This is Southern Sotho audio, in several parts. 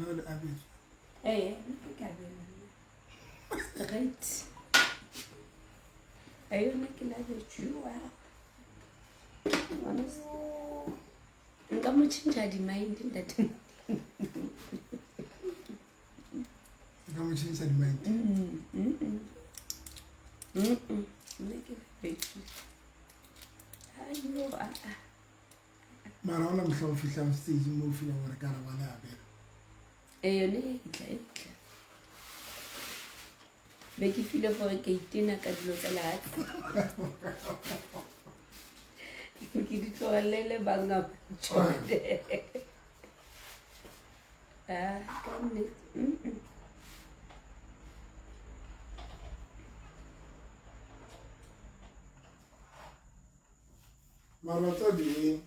Wena le abetswe. Ee, nna ke kabelo. Straight. A yone ke labetšwa. Nka mo tšhentšha di-mind ntate. Nka mo tšhentšha di-mind. Nna ke labetšwe. Ayo, aa. Mara ona mohla o fihlang stage mo o feelang gore ka re ba le abela. Ee, yone e tla e tla. Be ke file gore ke itena ka dilo tsa lehatshe. Ke di tlogelele banga tšone. Ah, ka nnete. Mara tsa di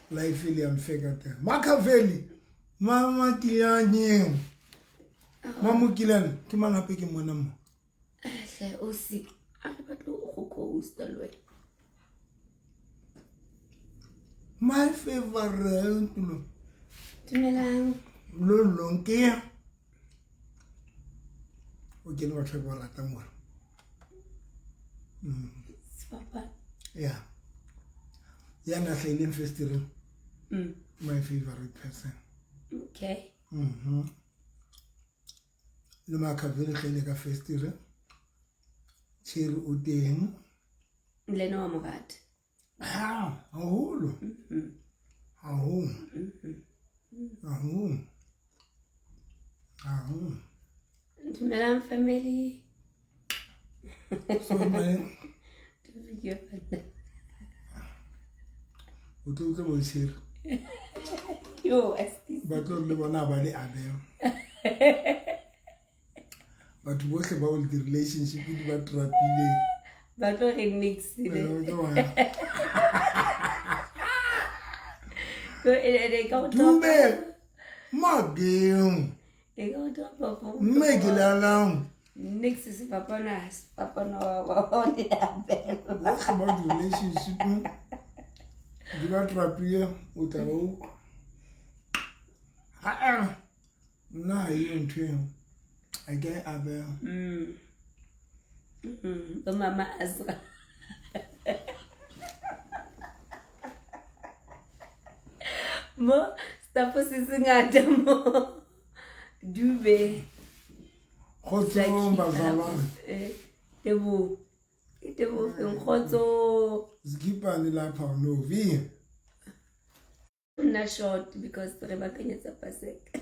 life le yang feka teng. Makaveli mama kilanyeng. Mama kilane ke mang hape ke mona mo. Hle o si a re batle go coaster le wena. My favorite lo. Dumelang. Lo long ke. O ke le batho ba ratang mo. Sefapano. Yeah. Ya na hlahileng festereng. My favorite person. Okay. Le Makaveli hlahile ka festere. Cherry o teng. Le ena wa mo rata. Ha, haholo. Haholo. Haholo. Haholo. Dumelang family. So my o tlo utlwa bo Cherry. Yo, askies. Ba tlo le bona ba le abela. Batho bohle ba o di relationship di ba trapile. Ba tlo re nix le. Ko e ka o Dube. Mageng. E ka o topa fo. Mme ke lalang. Nix sefapano ha sefapano wa le abela. Bohle ba di relationship di ba trapile o tla ba utlwa. Ha nna ha eyo ntho eo. A ke e abela. Bo mama Azra. Mo staff se se ngata mo. Dube. Kgotsong bazalwane. Teboho. Ke Teboho feng kgotso. Zikipane lapha no V. Nna short because re bakanyetsa Paseka.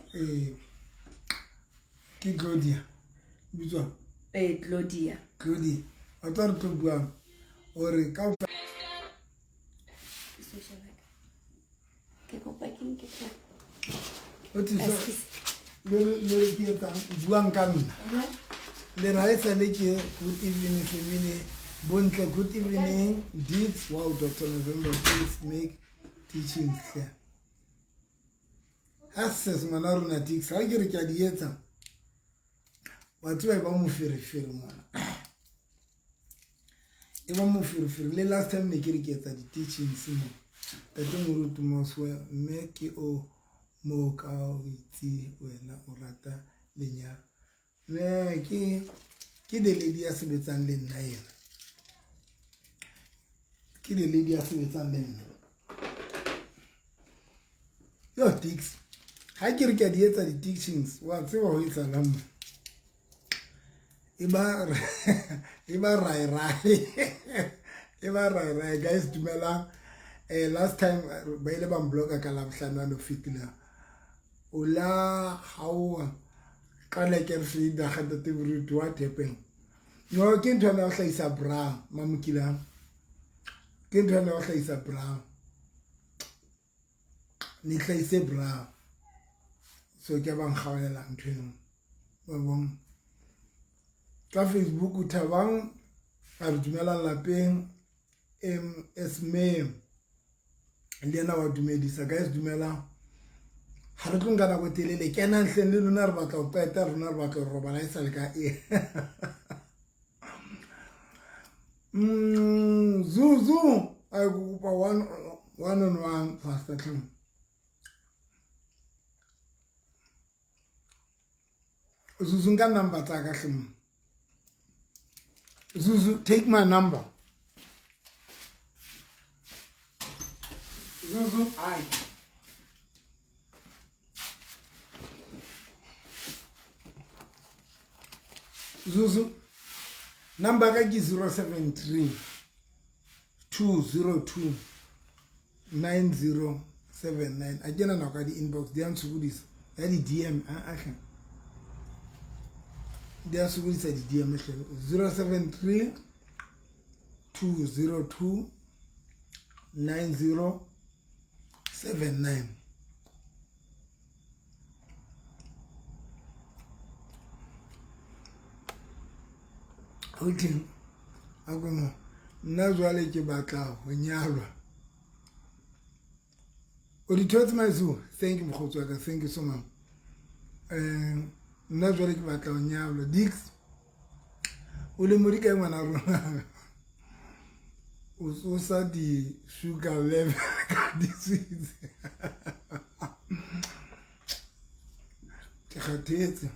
Ke Claudia. Bitswa? Claudia. Claudia. Wa tla re tlo buang hore ka Social worker. Ke kopa ke nke tla. O tliso le le ke etsang buang ka nna. Le ra e sale ke good evening family. Bontle good evening. Deeds wow Dr. November please make teachings here. Access ngwana rona Dix ha ke re ke a di etsa. Wa tseba e ba moferefere mona. E ba moferefere le last time ne ke re ke etsa di-teachings mo. Ntate Moruti Moswe mme ke o mo ka o itse wena o rata lenyalo. Ne ke the lady ya sebetsang le nna ena. Ke the lady ya sebetsang le nna. Yo Dix. Ha ke re ke a di etsa di-teachings wa tseba ho etsahalang mo. E ba rai rai. E ba rai rai guys dumelang. Last time ba ile ba mbloka ka Labohlano a no fetileng. O la haoa ka leker frida ga ntate Moruti what happened? No ke ntho ya ho hlahisa bra mamokilang. Ke ntho ya ho hlahisa bra. Ne hlahise bra. So ke ba nkgaolela ntho eno. Wa bona. Ka Facebook Thabang a re dumelang lapeng Esme le yena wa dumedisa guys dumelang. Ha re tlo nka nako e telele kenang hleng le lona re batla ho qeta rona re batla ho robala e sa le ka e. Zuzu a kopa one on one pastor tlhang. Zuzu nka number tsa ka hle mo. Zuzu, take my number. Zuzu, ai. Zuzu, number ka ke 073 202 9079. A ke na nako ya di-inbox, di a ntshokodisa. Ya di-DM, a hle. Di a sokodisa di-DM hle. 073 202 9079. Okay. A ko mo nna jwale ke batla ho nyalwa. O di thotse maiso. Thank you mokgotsi wa ka. Thank you so much. Nna jwale ke batla ho nyalwa. Dix o le modi kae ngwana rona? O tsosa di sugar level ka di-sweets. Ke kgathetse.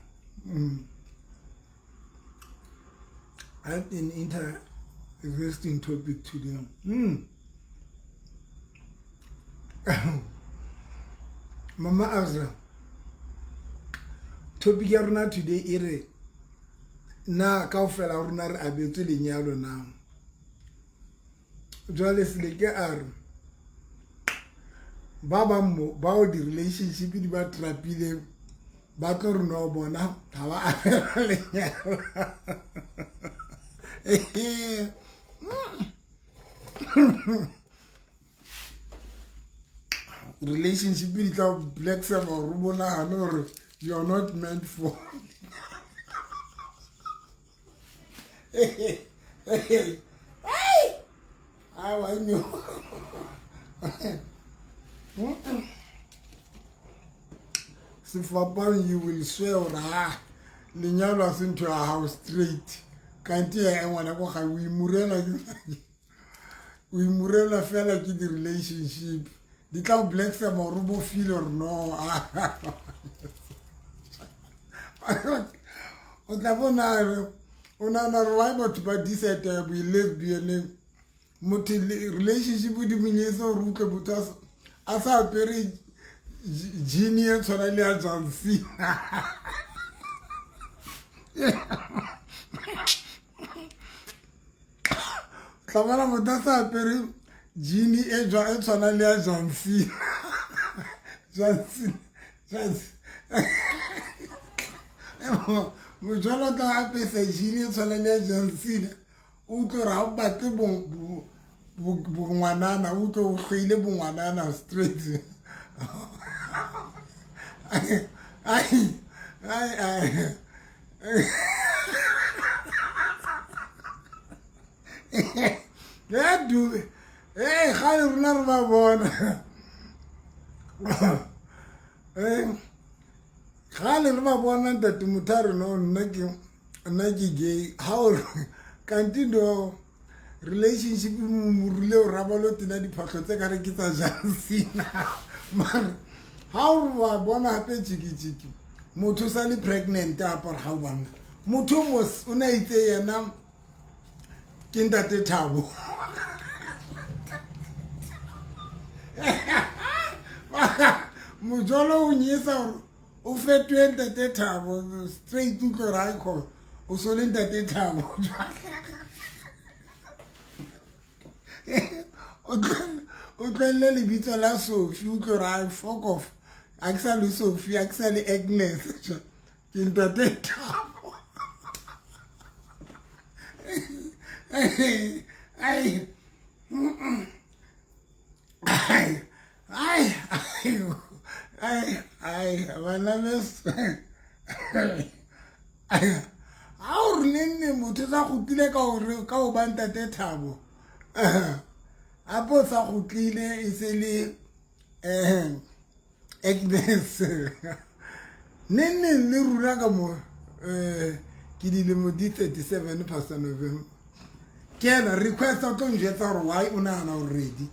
I have an interesting topic today. Mama Azra, topic ya rona today e re na kaofela rona re abetswe lenyalo na. Jwale Seleke a re ba bang mo bao di-relationship di ba trapileng ba tlo re no bona ga ba abelwa lenyalo. Relationship di tla black sama gore o bonagane gore you are not meant for. I knew. Sefapano, you will swear gore ha lenyalo a se ntho ya hao straight. Kante ya ngwana ko gae o imurela ke o imurela fela ke di-relationship. Di tla o black sama gore o bo feel gore no. O tla bona o nahana gore why batho ba decide ya bo lesbianeng. Motho relationship di monyetse gore utlwe motho a sa apere jean e tshwana le ya John Cena. Tla bona motho a sa apere jean e tshwana le ya John Cena. John Cena. John Cena. Mojolo tla apesa jean e tshwana le ya John Cena. O utlwe gore ha o batle bongwanana, o utlwe o hloile bongwanana straight. Ai, ai, ai. Ya du. Kgale rona re ba bona. Kgale re ba bona ntate motho a re no nna ke gay. Ha o kanti no relationship mo rile o rabalo tena diphahlo tse ka re ke tsa John Cena. Mara ha o wa bona hape tjiki motho sa le pregnant a apara ha o bona. Motho mos o na itse yena ke ntate Thabo. Mojolo o nyesa hore o fetohe ntate Thabo straight o tlo ra ikho o so le ntate Thabo. O tlohelle lebitso la Sophie o tlo ra fuck off. A ke sa le Sophie, a ke sa le Agnes. Ke ntate Thabo. Ai ai ai ai ai bana beso. Ha o re nenne motho sa kgutlile ka hore ka ho ba ntate Thabo. Apo sa kgutlile e se le Agnes. Nenne le rona ka mo ke dilemo di 37 past November. Ke ena request o tlo njwetsa hore why o nahana o ready.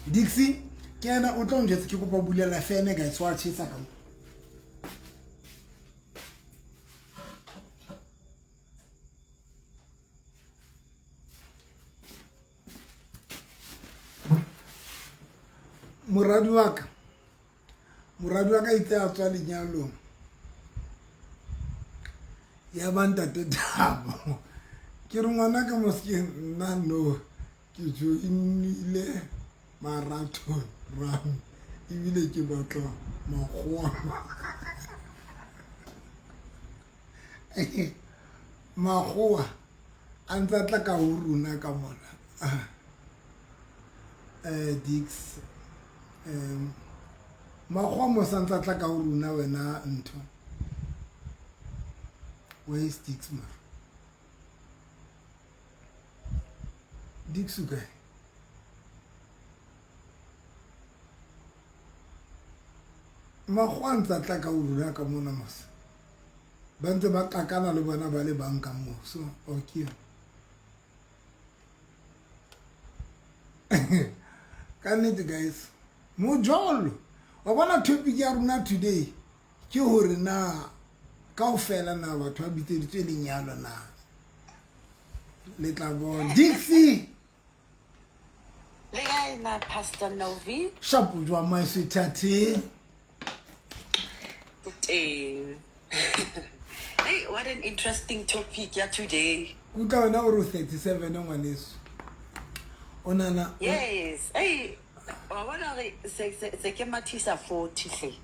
Dixie, Ke ena o tlo njwetsa ke kopa bulela fene guys wa tjhesa ka mo. Moradi wa ka moradi wa ka itse a tswa lenyalong ya ba ntate Thabo ke re ngwana ka mo seke nna no ke joinile marathon run ebile ke batla makgowa makgowa a ntse a tla ka ho rona ka mona Dix makgowa mo sa ntse a tla ka ho rona wena ntho where is Dix mara Dix o kae makgowa a ntse a tla ka ho rona ka mona mose ba ntse ba qakana le bona ba le bang ka moo so okay ka nnete guys mojolo wa bona topic ya rona today ke hore na kaofela na batho ba bitseditswe lenyalo na le tla bona Dixie Le kae na Pastor Novi? Shapo jwang my sweetheart? Teng. Hey, what an interesting topic ya today. Kutlwa wena o re 37 ngwaneso. O nana Yes. Hey, wa bona re se se se ke mathisa 40 hle.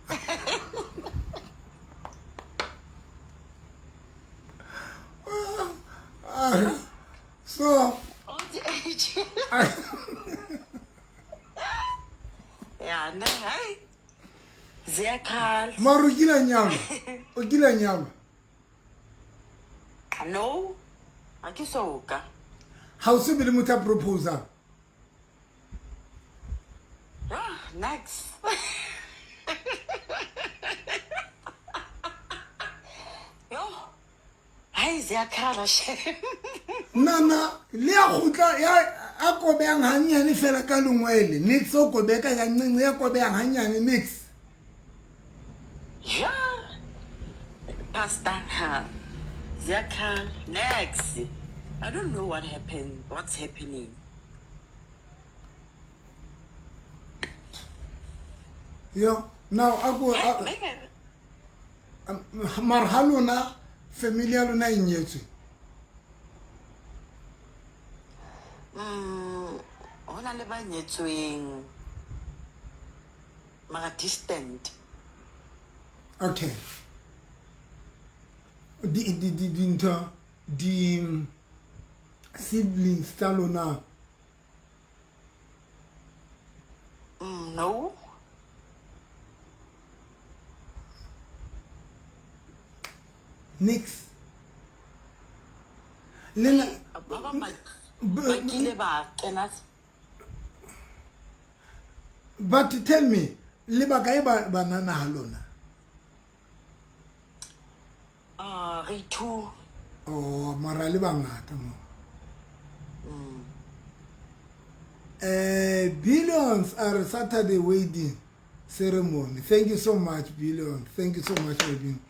So Old age. Ya, ne, hey. Ziyakhala. Mara o kile nyalwa? O kile nyalwa? No, ha ke so ka. Ha o se be le motho a proposal? Ah, next. Yo. Hai ziyakhala shem. Nana le ya kgutla ya a kobeyang hannyane fela ka lengwele nix o kobeka ya ncinci ya kobeyang hannyane nix. Ja. Pastor ha. Ziyakhala next. I don't know what happened. What's happening? Yo, now ako mara ha lona family ya lona e nyetswe Ho na le ba nyetsweng mara distant. Okay. Di di di dintho di siblings tsa lona. No. Nix. Le na Ba bang ba kile ba kena. But tell me, le ba kae ba banana ha lona? Ah, re two. Oh, mara le bangata mo. Billions are Saturday wedding ceremony. Thank you so much, Billions. Thank you so much for being.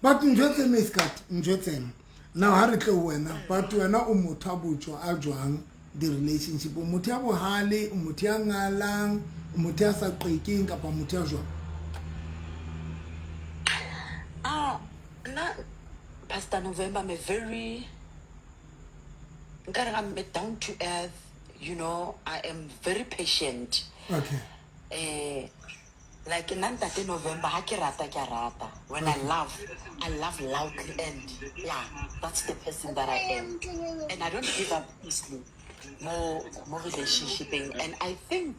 But njwetse me skat, njwetse. Now ha re tle wena, but wena o motho a botjwa a jwang di relationship, o motho ya bohale, o motho ya ngalang, o motho ya sa qekeng kapa motho ya jwang? Ah, nna Pastor November, I'm a very nkare I'm a down to earth, you know, I am very patient. Okay. Like nna ntate November ha ke rata ke a rata. When I love, I love loudly and yeah, that's the person that I am. And I don't give up easily mo mo relationshipeng. And I think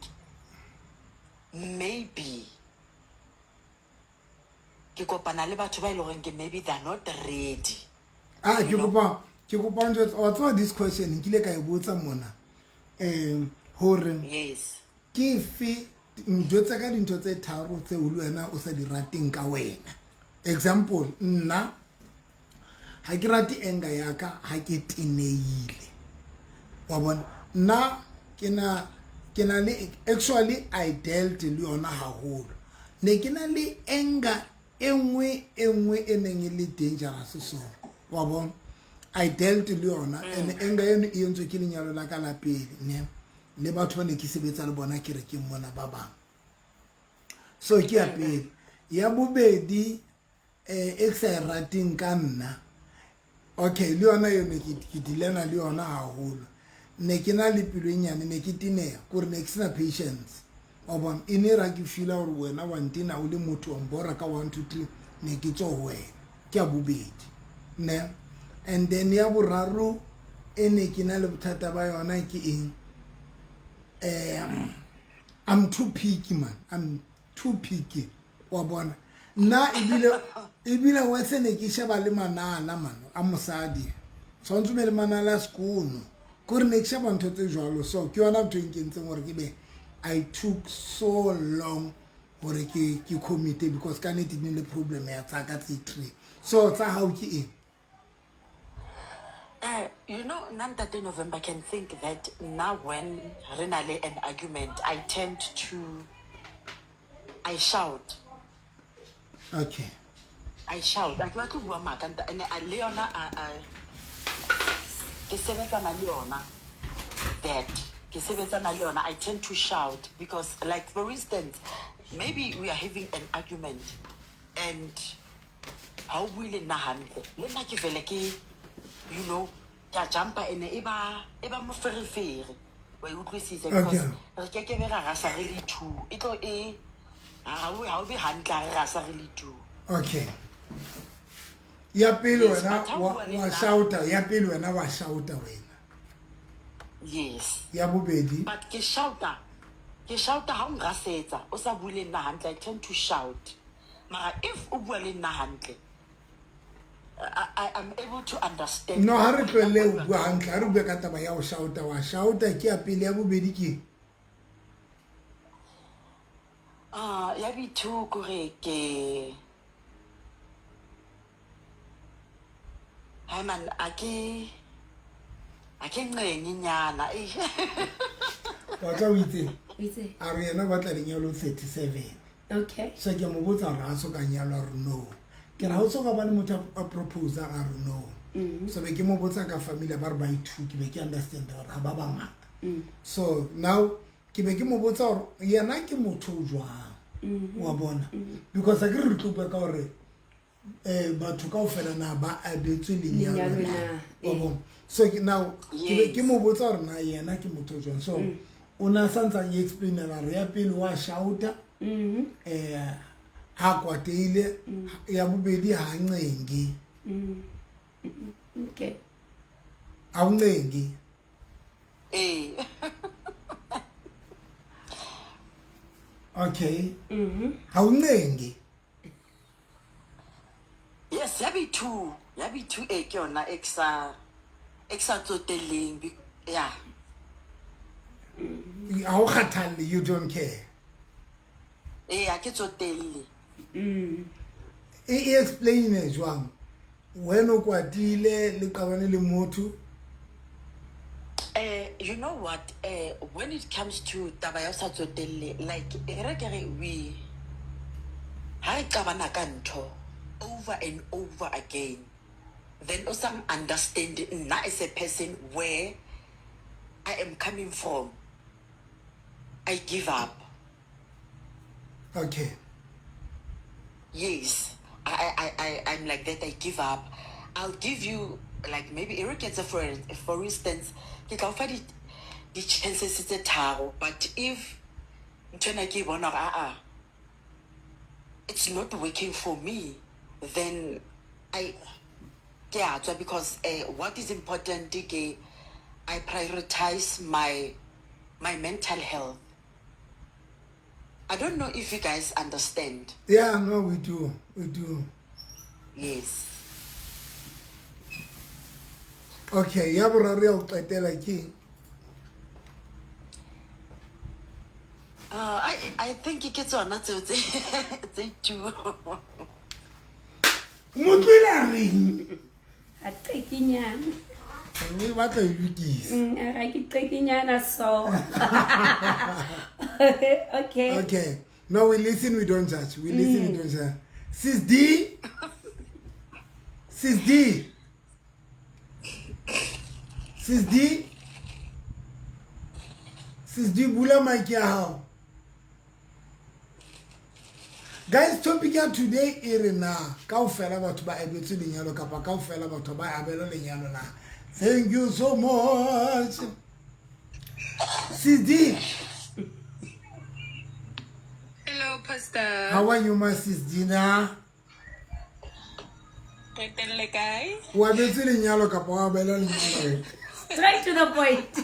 maybe ke kopana le batho ba e leng gore ke maybe they're not ready. Ah, ke kopa ke kopa njwetse wa tseba this question nkile ka e botsa mona hore Yes. ke fe njwetse ka dintho tse tharo tseo le wena o sa di rateng ka wena. Example, nna ha ke rate anger ya ka ha ke teneile. Wa bona nna ke na Ke na le, actually I dealt le yona haholo. Ne ke na le anger e nngwe e nngwe e neng e le dangerous, so wa bona, I dealt le yona. And anger eno e entswe ke lenyalo la ka la pele, ne le batho ba ne ke sebetsa le bona kerekeng mona ba bang. So ke ya pele. Ya bobedi, e ke sa e rateng ka nna, okay, le yona yone ke dilena le yona haholo. Ne ke na le pelo e nyane, ne ke teneha, kore ne ke sena patience, wa bona. E ne ra ke feela gore wena wa ntena, o le motho wa mbora ka 1 2 3, ne ke tswa ho wena. Ke ya bobedi, ne. And then ya boraro e ne ke na le bothata ba yona ke eng? I'm too picky, man, I'm too picky, wa bona. Nna ebile wetse ne ke sheba le manala, man, a mosadi tshwanetse be le manala a sekono, kore ne ke sheba ntho tse jwalo. So ke yona ntho e nkentseng gore ke be I took so long gore ke commit, because ka nnete ne le problem ya tsaka tse three. So tsa hao ke eng? Ntate November can think that now when re na le an argument, I tend to, I shout. I shout. A ke batle ho bua maka, and le yona ke sebetsana le yona, that ke sebetsana le yona. I tend to shout because, like, for instance, maybe we are having an argument and ha o bue le nna hantle, le nna ke vele ke ke a jumpa, ene e ba moferefere, wa e utlwisisa? Because re kekebe ra rasa re le two, e tlo e ha o be hantle ha re rasa re le two. Okay, ya pele, Yes, wena but ha o wa bua le wa nna- shouta. Ya pele, wena wa shouta wena. Yes. Ya bobedi? But ke shouta ha o nrasetsa, o sa bue le nna hantle, I tend to shout. Mara if o bua le nna hantle, I'm able to understand. No, ha re tlohelle ho bua hantle, ha re bue ka taba ya ho shouta. Wa shouta, ke ya pele. Ya bobedi ke? Ah, ya b2 kore ke, hai man, a ke nqenyenyana. Wa tla o itseng? O itse? A re yena o batla lenyalo 37. So ke mo botsa gore a so ka nyalwa, re no. Ke ra o so ka ba le motho a proposa, a re no. So be ke mo botsa ka family, ba re ba ithu, ke be ke understand gore ga ba bangata. So now ke be ke mo botsa gore yena ke motho o jwang, wa bona, because a ke re tlo bua ka gore batho kaofela na ba abetswe lenyalo Lenyalo na? na, Wa eh. bona? So ke now ke be ke mo botsa gore na yena ke motho o jwang. So o ne a santsane e explainela re ya pele wa shouta, ha kwateile. Ya bobedi, ha ncengi. Ha o ncengi? Ee. Okay, ha o ncengi? Yes, ya b2, ya b2 e ke yona e ke sa tsotelleng, ya. Ha o kgathalle, you don't care? Ee, ha ke tsotelle. E explain jwang wena o kwatile le qabane le motho? You know what? When it comes to taba ya ho sa tsotelle, like, e re ke re we ha re qabana ka ntho over and over again, then o sa understand nna as a person where I am coming from, I give up. Yes, I'm like that. I give up. I'll give you, like, maybe e re ke etse for instance, ke tla o fa di chances tse tharo, but if nthwena ke e bona gore aa, it's not working for me, then I ke a tswa, because what is important ke I prioritize my mental health. I don't know if you guys understand. Yeah, no, we do, we do. Yes. Okay, ya boraro ya ho qetela ke eng? I think ke tsona tseo tse two. Motlwile a reng? A qekenyana. O batla e lokisa. A re ke qekenyana so. Okay. Okay. No, we listen, we don't judge. We listen, we don't judge. Sis D. Sis D. Sis D. Sis D, bula mic ya hao. Guys, topic ya today e re na kaofela batho ba abetswe lenyalo kapa kaofela batho ba abelwa lenyalo na. Thank you so much. Sis D. Hello, Pastor. How are you, my sis Dina? Qetelle kae? O abetswe lenyalo kapa wa abelwa lenyalo? Straight to the point.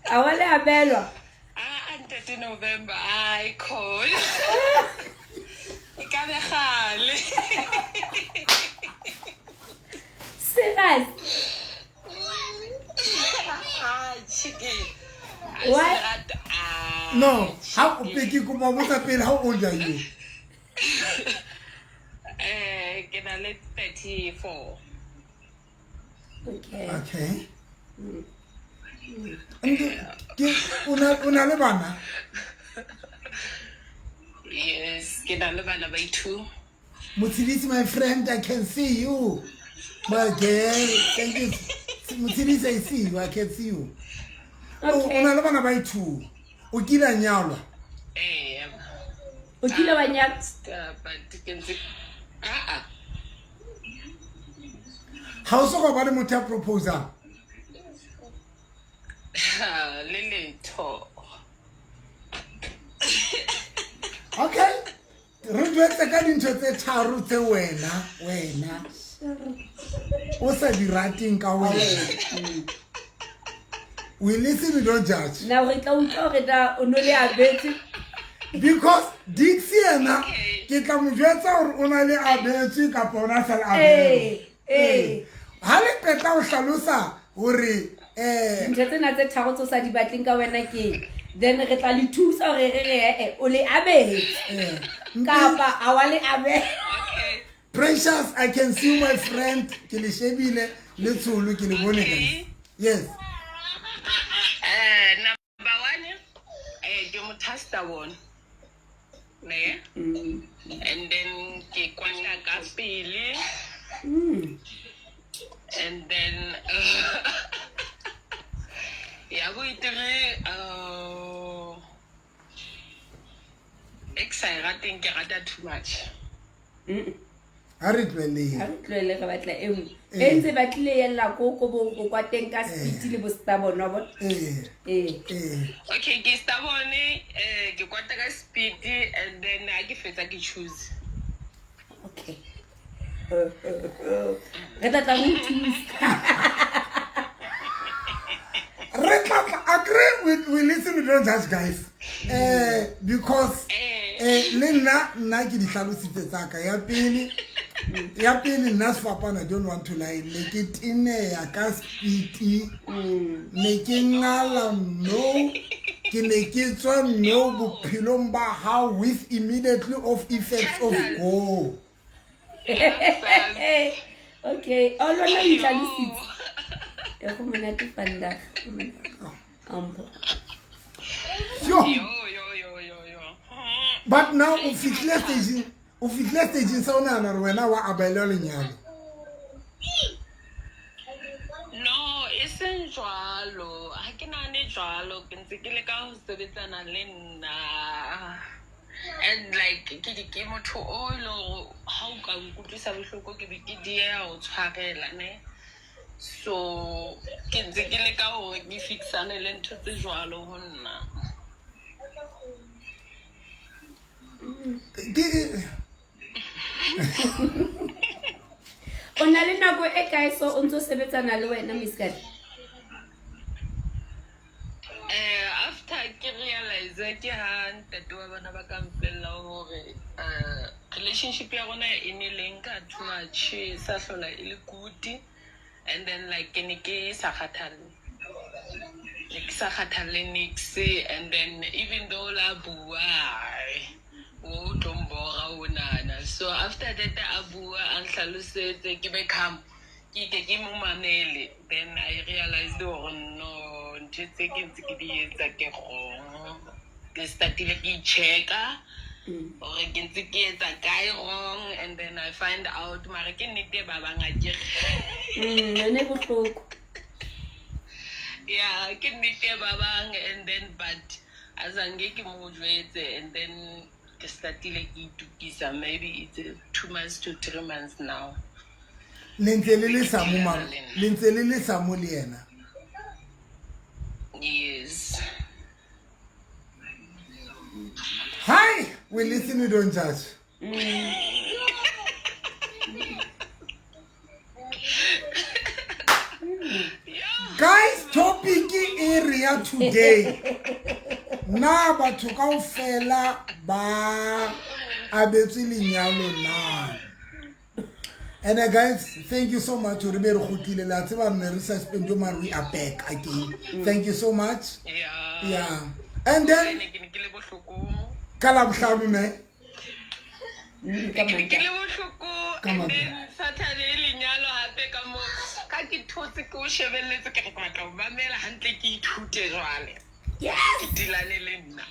A wa le abelwa? Ah, Ntate November, I call. E ka be kgale. Serious? Ah, chicken. Why? No, how ke kopa botsa pele, how old are you? Ke na le 34. Okay. Okay. Ke o na le bana? Yes, ke na le bana ba two. Motshedisi, my friend, I can see you. My girl, thank you. Motshedisi, I see you, I can see you. Okay. O na le bana ba two. O kile a nyalwa? Eh. O kile wa nyalwa? But ke ntse ah. Ha o so ka ba le motho ya proposal? Le letho. Okay. Re jwetse ka dintho tse tharo tse wena o sa di rateng ka wena. We listen, we don't judge. Now re tla utlwa hore na o no le abetse. Because Dixie yena ke tla mo jwetsa hore o na le abetse kapa o na sa le abetse. Eh. Ha le qeta ho hlalosa hore ntho tsena tse tharo tse o sa di batleng ka wena ke, then re tla le thusa hore re re o le abetse kapa a wa le abela. Okay. Precious, I can see you, my friend. Ke le shebile le tsholo ke le bone guys. Yes. Number 1, ke motho a stubborn. Ne? And then ke kwata ka pele. And then ya bo itere e ke sa e rateng, ke rata too much. Ha re tlohelleng. Ha re tlohelle, re batla e nngwe. E ntse batlile yella ko bo go kwa teng ka speed le bo stubborn, wa bona? Eh. Okay, ke stubborn, ke kwata ka speed and then ha ke fetsa ke choose. Okay. Re tla tla go thusa. Re tla tla agree we listen, we don't judge, guys. Because le nna ke di hlalositse tsa ka ya pele nna sefapana, I don't want to lie, ne ke teneya ka speed, ne ke ngala no, ke ne ke tswa no bophelong ba hao with immediately of effects of go. Okay, o lona o itlhalositse. E go monate vandag. Ampo. Yo. Yo yo yo yo. But now o fihlile stage sa o nahana hore wena wa abelwa lenyalo. No, e seng jwalo. Ha ke nahane jwalo, ke ntse ke leka ho sebetsana le nna. And like ke motho o e leng hore ha o ka nkutlwisa bohloko ke be ke dieha ho tshwarela ne. So ke ntse ke leka hore ke fixane le ntho tse jwalo ho nna. O na le nako e kae so o ntso sebetsana le wena, Miss Kadi? After ke realize ke ha ntate wa bana ba ka mpolella hore relationship ya rona e ne le nka too much, e sa hlola e le good. And then like ke ne ke sa kgathalle. Ne ke sa kgathalle niks. And then even though la bua, o tlo mbora morao onana. So after that a bua a nhlalosetse ke be calm, ke ke ke mo mamele. Then I realized hore no, ntho tse ke ntse ke di etsa ke wrong. Ke startile ke i-checka hore ke ntse ke etsa kae wrong, and then I find out mare ke nnete ba bang akere. Yone e bohloko. Yeah, ke nnete ba bang, and then but azange ke mo jwetse, and then ke startile ke itukisa. Maybe it's 2 months to 3 months now. Le ntse le le samo mama, le ntse le le samo le yena. Yes. Hi, we listen, we don't judge. Guys, topic area today. Na batho kaofela ba abetswe lenyalo na? And guys, thank you so much. Re be re kgutlile, le a tseba ne re suspend mare we are back again. Thank you so much. Yeah. Yeah. And then ke ne ke le bohlokong. Ka Labohlano ne? Ke ne ke le bohlokong. Ka And mabaka. then Saturday lenyalo hape ka mo ka ke thotse ke o shebelletse, ke re ke batla ho mamela hantle ke ithute jwale. Yes. Ke dilane le nna.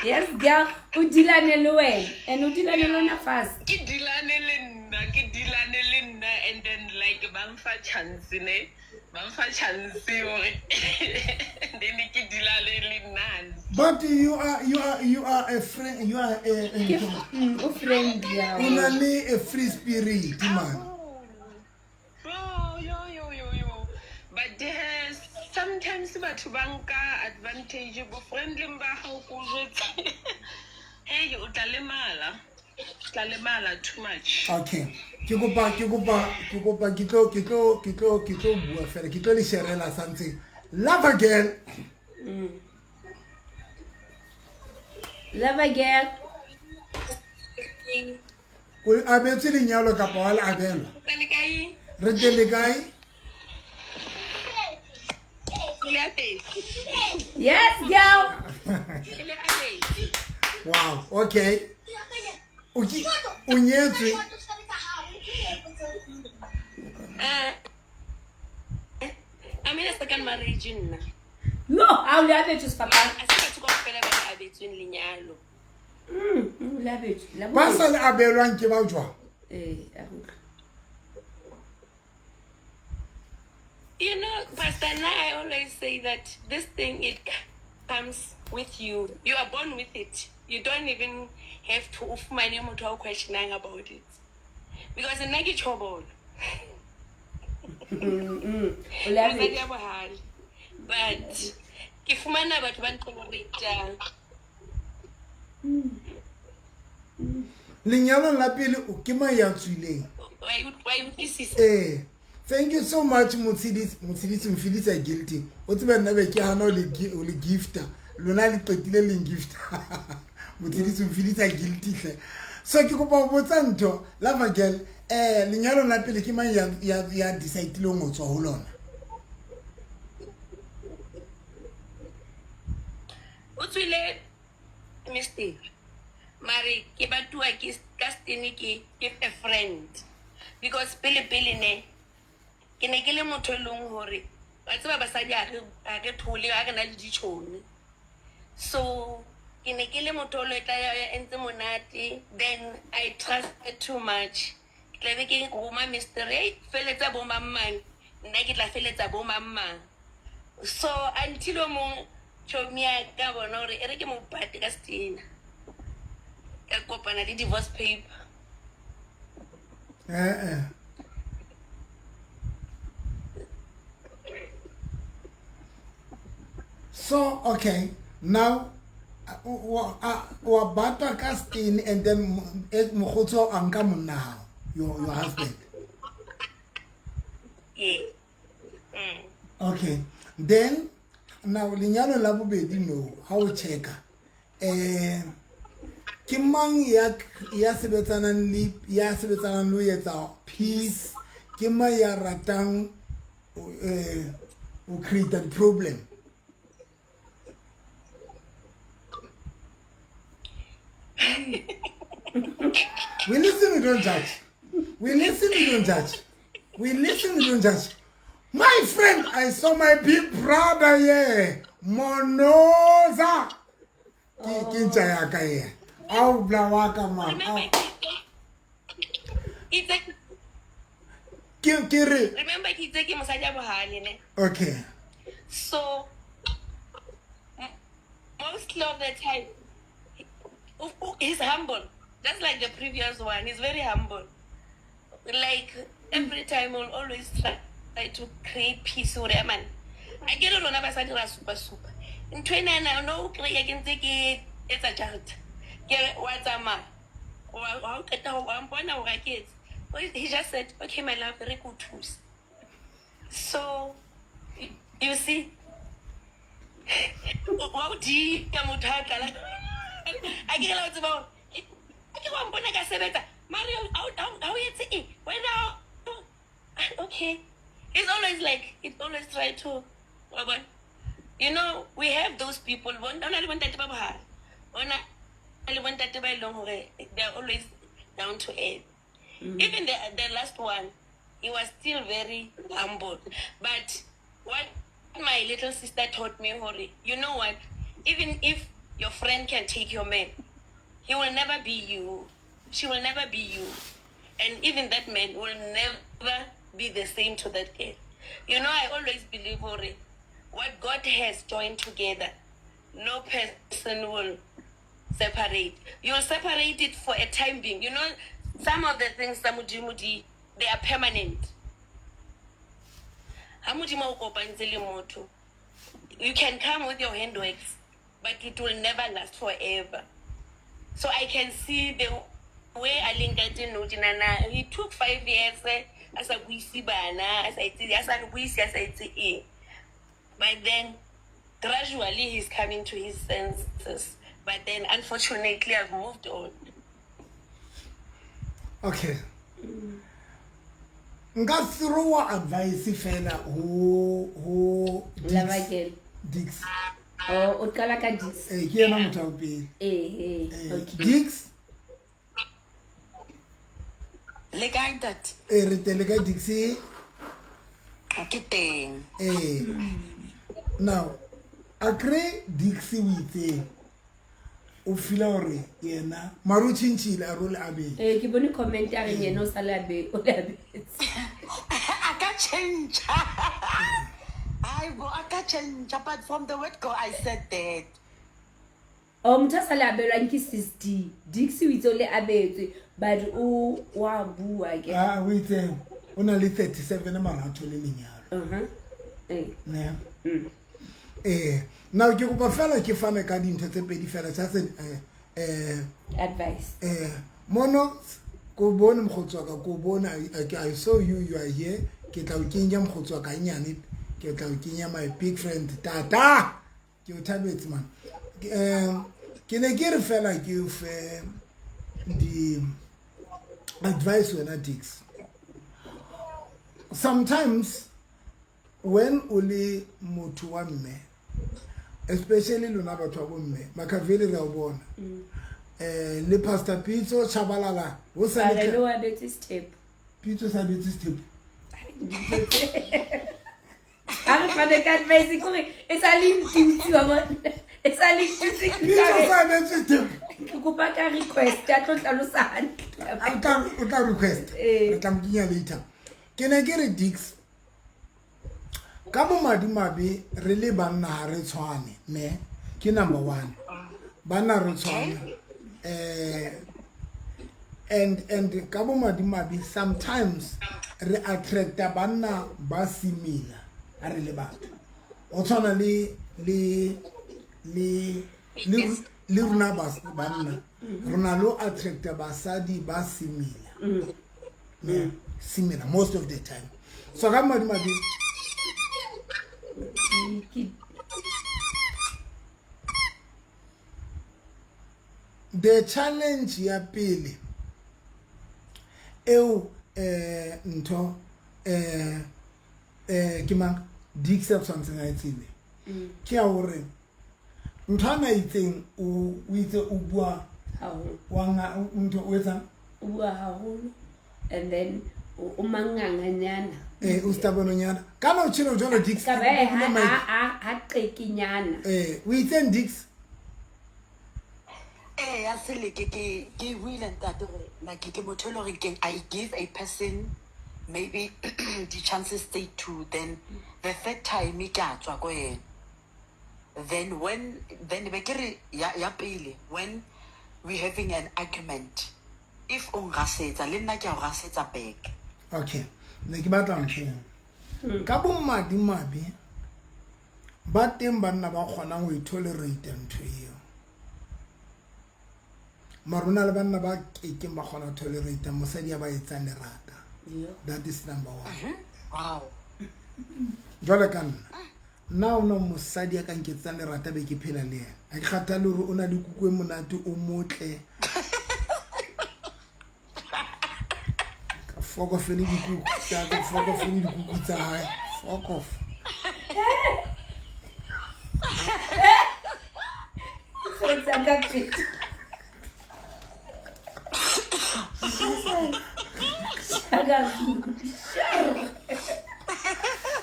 Yes, girl, o dilane le wena and o dilane le wena fast. Ke dilane le nna, ke dilane le nna, and then like ba mfa chance ne, ba mfa chance hore then ke dilane le nna hantle. But you are a friend, you are a Ke o friend ya. O na le a free spirit, man. Oh, yo, yo, yo, yo. But sometimes batho ba nka advantage bo friendly ba hao ko jwetse. Hey, o tla lemala. O tla lemala too much. Okay. Ke kopa ke tlo bua fela. Ke tlo le sharela something. Love girl. Love girl. O abetswe lenyalo kapa wa le abelwa? Le kae? Re teng, le kae? Le apetse. Yes, girl. Le apetse. Wow, okay. O nyetswe? I'm in a second marriage nna. No, ha o le abetswe sefapano. A se batho kaofela ba le abetsweng lenyalo. O le abetswe. La Ba sa le abelwang ke ba jwang? Eh, a re utlwe. You know, Pastor, now I always say that this thing, it comes with you. You are born with it. You don't even have to ufumane motho a o questioning about it. Because nna ke tjhobolo. O le Mosadi abetswe. ya bohale. But ke fumana batho ba ntolerate-ang. Lenyalong la pele o ke mang ya tswileng? Wa e utlwisisa? Eh, thank you so much, Motshidisi. Motshidisi mfilisa guilty. O tsebe nna be ke hana o le gifta. Lona le qetile le ngifta. Motshidisi mfilisa guilty hle. So ke kopa ho botsa ntho, Love girl, lenyalong la pele ke mang ya decide-ileng ho tswa ho lona? O tswile mistake, mare ke batuwa ke ka stene ke a friend, because pele pele ne ke ne ke le motho e leng hore wa tseba basadi ha re thole ha re na le ditjhomi. So ke ne ke le motho o lo tla ya entse monate, then I trusted too much. Ke tla be ke roma mister, "Hey, feletsa bo mang mang, nna ke tla feletsa bo mang mang." So until o mong tjhomi ya ka bona hore e re ke mo pate ka setena, ka kopana le divorce paper. Eh eh. So okay, now wa batwa ka stene, and then mokgotsi wa a nka monna hao, your husband. Yeah. Okay. Then now lenyalo la bobedi, no, ha o checka, ke mang ya sebetsanang le ho etsa peace, ke mang ya ratang o create a problem? We listen, we don't judge. We listen, we don't judge. We listen, we don't judge. My friend, I saw my big brother here. Monoza. Ke ntja ya ka ye. Ao bla wa ka man. Remember ke itse Ke re remember ke itse ke mosadi a bohale ne. Okay. So mostly of the time he's humble, just like the previous one. He's very humble. Like every time he'll always try to create peace hore man. A ke re rona basadi ra supa supa. Ntho enana no o kry-a ke ntse ke etsa jarata. Ke re wa tsamaya. Wa o qeta ho wa mpona hore ha ke etse. He just said, "Okay my love, re ko thuse." So you see, wa o dika motho ha o tlala. A ke re la o tseba hore a ke wa mpona ka sebetsa mare ha o etse eng wena okay. It's always like it always try to wa bona. You know, we have those people. Ho na le bontate ba bohale. Ho na le bontate ba e leng hore they are always down to earth. Even the last one, he was still very humble. But what my little sister taught me, hore, you know what? Even if your friend can take your man, he will never be you. She will never be you. And even that man will never be the same to that girl. You know, I always believe, hore, what God has joined together, no person will separate. You'll separate it for a time being. You know, some of the things tsa Modimo di, they are permanent. Ha Modimo o kopantse le motho, you can come with your handworks, but it will never last forever. So I can see the way a leng ka teng nou tjenana. He took 5 years a sa buise bana, a sa etse, a sa re buise, a sa etse eng. But then gradually he's coming to his senses. But then unfortunately I've moved on. Okay. Nka throw advice fela ho Labakela. Dix. Oh, o qala ka Dix. Ke yena motho wa pele. Okay. Dix. Le kae ntate? Re teng le kae Dix? Ke teng. Now, a kry Dix o itseng. O feel hore yena mare o tjhentjhile a re o le abetse. Ke bone comment ya reng yena o sa le abe, o le abetse. A ka tjhentjha. Ai bo, a ka tjhentjha, but from the word go I said that. Oh, motho a sa le abelwang ke sis D. Dix o itse o le abetswe, but o wa bua ke. Ah, o itse o na le 37 mara a thole lenyalo. Ne. Now ke kopa fela ke fane ka dintho tse pedi fela just advice. Mono ko bone mokgotsi wa ka, ko bone, I saw you, you are here. Ke tla o kenya mokgotsi wa ka nyane, ke tla o kenya my big friend Tata. Ke o thabetse man. Ke ne ke re fela ke o fe di advice wena Dix. Sometimes when o le motho wa mme, especially lona batho ba bomme, Makaveli re a o bona. Le Pastor Pitso Tshabalala, ho sa le Are le wa betse step. Pitso sa betse step. A re fane ka advice kore e sa le ntutsi wa bona. E sa le ntutsi ke Pitso tla re sa betse step. Ke kopa ka request a tlo hlalosa hantle. O tla request. Re tla mo kenya later. Ke ne ke re Dix, ka bomadimabe re le banna ha re tshwane, ne? Ke number 1. Banna re tshwane. And ka bomadimabe sometimes re attracta banna ba similar ha re le batho. O tshwana le rona banna. Rona lo attracta basadi ba similar. Ne? Similar most of the time. So ka bomadimabe the challenge ya pele eo ntho ke mang Dix a tshwantseng a e tsebe ke ya hore ntho ana itseng o itse o bua Haholo. Wa ntho o etsang? O bua haholo and then o manganganyana. Eh, o stubborn-nyana. Kana o tjhelo jwalo Dix. Ka ba O bule mic. ha qekenyana. Eh, o itseng Dix? Ee, ya seleke ke buile ntate gore like ke motho e le gore keng I give a person maybe the chances stay two, then the third time ke a tswa ko yena. Then when then be ke re ya pele when we having an argument, if o nrasetsa le nna ke a o rasetsa back. Okay, ne ke batla ntho ena. Ka bomadimabe ba teng banna ba kgonang ho itolerate ntho eo. Mara ho na le banna ba kekeng ba kgona ho tolerate mosadi ya ba etsang lerata. That is number one. Wow. Jwale ka nna, nna ha hona mosadi ya ka nketsang lerata be ke phela le yena. Ha ke kgathale hore o na le kuku e monate, o motle. Ka fuck off le dikuku tsa ka, fuck off le dikuku tsa hae. Fuck off. Tsa ka pele.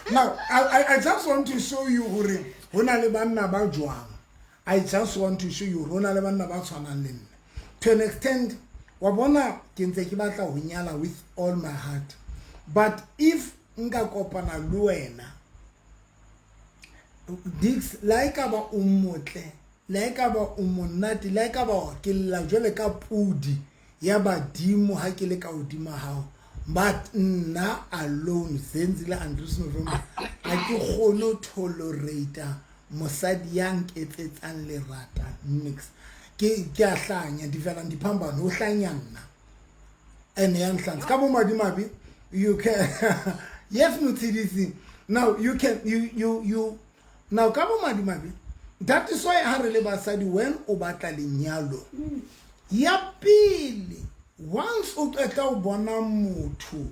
Now, I just want to show you hore ho na le banna ba jwang. I just want to show you hore ho na le banna ba tshwanang le nna. To an extent, wa bona ke ntse ke batla ho nyala with all my heart. But if nka kopana le wena, Dix, la e ka ba o motle, la e ka ba o monate, la e ka ba ke lla jwale ka pudi ya badimo ha ke le ka hodima hao. But nna alone, Zenzile Andries November, ha ke kgone ho tolerate mosadi ya nketsetsang lerata nix. Ke a hlanya, di felang di phambano, ho hlanya nna. Ene ya nhlantsha. Ka bomadimabe, you can yes, Motshidisi. Now you can you now ka bomadimabe, that is why ha re le basadi when o batla lenyalo ya pele, once o qeta ho bona motho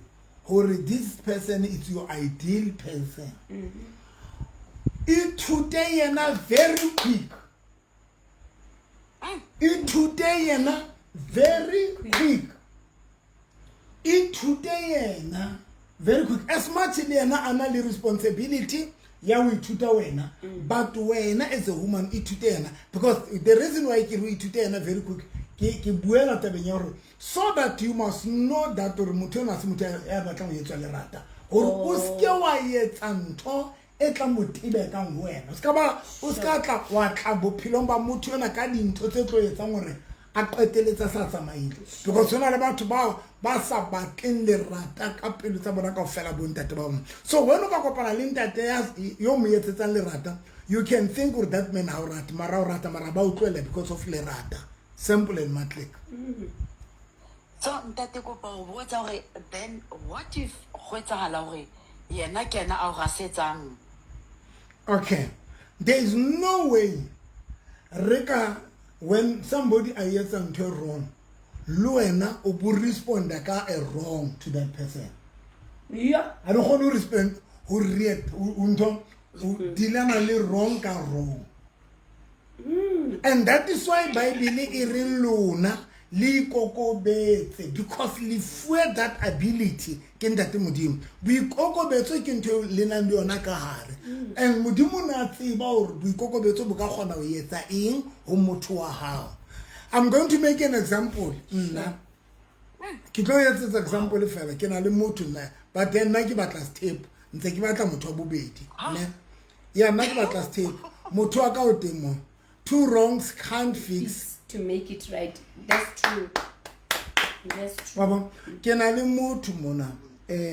hore this person is your ideal person, ithute yena very quick. Ithute yena very quick. Ithute yena very quick. As much le yena a na le responsibility ya ho ithuta wena, but wena as a woman ithute yena, because the reason why ke re ithute yena very quick, ke buela tabeng ya hore so that you must know that hore motho enwa ha se motho ya batlang ho etswa lerata, hore o seke wa etsa ntho e tla mo tebekang ho wena. O ska ba, o ska tla wa tla bophelong ba motho enwa ka dintho tse tlo etsang hore a qeteletse sa tsamaile, because hona le batho bao ba sa batleng lerata ka pelo tsa bona kaofela bo ntate ba bona. So when o ka kopana le ntate ya yo mo etsetsang lerata, you can think hore that man ha o rate, mara o rata, mara ba o tlohela because of lerata. Simple and matlek. So ntate kopa ho botsa hore then what if ho etsahala hore yena ke yena a o rasetsang? Okay, there is no way re ka when somebody a etsa ntho e wrong, le wena o bo responda ka a wrong to that person. Yeah. Ha re kgone ho respond, ho react, ho ntho, ho dealana le wrong ka wrong. And that is why Bible e re lona le ikokobetse, because le fuwe that ability ke Ntate Modimo. Boikokobetso ke ntho eo le nang le yona ka hare. And Modimo o ne a tseba hore boikokobetso bo ka kgona ho etsa eng ho motho wa hao. I'm going to make an example. Nna ke tlo etsetsa example fela, ke na le motho nna, but then nna ke batla step, ntse ke batla motho wa bobedi, ne? Ya, nna ke batla step. Motho wa ka o teng mo. Two wrongs can't fix. To make it right. That's true. That's true. Wa bona? Ke na le motho mona,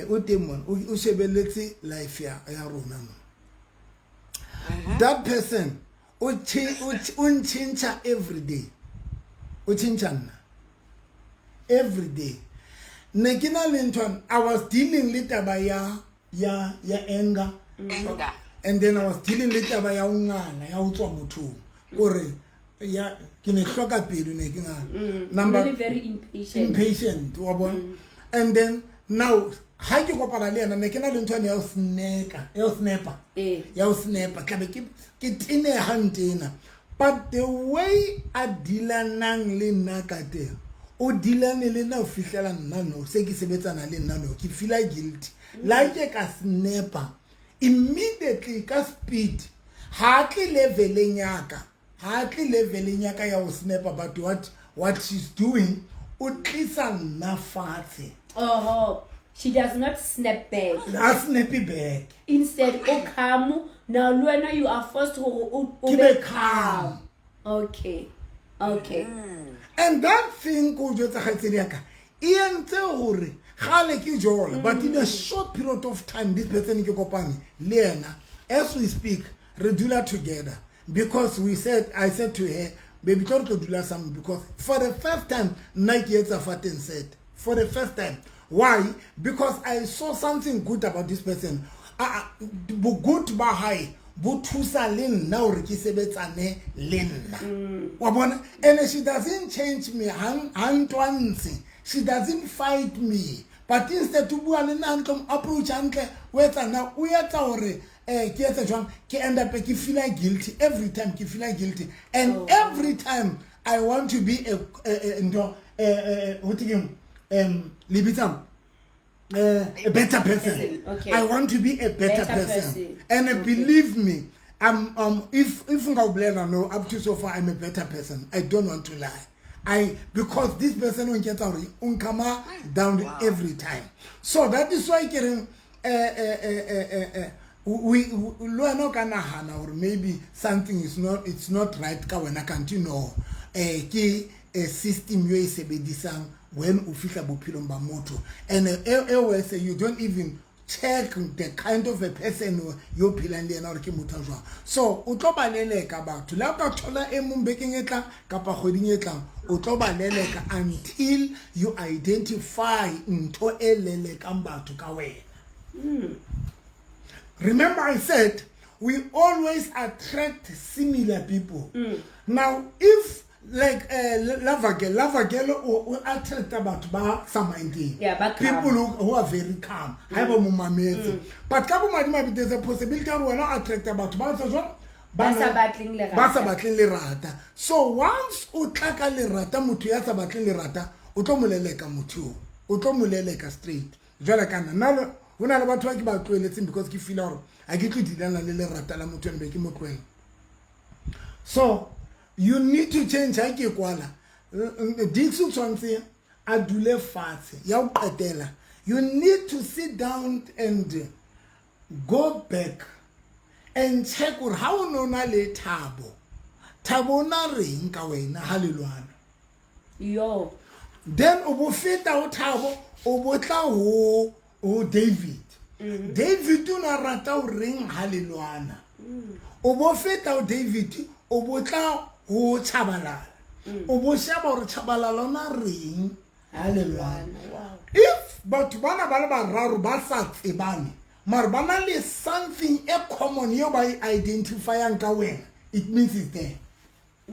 o teng mona, o shebelletse life ya rona mona. That person o ntjhentjha every day. O tjhentjha nna every day. Ne ke na le ntho, I was dealing le taba ya anger. Anger. And then I was dealing le taba ya ho ngala, ya ho tswa mothong. Kore ya ke ne hloka pelo, ne ke ngala. Number Really very impatient. Impatient, wa bona? And then now ha ke kopana le yena, ne ke na le ntho ya ho sneka, ya ho snapper. Ya ho snapper, tlabe ke teneha ntena. But the way a dealanang le nna ka teng, o dealane le nna ho fihlela nna no se ke sebetsana le nna no ke feela guilty. Like ka snapper immediately ka speed, ha tle leveleng ya ka, ha tle leveleng ya ka ya ho snapper, but what she's doing, o tlisa nna fatshe. Oho, she does not snap back. A snappy back. Instead o calm now, le wena you are forced hore o Ke be be calm. Okay, okay. And that thing ko jwetsa kgaitsedi ya ka, e entse hore gale ke jola, but in a short period of time this person ke kopane le yena, as we speak re dula together, because we said, I said to her, baby, tlo re tlo dula some, because for the first time nna ke etsa fateng set for the first time. Why? Because I saw something good about this person. Bo good ba hae bo thusa le nna hore ke sebetsane le nna. Wa bona? And she doesn't change me, ha ntwantshe. She doesn't fight me, but instead o bua le nna hantle, mo approach hantle, o etsa nna, o etsa hore ke etse jwang, ke end up ke feel guilty every time, ke feel guilty, and every time I want to be a ntho, ho thwe keng, le bitsang, a better person. Okay. I want to be a better, Better person. person. And Okay. believe me, I'm, if nka o bolela no, up to so far I'm a better person. I don't want to lie. I, because this person o nketsa hore o nkama down every time. So that is why ke reng, we le wena o ka nahana hore maybe something is not, it's not right ka wena, kanti no, ke a system yo e sebedisang when o fihla bophelong ba motho. And e worse, you don't even check the kind of a person yo phelang le yena hore ke motho a jwang. So o tlo ba leleka batho, le ha o ka thola e mong bekeng e tlang kapa kgweding e tlang, o tlo ba leleka until you identify ntho e lelekang batho ka wena. Remember I said we always attract similar people. Now if like Lavagel o attract batho ba sa minding. Yeah, ba calm. People who are very calm. Ha ba mo mametse. But ka bomadimabe there's a possibility hore wena o attract batho ba sa jwang? Ba sa batleng lerata. Ba sa batleng lerata. So once o tla ka lerata, motho ya sa batleng lerata, o tlo mo leleka motho oo. O tlo mo leleka straight. Jwale ka nna, nna ho na le batho ba ke ba tlohelletseng because ke feel hore ha ke tlo dealana le lerata la motho eno, be ke mo tlohella. So you need to change. Ha ke kwala, Dix o tshwanetse a dule fatshe ya ho qetela. You need to sit down and go back and check hore ha o no na le Thabo, Thabo o na reng ka wena ha le lwana. Yo. Then o bo feta ho Thabo, o bo tla ho David. David o na rata ho reng ha le lwana. O bo feta ho David, o bo tla ho Tshabalala. O bo sheba hore Tshabalala o na reng ha le lwana. Wow. If batho bana ba le bararo ba sa tsebane, mara ba na le something e common eo ba e identifyang ka wena, it means it's there.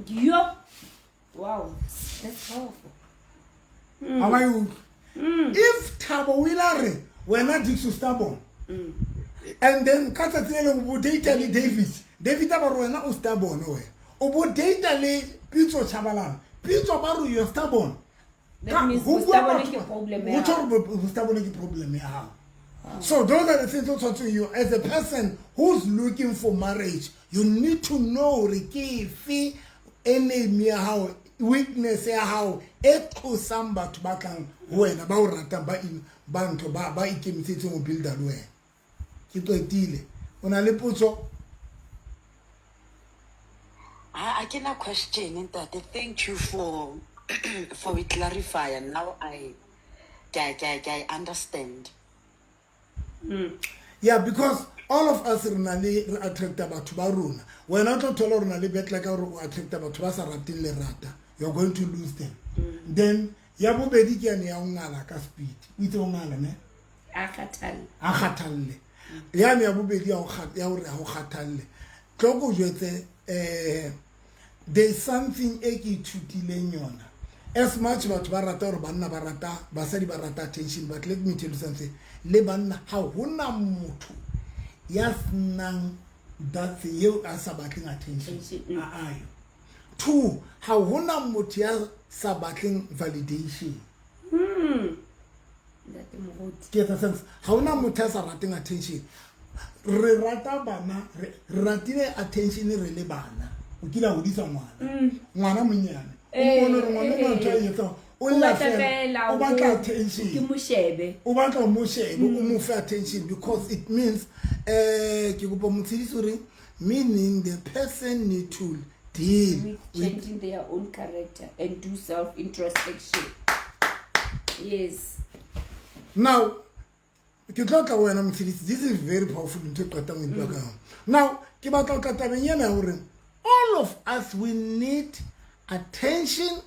Yo. Wow, that's powerful. Ha ba e utlwe. If Thabo o ile a re wena Dix o stubborn, and then ka tsatsi le leng o bo data le David, David a ba re wena o stubborn wena, o bo data le Pitso Tshabalala, Pitso ba re you're stubborn. That means Ho bo bua stubborn batho ke ba- problem ya ho tjho hao. hore bo stubborn ke problem ya hao. So those are the things that tshwanetse you, as a person who's looking for marriage, you need to know hore ke efe enemy ya hao, weakness ya hao e tlosang batho ba tlang ho wena, ba o ratang, ba in, ba ntho, ba, ba ikemiseditseng ho builda le wena. Ke qetile. O na le potso? Ha ke na question, ntate. Thank you for we clarify, and now I understand. Yeah, because all of us re na le, re attracta batho ba rona. Wena o tlo thola hore o na le bad luck ka hore o attracta batho ba sa rateng lerata. You're going to lose them. Then ya bobedi ke yane ya ho ngala ka speed. O itse ho ngala, ne? A kgathalle. A kgathalle. Yane ya bobedi ya ho ya hore ha o kgathalle. Tlo ko jwetse, there's something e ke ithutileng yona. As much batho ba rata hore banna ba rata, basadi ba rata attention, but let me tell you something. Le banna ha hona motho ya senang that eo a sa batleng attention. Attention, A ayo. Two, ha hona motho ya sa batleng validation. Ntate Moruti. Ke etsa sense. Ha hona motho ya sa rateng attention. Re rata bana, re ratile attention re le bana. O kile a hodisa ngwana. Ngwana monyane. O mmone hore ngwana o ntho a e etsang. O lla fela. O batla attention. Ke mo shebe. O batla o mo shebe, o mo fe attention because it means ke kopa motshedisi hore meaning the person need to deal with changing their own character and do self introspection. Yes. Now ke tlo tla wena motshedisi, this is very powerful ntho e qetang ho e bua ka yona. Now ke batla ho tla tabeng ena ya hore all of us we need attention,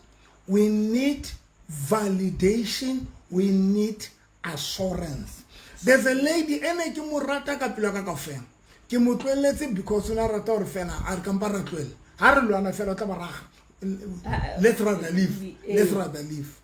we need validation, we need assurance. There's a lady ene ke mo rata ka pelo ya ka kaofela. Ke mo tlohelletse because o ne a rata hore fela a re kampa ra tlohella. Ha re lwana fela o tla ba raga. Let's rather leave. Let's rather leave.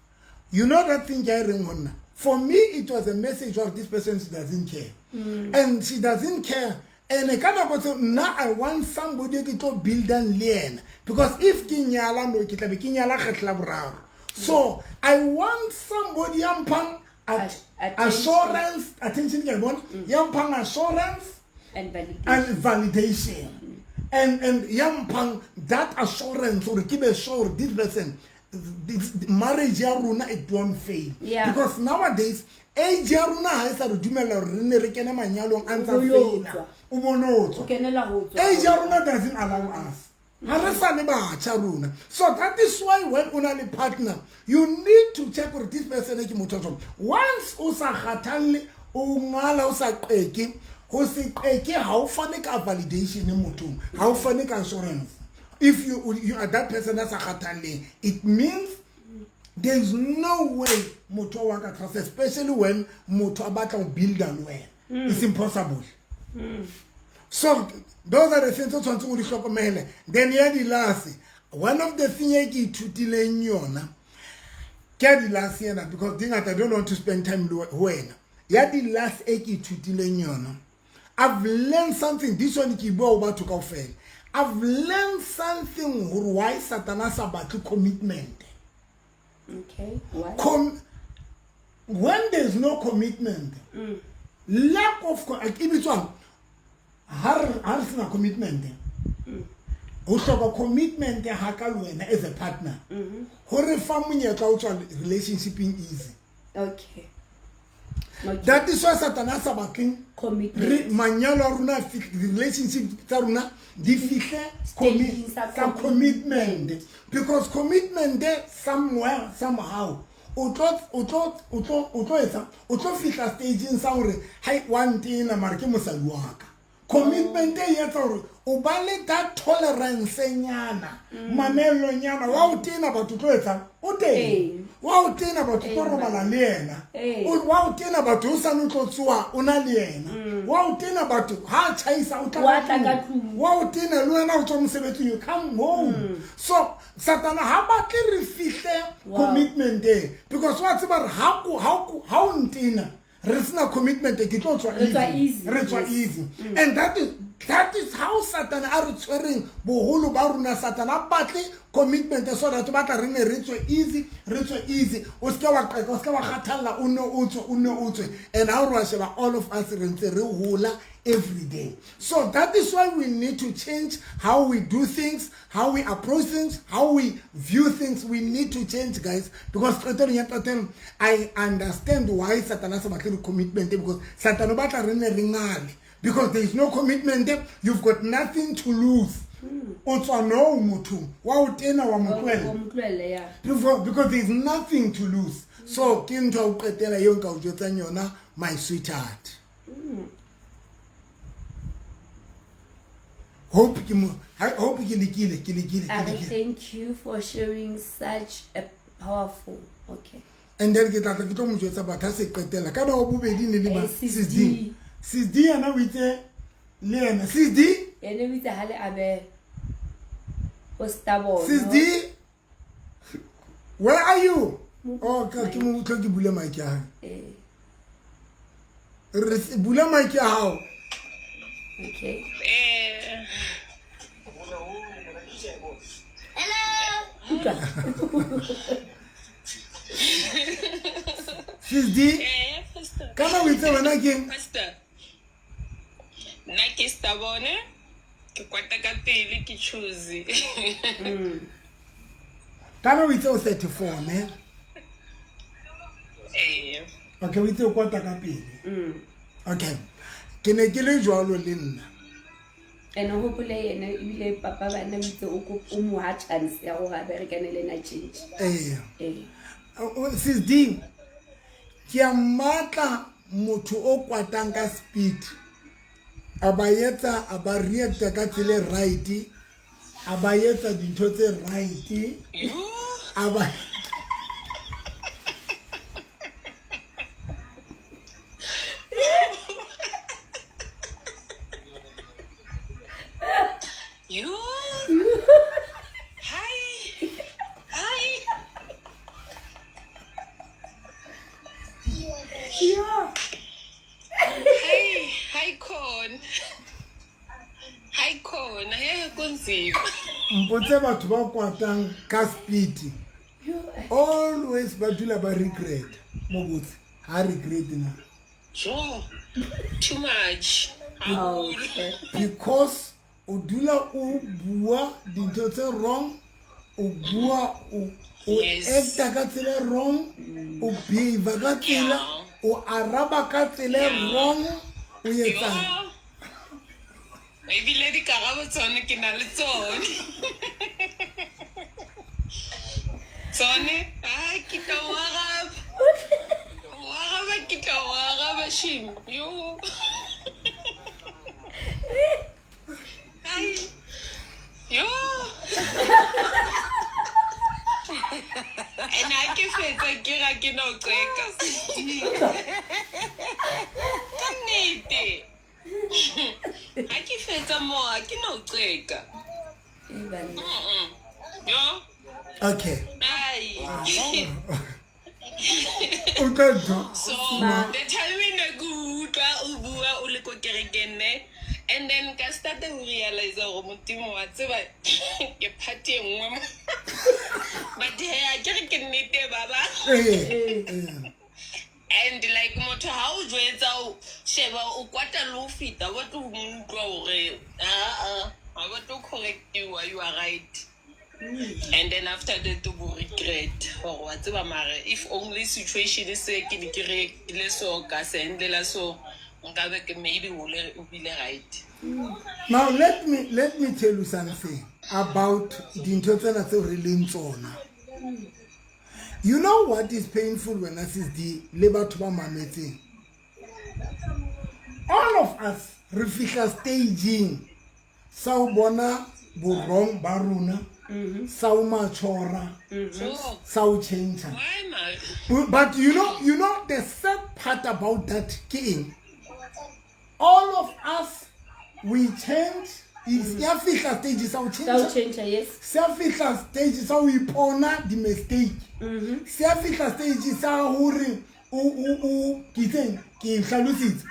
You know that thing ke a e reng ho nna. For me it was a message of this person she doesn't care. And she doesn't care. And ka nako tseo nna I want somebody ke tlo buildang le yena because if ke nyala no ke tla be ke nyala kgetlo la boraro. So I want somebody ya mphang assurance, attention ke a e bona, ya mphang assurance and validation. And validation. And ya mphang that assurance hore ke be sure this person, this marriage ya rona it won't fail. Yeah. Because nowadays age ya rona ha e sa re dumella hore re ne re kene manyalong a ntsa feila. O bonotswa. O kenela ho tswa. Age ya rona doesn't allow us. Ha re sa le batjha rona. So that is why when o na le partner, you need to check hore this person ke motho jwang. Once o sa kgathalle, o ngala o sa qeke, ho se qeke ha o fane ka validation mothong, ha o fane ka assurance. If you are that person that's sa kgathalleng, it means there is no way motho wa ka trust, especially when motho a batla ho builda le wena. It's impossible. So those are the things tse tshwanetseng o di hlokomele. Then ya dilase, one of the thing e ke ithutileng yona ke ya dilase ena, because dingata don't want to spend time le wena. Ya dilase e ke ithutileng yona, I've learned something. This one ke bua ho batho kaofela. I've learned something hore why Satana sa batle commitment. Okay, why? When there's no commitment, lack of e bitswang ha re sena commitment. Ho hloka commitment ha ka le wena as a partner. Ho re fa monyetla o tswa relationshipeng easy. Okay. Okay. That is why Satana sa batleng commitment. Manyalo a rona, relationship tsa rona di fihle sa commitment, because commitment somewhere somehow o tlo etsa o tlo fihla stageng sa hore hai wa ntena mara ke mosadi wa ka. Commitment e etsa hore o ba le that tolerance nyana, mamello nyana, wa o tena batho tlo etsa o teng, wa o tena batho tlo robala le yena, wa o tena batho o sa no tlo tsoa o na le yena, wa o tena batho ha tjhaisa o tla ka tlung, wa o tena le wena o tswa mosebetsing, you come home. So Satana ha batle re fihle commitment e, because wa tseba re ha o ntena re sena commitment ke tlo tswa easy, re tswa easy. And that is how Satana a re tshwereng boholo ba rona. Satana a batle commitment so that batla re ne re tswe easy, re tswe easy. O seke wa qeka, o seke wa kgathalla, o ne o tswe, o ne o tswe. And ha re sheba all of us re ntse re hola every day. So that is why we need to change how we do things, how we approach things, how we view things. We need to change, guys, because I understand why Satana sa batle commitment, because Satana batla re ne re ngale. Because there is no commitment, you've got nothing to lose. O tswa no motho wa o tena wa mo tlohela, because there is nothing to lose. So ke ntho o qetela eo nka o jwetsang yona, my sweetheart. Hope ke lekile. Thank you for sharing such a powerful. Okay. And then ke tla ke tlo mo jwetsa batho se qetela ka ba bobedi ne le ba Sis D. Sis D yena o itse le yena Sis D yena o itse ha le abe o stubborn. Sis D, where are you? Oh, ke mo utlwa ke bula mic ya hae. Re bula mic ya hao. Okay. Hello. Utlwa. Sis D, Pastor. kana o itse wena keng? Pastor. Nna ke stubborn, ke kwata ka pele, ke choose. Kana o itse o 34 ne? Eh. Okay, o itse o kwata ka pele. Okay. Ke ne ke le jwalo le nna. And o hopole yena ebile papa bana o itse o mo ha chance ya gore a berekane le ena change. Ee. Ee. Sis D, ke a mmatla motho o kwatang ka speed. A ba etsa, a ba reacta ka tsela e right, a ba etsa dintho tse right, a ba You. Hi. Hi. Yeah. Hi. Hi khona. Hi khona. Hey kunzima. Mpotse batho ba kwatang ka speed. Always ba dula ba regret. Mo botse, ha regret na. Sure. Too much. Oh, okay. Because o dula o bua dintho tse wrong, o bua o Yes. acta ka tsela e wrong, o behave ka tsela, o araba ka tsela e wrong, o etsang. Yo. Ebile dikarabo tsone ke na le tsone. Tsone, ai ke tla o araba. O araba ke tla o araba shame. Yo. Ai. Yo. And ha ke fetsa ke ra ke no qeka. Ka nnete. Ha ke fetsa mo ha ke no qeka. Eh, banna. Yo. Okay. Ai. O tla ntho. So the time ne ke utlwa o bua o le ko kerekeng ne, and then ka start ho realize hore Modimo wa tseba ke party e nngwe mo. But he a ke re ke nnete baba. Eh. Eh. And like motho ha o jwetsa o sheba o kwata le ho feta, wa tlo mo utlwa hore aa ha ba tlo correctiwa, you are right. And then after that o bo regret hore wa tseba mare if only situation se ke ne ke reactile so ka se handlela so nkabe ke maybe o le o bile right. Now let me tell you something about dintho tsena tseo re leng tsona. You know what is painful when Sis D le batho ba mametseng? All of us re fihla staging sa ho bona borong ba rona, sa ho mature, So sa ho change. why mare? But you know the sad part about that ke eng? All of us we change. Ya fihla stage sa ho Sa o change. change, yes. Se a fihla stage sa ho ipona di-mistake. Se a fihla stage sa hore o ke itseng, ke hlalositse.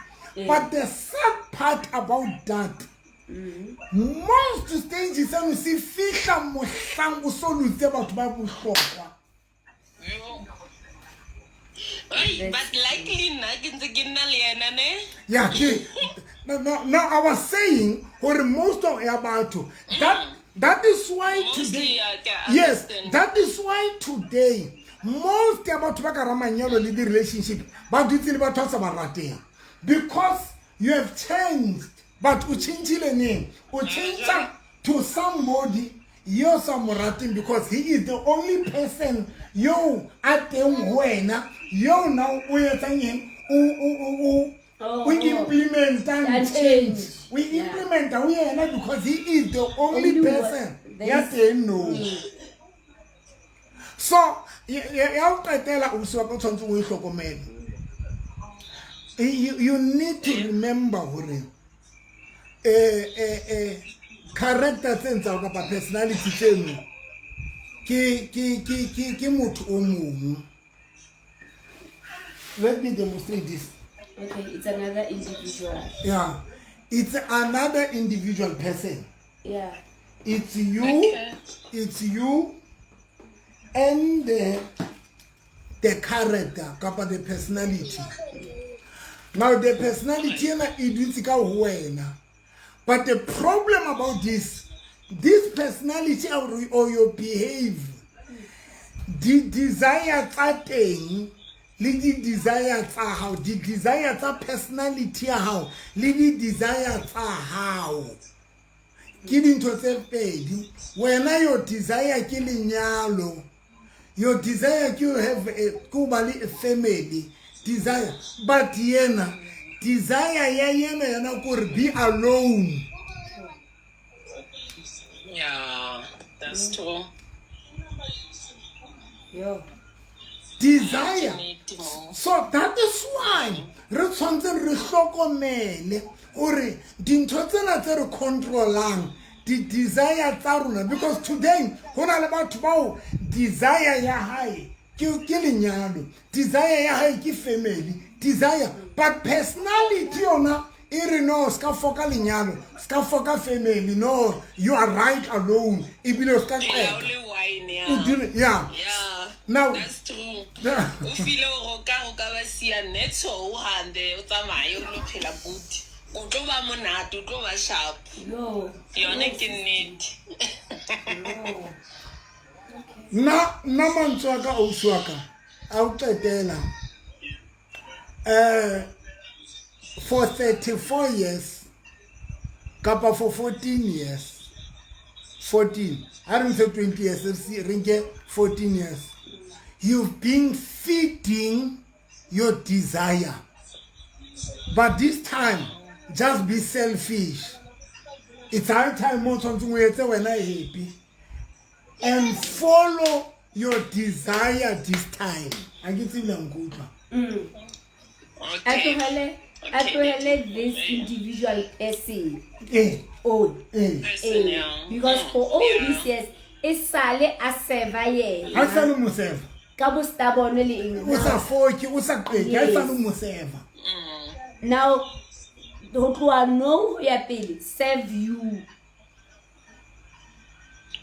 But the sad part about that, most stage seno se fihla mohlang o so lutse batho ba bohlokwa. Yo. Ai, but likely nna ke ntse ke nna le yena ne. Yeah, no, I was saying hore most of ya batho that is why Mostly, today, I yes, understand. that is why today most ya batho ba ka hara manyalo le di-relationship ba dutse le batho ba sa ba rateng, because you have changed. But o changile neng? O change to somebody yo sa mo rateng, because he is the only person yo a teng ho wena, yo now o etsang eng? O Oh, o implementang And change. change. We Yeah. implement ho yena because he is the only Only one. person There ya is- teng no. So ya o qetela o se wa ka o tshwanetse o e hlokomele. You need to remember hore character tse tsa kapa personality tseno ke motho o mong. Let me demonstrate this. Okay, it's another individual. Yeah, it's another individual person. Yeah. It's you. Okay. It's you. And the character kapa the personality. Now the personality ena e dutse ka ho wena, but the problem about this personality or your behave, di-desire tsa teng le di-desire tsa hao, di-desire tsa personality ya hao le di-desire tsa hao ke dintho tse pedi. Wena, your desire ke lenyalo, your desire ke you have a, ke ho ba le a family desire, but yena desire ya yena kore be alone. Yeah, that's true. Yo. Desire. Nnete mo. So that is why re tshwanetse re hlokomele hore dintho tsena tse re controlang, di-desire tsa rona, because today ho na le batho bao desire ya hae ke lenyalo, desire ya hae ke family desire, but personality yona e re no, ska foka lenyalo, ska foka family, no, you are right alone, ebile o ska Yeah, qeta o le wine, yeah. O dire, yeah. Yeah. Now- That's true. O feel hore o ka ba siya netso, o hambe, o tsamaye, o lo phela good. O tlo ba monate, o tlo ba sharp. Yo. Yone ke nnete. Yo. Nna mantswe a ka, ausi wa ka, a o qetela, for 34 years kapa for 14 years, 14, a re ntshe 20 years, re nke 14 years, you've been feeding your desire, but this time just be selfish. It's high time mo tshwanetseng o etse wena happy and follow your desire this time. A ke tsebe la nkutlwa. A Okay. tlohele, a tlohele this individual person on Person, yeah. Because for all Yeah. these years e sale a serva Ha sa yena le moseva ka bo stubborn le eng. O sa foke, o sa qeke, ha e sa le Yes. moseva. Now ho tloha nou ho ya pele, serve you.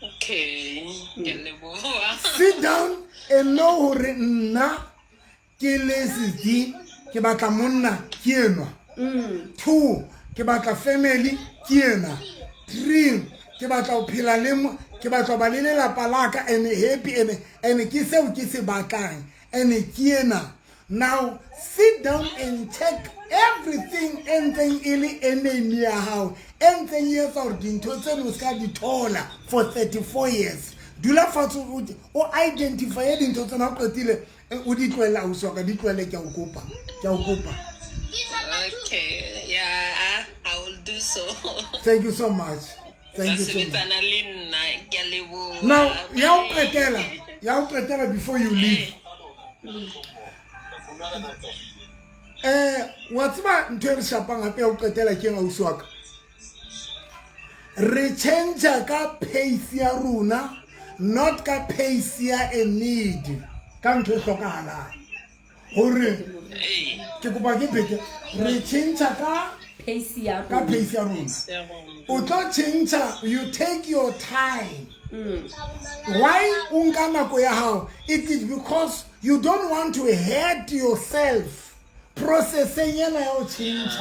Okay. Ke a leboha. Sit down and know hore nna ke le sedi, ke batla monna ke enwa, two, ke batla family ke ena, three, ke batla ho phela le ke batla ho ba le lelapa la ka and happy and ke seo ke se batlang and ke ena. Now sit down and check everything e ntseng e le enemy ya hao, e ntseng e etsa hore dintho tseno o ska di thola for 34 years. Dula fatshe, o identifye dintho tsena. O qetile, o di tlohele, ausi wa ka, di tlohele. Ke a o kopa, ke a o kopa. Okay. Yeah, I will do so. Thank you so much, thank you so much. Sebetsana le nna. Ke a leboha. Now ya o qetela, ya o qetela before you leave, wa tseba ntho e re shapang gape ya o qetela ke eng, ausi wa ka? Re change ka pace ya rona, not ka pace ya a need, ka ntho e hlokahalang gore ke kopa ke phete, re change ka Pace ya ka rona. Pace ya rona. O tlo change, you take your time. Why o nka nako ya hao? It is because you don't want to hurt yourself processeng ena ya ho change.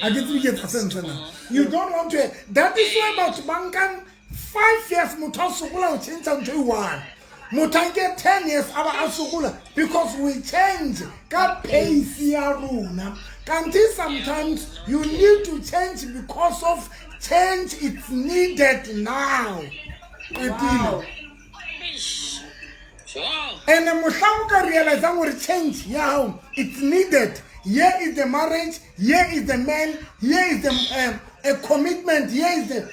A ke tsebe ke etsa sentle na? You don't want to, that is why batho ba nkang 5 years, motho a sokola ho change ntho e one, motho a nke 10 years a ba a sokola, because we change ka pace ya rona, kante sometimes you need to change because of change it's needed now. Qetile. Wow. Sure. And mohlang o ka realisang gore change ya hao it's needed, here is the marriage, here is the man, here is the a commitment, here is the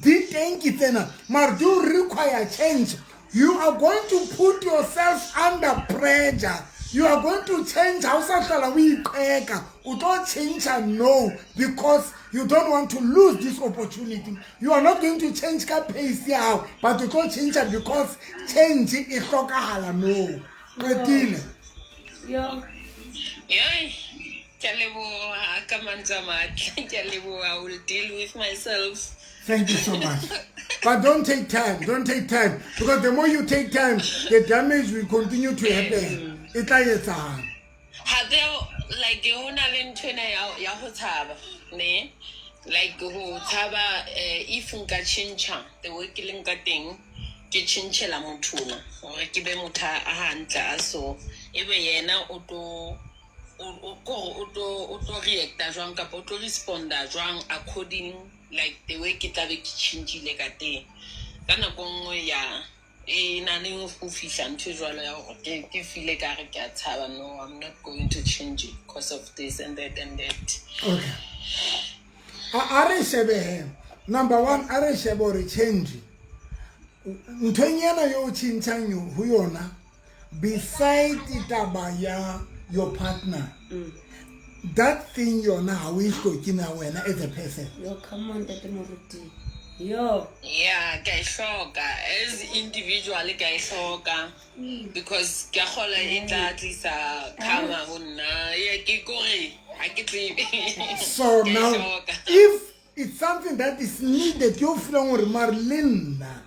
di teng ke tsena, mare do require change. You are going to put yourself under pressure. You are going to change. Ha o sa hlola o iqeka, o tlo change no, because you don't want to lose this opportunity. You are not going to change ka pace ya hao, but o tlo change because change e hlokahala no. Qetile. Yo. Yay. Ke a leboha ka mantswe a matle. Ke a leboha. I will deal with myself. Thank you so much. But don't take time. Don't take time. Because the more you take time, the damage will continue to happen. E tla etsahala. Hape like ho na le nthwena ya ho tshaba ne, like ho tshaba if nka tjhentjha the way ke leng ka teng, ke tjhentjhela motho ona hore ke be motho a hantle a so, ebe yena o tlo o kore o tlo reacta jwang kapa o tlo responda jwang according like the way ke tlabe ke tjhentjhile ka teng. Ka nako nngwe ya e na le ho fihla ntho e jwalo ya hore ke feel ka re ke a tshaba, no, I'm not going to change it because of this and that and that. Okay. A re shebe he. Number one, a re shebe hore change. Nthong ena yo o tjhentjhang yo ho yona, beside taba ya your partner, that thing yona ha o e hloke na wena as a person? Yo, come on, Ntate Moruti, yo. Yeah, ke a e hloka as individual, ke a e hloka because ke a kgola e tla tlisa karma ho nna. Yeah, ke kore ha ke tsebe. So Ke a e now, hloka. If it's something that is needed, yo feeling hore mare le nna,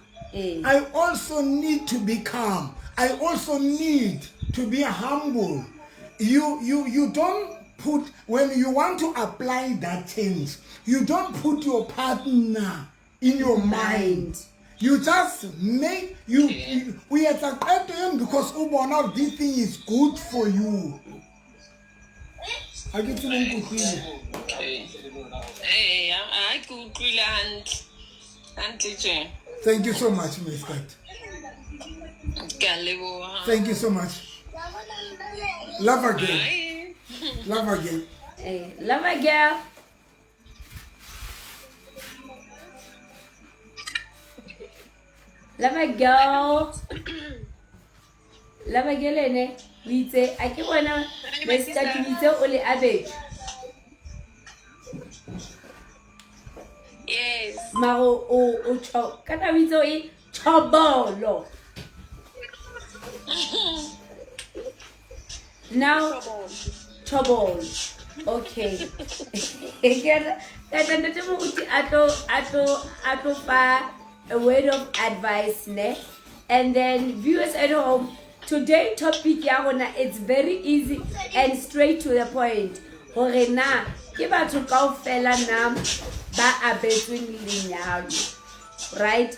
I also need to be calm. I also need to be humble. You don't put, when you want to apply that change, you don't put your partner in your mind. You just make you o etsa qeto eno because o bona hore this thing is good for you. Ha ke tsebe o nkutlwile. Okay, ee, ha ke utlwile hantle hantle tje. Thank you so much, Miss Kat. Ke a leboha. Thank you so much. Love again. Bye. Love again. Hey, love a girl. Love a girl. Love a girl ene o itse a ke bona Mr. o itse o le abetswe. Yes. Mara o cho kana o itse o e chobolo. Now chobolo. Okay. Ke ka ntate Moruti a tlo fa a word of advice ne, and then viewers at home, today topic ya rona, it's very easy and straight to the point, hore na ke batho kaofela na ba abetsweng lenyalo. Right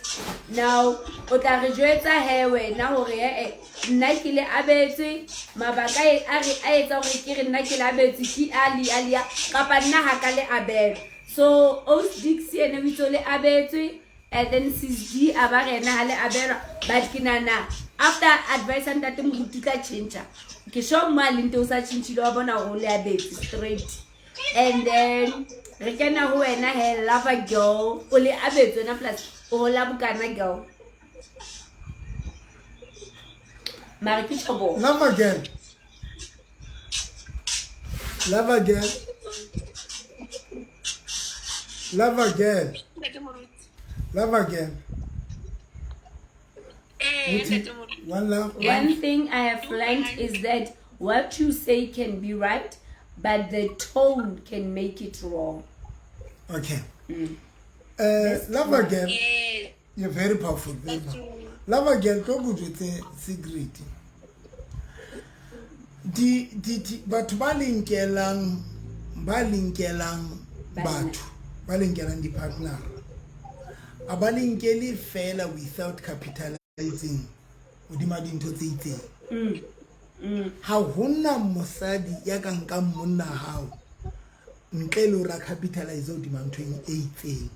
now o tla re jwetsa he wena hore ee, nna ke le abetswe, mabaka a re a etsa hore ke re nna ke le abetswe ke a le a le a, kapa nna ha ka le abelwa. So Os Dixie ene o itse o le abetswe, and then Sis D a ba re ena ha le abelwa, but ke nana after advice ya ntate Moruti tla tjhentjha. Ke sure mo a leng teng o sa tjhentjhile, wa bona hore o le abetswe straight. And then re kena ho wena he, lover girl, o le abetswe wena, plus o hola bokana girl, mare ke tjhobolo. Love again. Love again. Love again. Ntate Moruti. Love again. Eh, Ntate Moruti. One love. One thing I have learned is that what you say can be right, but the tone can make it wrong. Okay. Love again. Yes. You're very powerful. Very That's powerful. true. Love again, tlo go jwetse secret. Di batho ba le nkelang batho ba le nkelang di-partner, a ba le nkele fela without capitalizing hodima dintho tse itseng. Ha hona mosadi ya ka nkang monna hao ntle le hore a capitalize hodima nthong e itseng.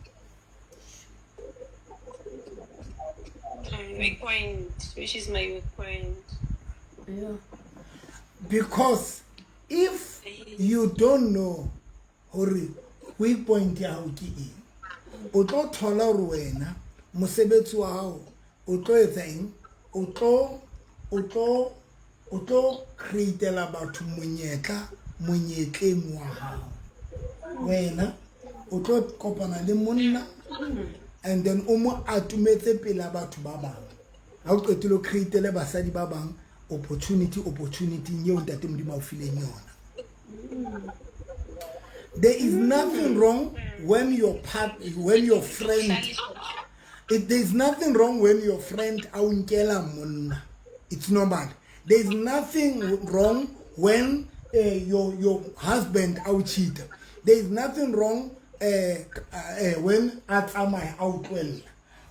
Weak point, which is my weak point. Because if you don't know hore weak point ya hao ke eng, o tlo thola hore wena mosebetsi wa hao o tlo etsa eng, o tlo createla batho monyetla monyetleng wa hao. Wena o tlo kopana le monna and then o mo atumetse pela batho ba bang. Ha o qetile, o createle basadi ba bang opportunity opportunity eo ntate Modimo a o fileng yona. There is nothing wrong when your part when your friend There's nothing wrong when your friend a o nkela monna. It's normal. There's nothing wrong when your husband a o cheat. There's nothing wrong when a tsamaya a o tlohella.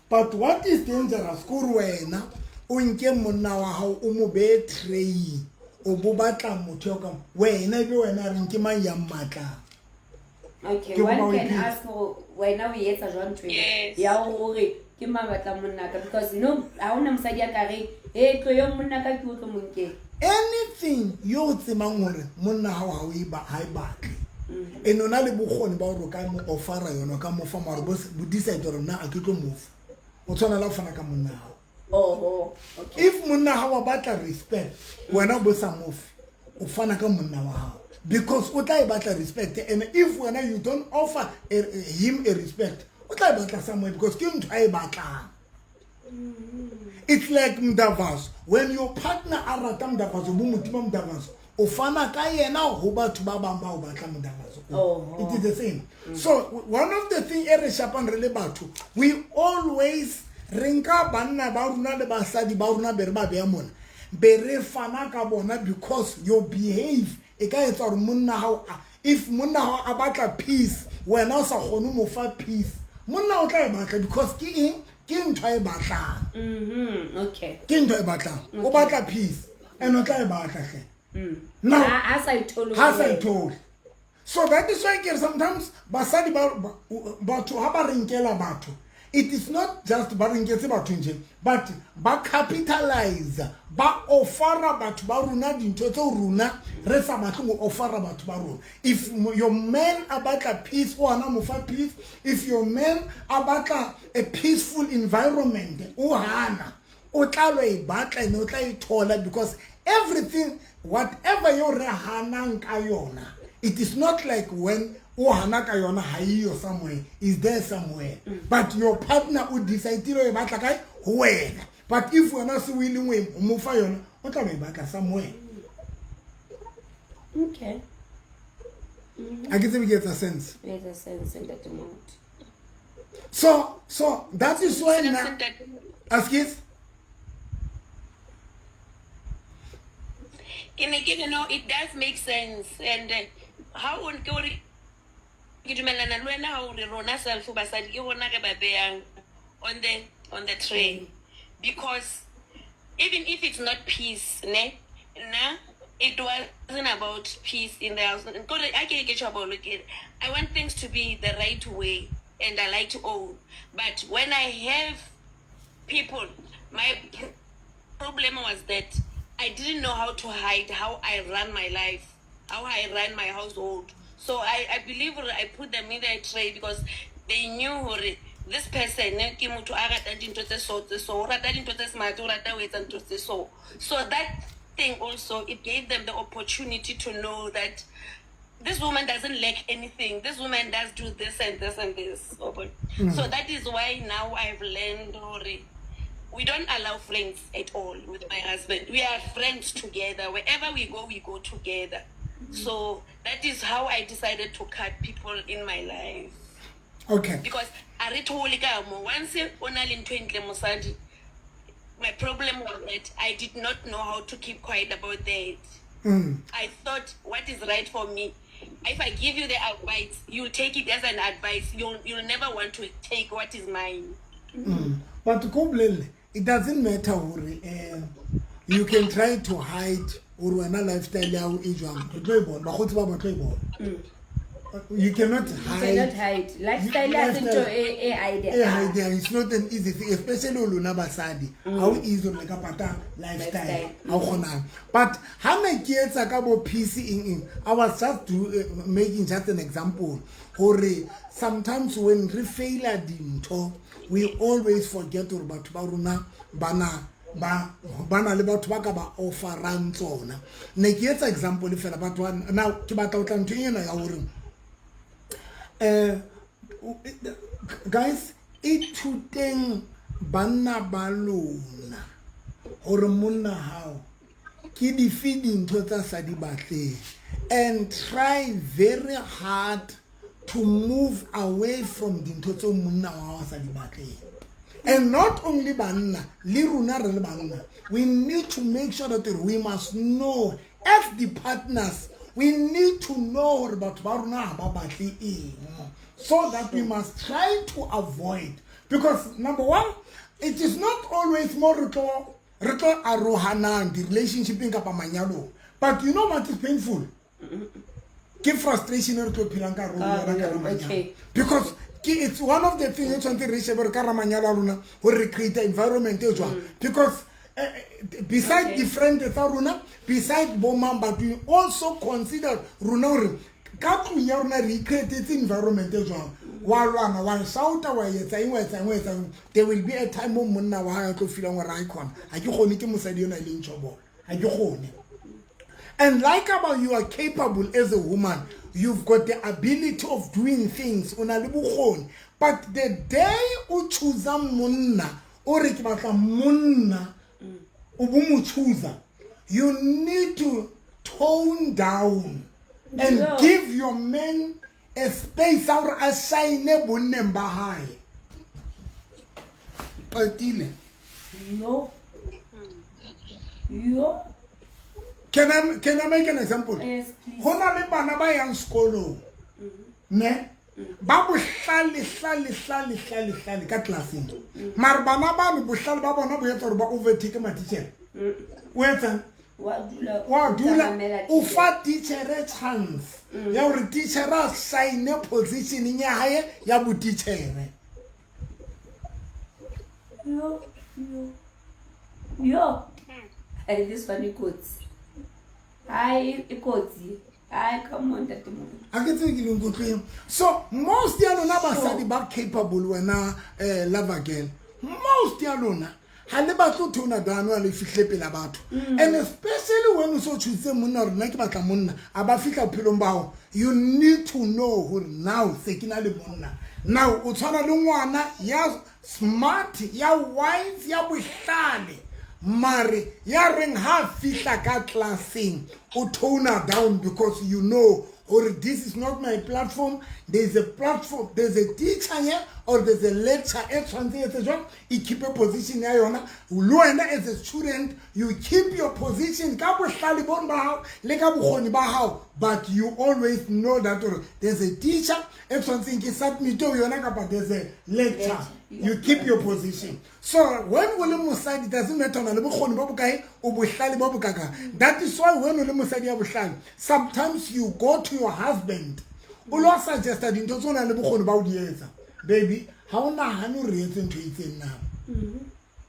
But what is dangerous ke hore wena o nke monna wa hao o mo behe tray, o bo batla motho eo ka wena, ebe wena a reng ke mang ya mmatlang. Okay, Ke one kopa o can repeat. ask for wena o etsa jwang ntho ena? Yes. Ya hore ke mang batlang monna ka, because no, ha hona mosadi a ka reng, "Hey, tlo yo monna ka ke o tlo mo nkeng." Anything yo o tsebang hore monna hao ha o e ba, ha e batle, and o na le bokgoni ba hore o ka mo offera yona, o ka mo fa, mara bo decide hore nna a ke tlo mo fa, o tshwanela ho fana ka monna hao. Oho, okay. If monna hao a batla respect, wena o bo sa mo fe, o fana ka monna wa hao, because o tla e batla respect. And if wena you don't offer him a respect, o tla e batla somewhere, because ke ntho a e batlang. It's like mdavaso. When your partner a rata mdavaso, bo motima mdavaso, o fana ka yena ho batho ba bang ba o batla mdavaso. Oho. It is the same. So one of the thing e re shapang re le batho, we always re nka banna ba rona le basadi ba rona be re ba beya mona, be re fana ka bona, because your behave e ka etsa hore monna hao if monna hao a batla peace, wena o sa kgone mo fa peace, monna o tla e batla, because ke eng? Ke ntho a e batlang. Okay. Ke ntho e batlang. O batla peace and o tla e batla hle. Now, Ha sa e thole ha ho sa e wena. thole. So that is why ke re sometimes basadi ba batho ha ba re nkela batho, it is not just ba re nketse batho nje, but ba capitalize, ba offera batho ba rona dintho tseo rona re sa batleng ho offera batho ba rona. If your man a batla peace, o hana mo fa peace. If your man a batla a peaceful environment, o hana, o tla lo e batla and o tla e thola, because everything, whatever yo re hanang ka yona, it is not like when o hana ka yona ha eyo somewhere, is there somewhere. But your partner o decide o e batla kae ho wena. But if wena se o ile o mo fa yona, o tla e batla somewhere. Okay. A ke tsebe ke etsa sense. E etsa sense, ntate Moruti. So that is why Sense, na ntate. Askies? Ke ne ke re no, it does make sense. And how o ke hore ke dumellana le wena ha o re rona self basadi ke rona re ba beyang on the tray, because even if it's not peace, ne, nna it wasn't about peace in the house. Kore a ke ke tjho ke re, I want things to be the right way and I like to own. But when I have people, my problem was that I didn't know how to hide how I run my life, how I run my household. So I believe hore I put them in their tray because they knew hore this person ke motho a ratang dintho tse so tse so, o rata dintho tse smart, o rata ho etsa ntho tse so. So that thing also, it gave them the opportunity to know that this woman doesn't lack anything. This woman does do this and this and this. So that is why now I've learned hore we don't allow friends at all with my husband. We are friends together. Wherever we go, we go together. So that is how I decided to cut people in my life. Because a re theole ka mo. Once o na le ntho e ntle mosadi, my problem was that I did not know how to keep quiet about that. I thought what is right for me, if I give you the advice, you'll take it as an advice. You'll never want to take what is mine. But ko bolelle, it doesn't matter hore you can try to hide hore wena lifestyle ya hao e jwang. Re tlo e bona, bakgotsi ba tlo e bona. You cannot You hide. cannot hide. Lifestyle ya se ntho e hide. E hide, it's not an easy thing, especially o lona basadi. Ha o easy hore le ka pata lifestyle. Lifestyle. Ha o kgonang. But ha ne ke etsa ka bo peace eng eng, I was just making just an example hore sometimes when re faila dintho, we always forget hore batho ba rona ba na le batho ba ka ba offerang tsona. Ne ke etsa example fela, but now ke batla ho tla ntho ena ya hore guys, ithuteng banna ba lona hore monna hao ke dife dintho tsa sa di batleng, and try very hard to move away from dintho tseo monna wa hao a sa di batleng. And not only banna, le rona re le banna, we need to make sure that we must know as the partners, we need to know hore batho ba rona ha ba batle eng, so that we must try to avoid. Because number one, it is not always more re tlo arohanang di-relationshipeng kapa manyalong. But you know what is painful? Ke frustration e re tlo phelang ka rona ka hara manyalo. Because it's one of the things e tshwanetse re shebe re ka hara manyalo a rona hore re create environment e jwang. Because beside different tsa rona, beside bo mang, but we also consider rona hore ka tlung ya rona re create environment e jwang. Wa lwana, wa shouta, wa etsa eng, wa etsa eng, wa etsa eng. There will be a time mo monna wa hae a tlo feelang hore ha khona, ha ke kgone, ke mosadi yona e leng tjhobolo, ha ke kgone. And like about you are capable as a woman, you've got the ability of doing things, o na le bokgoni. But the day o choose monna, o re ke batla monna, o bo mo choose, you need to tone down and give your man a space ya hore a shine bonneng ba hae. Qetile. Yo. Yo. Can I make an example? Yes, please. Ho na le bana ba yang sekolong, ne? Ba bohlale, hlale, hlale, hlale, hlale ka classeng. Mara bana bano bohlale ba bona bo etsa hore ba overtake matitjhere. O etsang? Wa dula o fa teacher chance ya hore teacher a sign position ya hae ya botitjhere. Yo, yo. Yo. Hey, this one is I kotsi. I come on that moment. A ke tsebe ke leng kutlweng. So most ya lona basadi ba capable wena lover girl. Most ya lona ha le batle ho theola down wa le fihle pela batho. And especially when o so choose monna hore nna ke batla monna, a ba fihla bophelong ba hao, you need to know hore now se ke na le monna. Now o tshwana le ngwana ya smart, ya wise, ya bohlale. Mare ya reng ha fihla ka classeng o tone down because you know or this is not my platform. There's a platform, there's a teacher here or there's a lecture e tshwanetse etse jwang, e keep a position ya yona. Le wena as a student you keep your position ka bohlale bona ba hao le ka bokgoni ba hao, but you always know that or there's a teacher e tshwanetseng ke submit ho yona kapa there's a lecture. You keep your position. So when o le mosadi, doesn't matter na le bokgoni ba bokae o bohlale ba bokaka. That is why when o le mosadi ya bohlale, sometimes you go to your husband, o lo suggesta dintho tse o nang le bokgoni ba ho di etsa. Baby, ha o nahane hore re etse ntho e itseng na?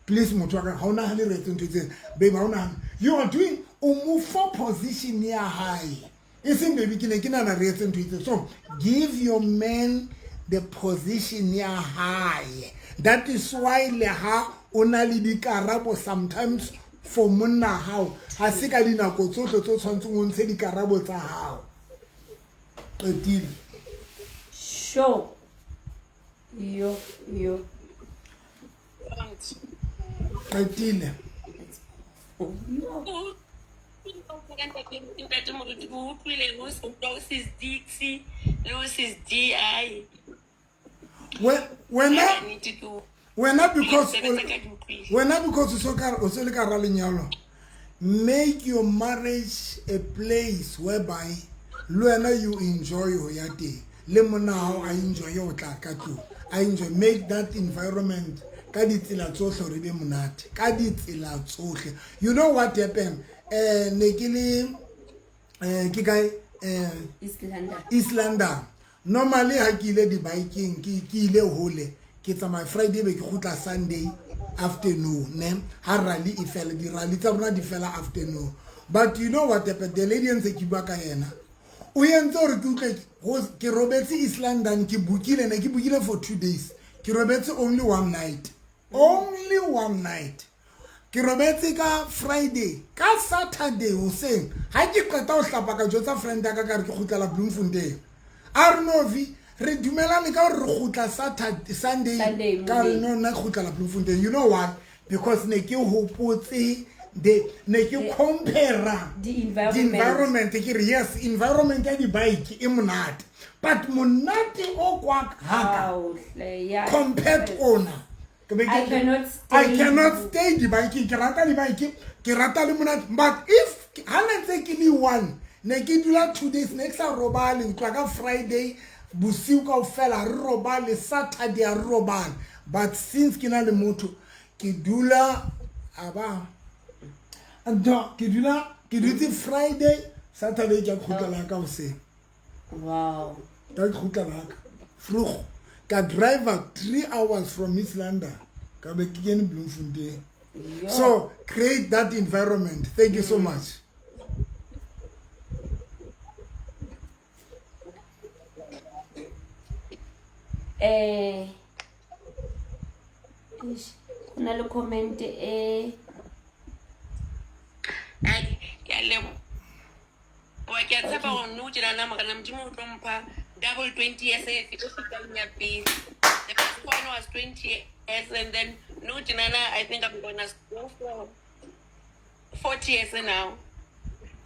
Please motho wa ka, ha o nahane re etse ntho e itseng. Baby, ha o nahane. You are doing o mo fa position ya hae. E seng baby ke ne ke nahana re etse ntho e itseng. So give your man the position ya hae. That is why le ha o na le dikarabo sometimes for monna hao, ha se ka dinako tsohle tse o tshwanetseng o ntshe dikarabo tsa hao. Qetile. Sure. Yo, yo. Qetile. Ntate Moruti, o utlwile ho sis Dixie le ho sis DI. Wena because o so le ka hara lenyalo, make your marriage a place whereby le wena you enjoy ho ya teng, le monna hao a enjoy ho tla ka tlung, a enjoy. Make that environment ka ditsela tsohle hore e be monate, ka ditsela tsohle. You know what happened? Ne ke le ke kae, East London. Normally ha ke ile di-biking, ke ile hole, ke tsamaya Friday be ke kgutla Sunday afternoon, ne? Ha rally e fela, di-rally tsa rona di fela afternoon. But you know what happened? The lady ntse ke bua ka yena, o entse hore ke utlwe ke robetse East London, ke bookile, ne ke bookile for 2 days. Ke robetse only one night. Only one night. Ke robetse ka Friday, ka Saturday hoseng ha ke qeta ho hlapa ka jwetsa friend ya ka ka re ke kgutlela Bloemfontein. A re no vi, re dumelane ka hore re kgutla Saturday, Sunday, ka re no nna ke kgutlela Bloemfontein. You know why? Because ne ke hopotse ne ke compare the environment. Ke re yes, environment ya di-bike e monate, but monate o kwa haka compared ona. I cannot stay. I cannot stay di-bike. Ke rata di-bike, ke rata le monate. But if ha ne ntse ke le one, ne ke dula 2 days, ne ke sa robale, ho tloha ka Friday bosiu kaofela re robale, Saturday a re robale. But since ke na le motho, ke dula a ba ntho, ke dula ke dutse Friday, Saturday ke a kgutlela ka hoseng. Wow. Ka kgutlela ka vroeg. Ka driver 3 hours from East London. Ka be ke kene Bloemfontein. Yo. So create that environment. Thank you so much. Eish, go na le comment e Ai, ke a leboha, ke a tshepa gore nou tjenana Morena Modimo o tlo mpha double 20 years e fetang ya pele. The first one was 20 years, and then nou tjenana I think I'm gonna go for 40 years now.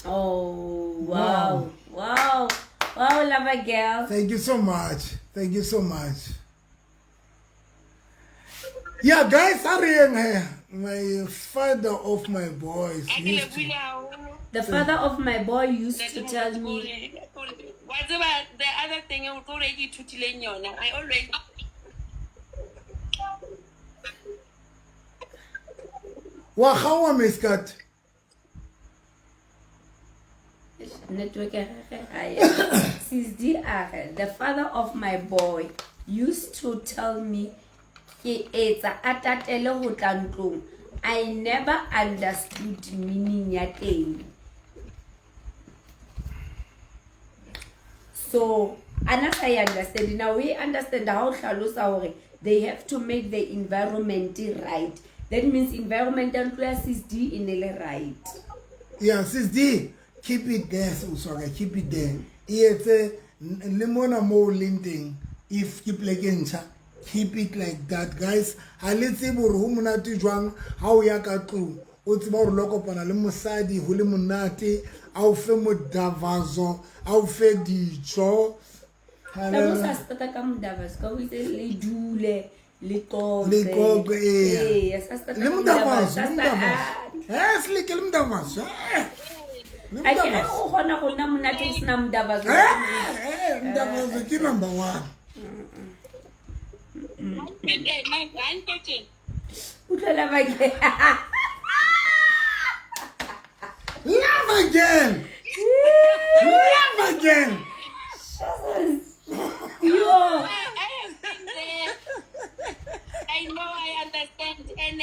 Oh, wow. Wow. Wow, lover girl. Thank you so much. Thank you so much. Yeah, guys, sorry, my father of my boys. A ke Used to, lebohile haholo. The father of my boy used to tell me, Wa tseba, the other thing e gore ke ithutileng yona, I always wa kgaoha Meskat. Network ya gagwe ga e. Sis D a re, the father of my boy used to tell me ke etsa a tatele ho tla ntlong. I never understood meaning ya teng. So ana sa e understand. Now we understand how hlalosa hore they have to make the environment right. That means environment ya ntlo ya Sis D e ne le right. Yeah, Sis D, keep it there, Uswaka, keep it there. E etse le mona mo o leng teng, if ke pleke e ntjha, keep it like that, guys. Ha le tsebe hore ho monate jwang ha o ya ka tlung, o tseba hore lo kopana le mosadi ho le monate, a o fe modavazo, a o fe dijo. Hlalosa stata ka modavazo, ka o itse le dule, le qoqe. Le qoqe, eya. Eya, sa stata Le ka modavazo, modavazo, sa le sta- modavazo. ah. Eh, se leke le modavazo, eh. Le A ke re modavazo. o kgona go nna monate o sena modavazo. Eh, modavazo ke number 1. Utlwa lava ke. Love again. Love again. Yo. I have been there. I know, I understand. And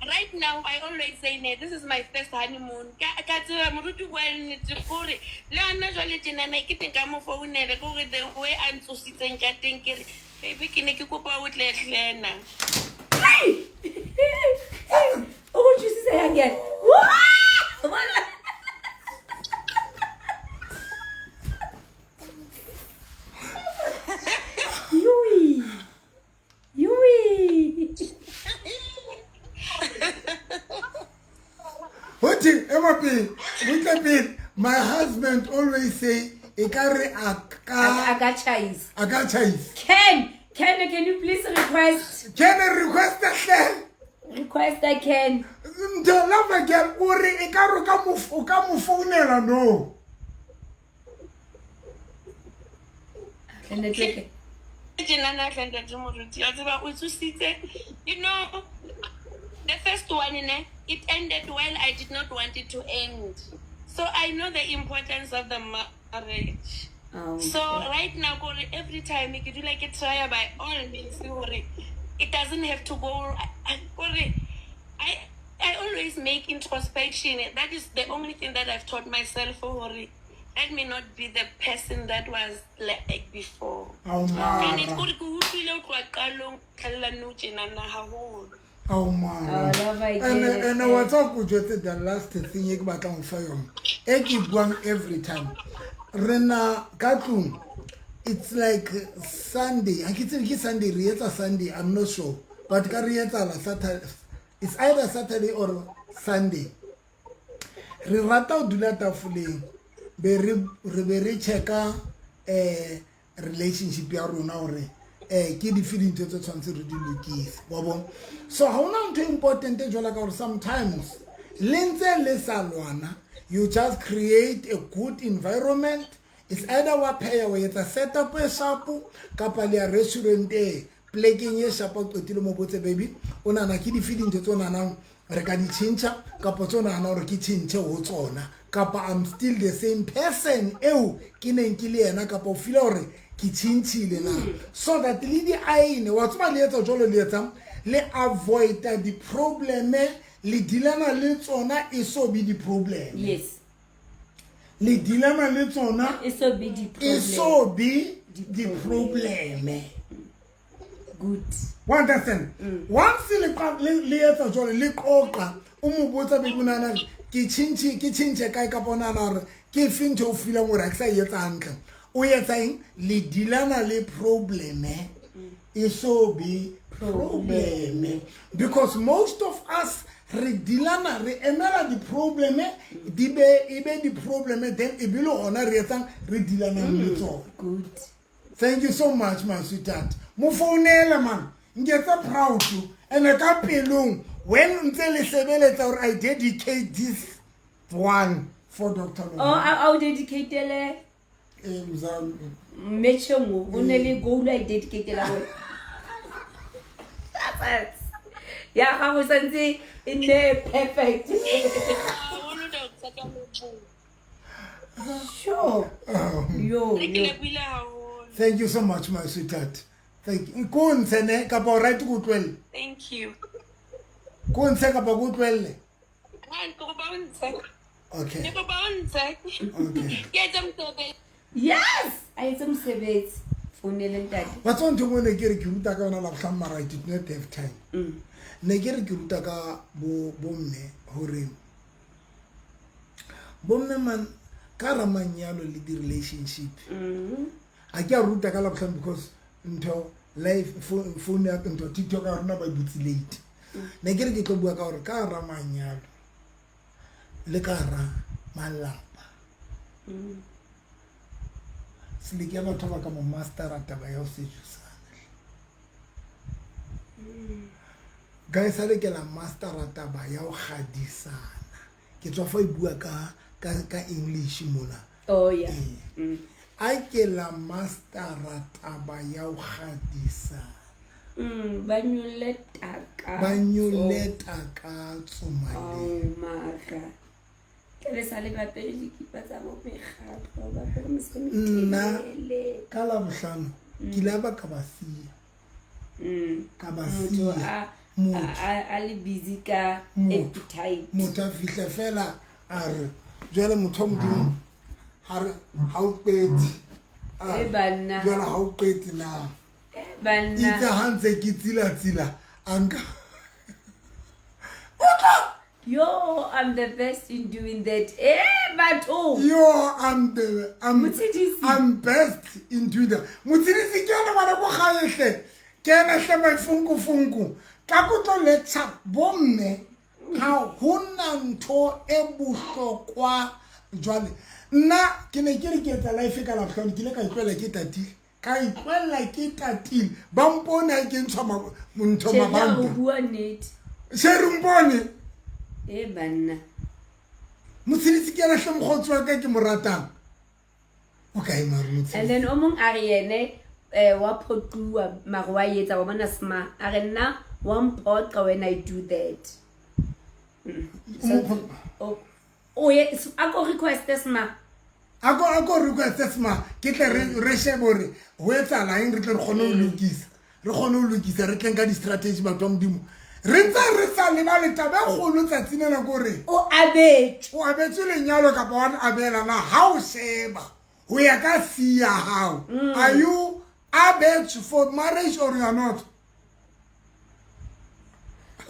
right now, I always say, ne, this is my first honeymoon. Ka tseba moruti o bua nnete kore le hona jwale tjenana ke teng ka mo founele kore the way a ntsositseng ka teng ke re, baby, ke ne ke kopa o tle hlena. Ai! O go thusitse yang ke? Wah! Bona. Yui. Yui. Hothi, ema pele, butle pele. My husband always say, ekare a ka A ka tjhaisa. a ka tjhaisa. Ken, can you please request? Can I request a hle? Request I can. Ntho love girl o re ekare o ka mo founela no. Network. Tjenana hle ntate moruti, wa tseba o tsositse. You know, the first one, ne, it ended well. I did not want it to end. So I know the importance of the marriage. Oh, So right now, kore, every time ke dula ke try by all means hore it doesn't have to go. Kore, I always make introspection. That is the only thing that I've taught myself. Hore, let me not be the person that was like before. Ao And it mara. kore ke utlwile ho tloha qalong, tlhella nou tjenana haholo. Ao mara. Oh, love I And get it. and what's up with the last thing e ke batlang ho fa yona. E ke buang every time. Rena ka tlung, it's like Sunday. Ha ke tsebe ke Sunday, re etsa Sunday, I'm not sure. But ka re etsa la Saturday. It's either Saturday or Sunday. Re rata ho dula tafoleng, be re be re checka relationship ya rona hore Ke dife dintho tse tshwanetse re di lokise, wa bona? So ha hona ntho e important e jwalo ka gore sometimes le ntse le sa lwana, you just create a good environment. It's either wa pheya, o etsa setup e sharp, kapa le ya restaurant e plekeng e sharp, o qetile mo botse, baby, o nahana ke dife dintho tse o nahanang re ka di tjhentjha, kapa tse o nahana hore ke tjhentjhe ho tsona, kapa I'm still the same person eo ke neng ke le yena, kapa o feel hore ke tjhentjhile na, so that le di aene, wa tseba, le etsa jwalo, le etsang le avoida di-problem, le dealana le tsona e so be di-problem. Le dealana le tsona e so be e di-problem. So be di-problem. Good. Wa understand? Once le etsa jwalo, le qoqa, o mo botsa, baby, o nahana ke tjhentjhe, ke tjhentjhe kae, kapa o nahana hore ke efe ntho o feelang hore ha ke sa e etsa hantle, o etsa eng, le dealana le problem e so be problem, because most of us re dealana, re emela di-problem di be, e be di-problem, then e be le hona re etsang, re dealanang le tsona. Good. Thank you so much, my sweetheart. Mo founele, man, nketse proud ene ka pelong when ntse le sebeletsa hore I dedicate this one for Dr. O a o dedicatele Eh, mzami. matcheng o ne le goal a e dedicatela gore ya gago santse e nne perfect. Haholo, doctor, ka leboha. Sure, yo Ke yo. lebohile haholo. Thank you so much, my sweetheart. Thank you. Ko ntshe ne, kapa o right ko utlwelle? Thank you. Ko ntshe kapa ko utlwelle? Ha, ke kopa o ntshe. Okay. Ke kopa o ntshe. Okay. Ke etse mosebetsi. Yes, a etse mosebetsi, founele ntate. Wa tseba ntho e nngwe ne ke re ke ruta ka yona Labohlano, mara I did not have time. Ne ke re ke ruta ka bo bomme hore bomme man ka hara manyalo le di-relationship. Ha ke a ruta ka Labohlano because ntho live phone ya ntho TikTok ya rona ba e butse late. Ne ke re ke tlo bua ka hore ka hara manyalo le ka hara malapa, seleke ya batho ba ka mo mastera taba ya ho sejusana. Guys, ha le ke la mastera taba ya ho kgadisana, ke tswa fa e bua ka English mona. Oh yeah. Ee. A ke la mastera taba ya ho kgadisana. Ba nyolle taka. Ba nyolle takatso maleng. Oh mara tlabe sa le bapere dikipa tsa bo mekgatlo, ba apere mose Nna metelele. ka Labohlano ke ile ba ka ba siya. Ka ba Motho siya. a Motho. a le busy ka Motho. appetite. Motho a fihle fela a re jwale motho wa Modimo ha re ha o qete. A re, Eh, banna. Jwale ha o qete na. Banna. Itse ha ntse ke tsila-tsila a nka. Yo, I'm the best in doing that. Eh, batho. Yo, Motshedisi. I'm best in doing that. Motshedisi ke yena ngwana ko gae hle. Ke yena hle mafunkufunku. Ka ko tlo lecture bomme ha hona ntho e bohlokwa jwale. Nna ke ne ke re ke etsa life ka Labohlano, ke ile ka itlwela ke tatile. Ka itlwela ke tatile. Ba mpone ha ke ntshwa ntho Tjhe, o mabanta. bua nnete. Shere mpone. Eh, banna. Motshedisi ke yena hle mokgotsi wa ka ke mo ratang. O kae mare And Motshedisi? then o mong a re yene wa phoquwa mare wa etsa wa bona sma a re nna wa mphoqa when I do that. O mo O ye a ko request sma. A ko request sma ke tle re shebe hore ho etsahala eng, re tle re kgone ho lokisa, re kgone ho lokisa, re tleng ka di-strategy, batho ba Modimo, re ntse re sa lebale taba e kgolo tsatsing lena ke hore O abetswe. O abetswe lenyalo kapa wa abela na, ha o sheba ho ya ka C ya hao, are you abetswe for marriage or you are not?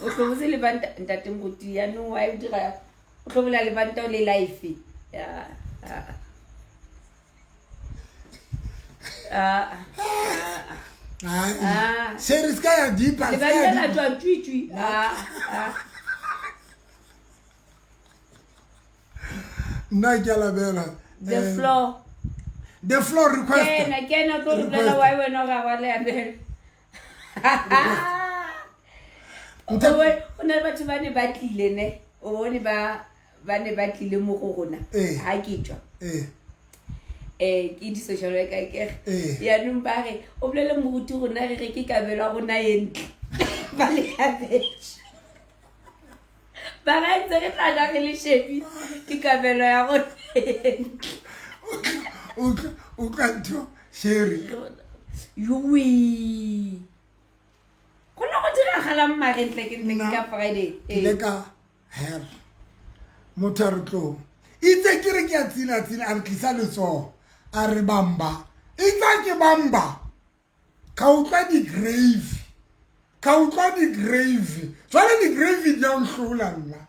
O hlobotse lebanta ntate Moruti yaanong wa e dira o hlobola lebanta o le life. Ya. Ah. Ah. Ai, Ah. shere se ka ya deeper, se ka Lebanta ya la deeper. tswa tswi tswi. Ah. Ah. Nna ke a labela. The Eh, floor. The floor request. Kena kena tlo re bolela Request. why wena o ga wa le abela. Go na le batho ba ne ba tlile ne, o bone ba ne ba tlile mo go rona Ee. ga ke tswa. Ee. Ke di-social worker kere. Ee. Yaanong ba re o bolele moruti rona re re ke kabelo ya rona e ntle ba le kabetše ba ga ntse re tla ja re le shebi ke kabelo ya rona e ntle. Utlwa ntho sherry. Yoe, go ne go diragalang marentle ke nne Nna, ka Friday? Ke ile ka hell motho a re tlo itse ke re ke a tsina-tsina, a re tlisa letsogo, a re bamba itsa ke bamba, ka utlwa di-gravy, ka utlwa di-gravy. Jwale di-gravy di a nhlola nna,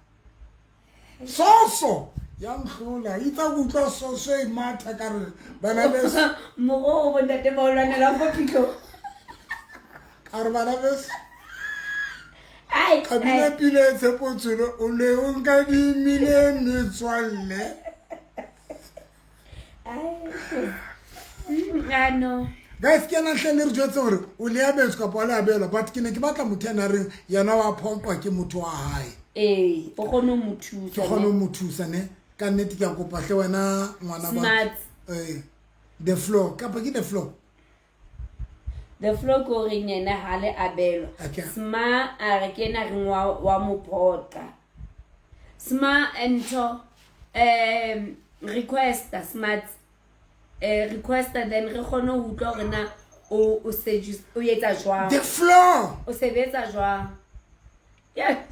soso ya nhlola itsa ke utlwa soso e matha, ka re bana beso. Morogo bontate ba o lwanela ko phitlhong. Ka re bana beso. Ai. Ka bina pina e tshepotsholo o ne o nkadimile metswalle. Ano. Guys, ke ena hle le re jwetse gore o le abetswe kapa o le abelwa, but ke ne ke batla motho ena reng yena wa phoqwa ke motho wa hae. Ee, o kgone ho mo Ke thusa. kgone ho Ne? mo thusa ne. Ka nnete ke a kopa hle wena ngwana ba. Smart. Eh, the floor kapa ke the floor. The floor ke goreng yena ga le abelwa. Okay. Sma a re ke ena reng wa mo phoqa sma ntho requesta smart requesta, then re kgone ho utlwa hore na o o etsa jwang. The floor. O sebetsa jwang, yeah.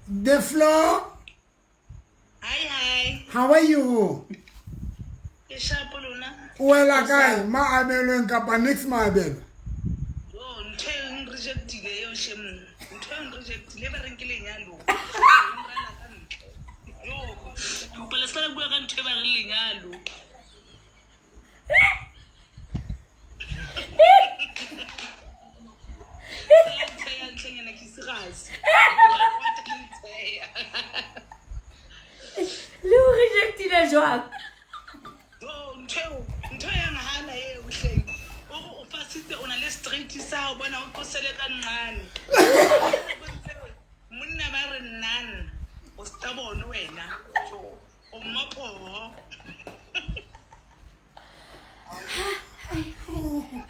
The floor. Hi, hi. How are you? Ke sharp lona. O wela kae, ma abelweng kapa next ma abelwa? Yo, ntho e nrejectile eo shem. Ntho e nrejectile ba reng ke lenyalo. Yo, ke kopa le ska la bua ka ntho e ba reng lenyalo. Fela ntsheya ntlheng ke serious. Wa ke ntsheya. Le o rejectile jwang? Yo, ntho eo, ntho ya ngana eo hleng. O re o fasitse o na le straight sa hao bona o qosele ka nqane. Monna ba re nnan o stubborn wena. O mmapoho.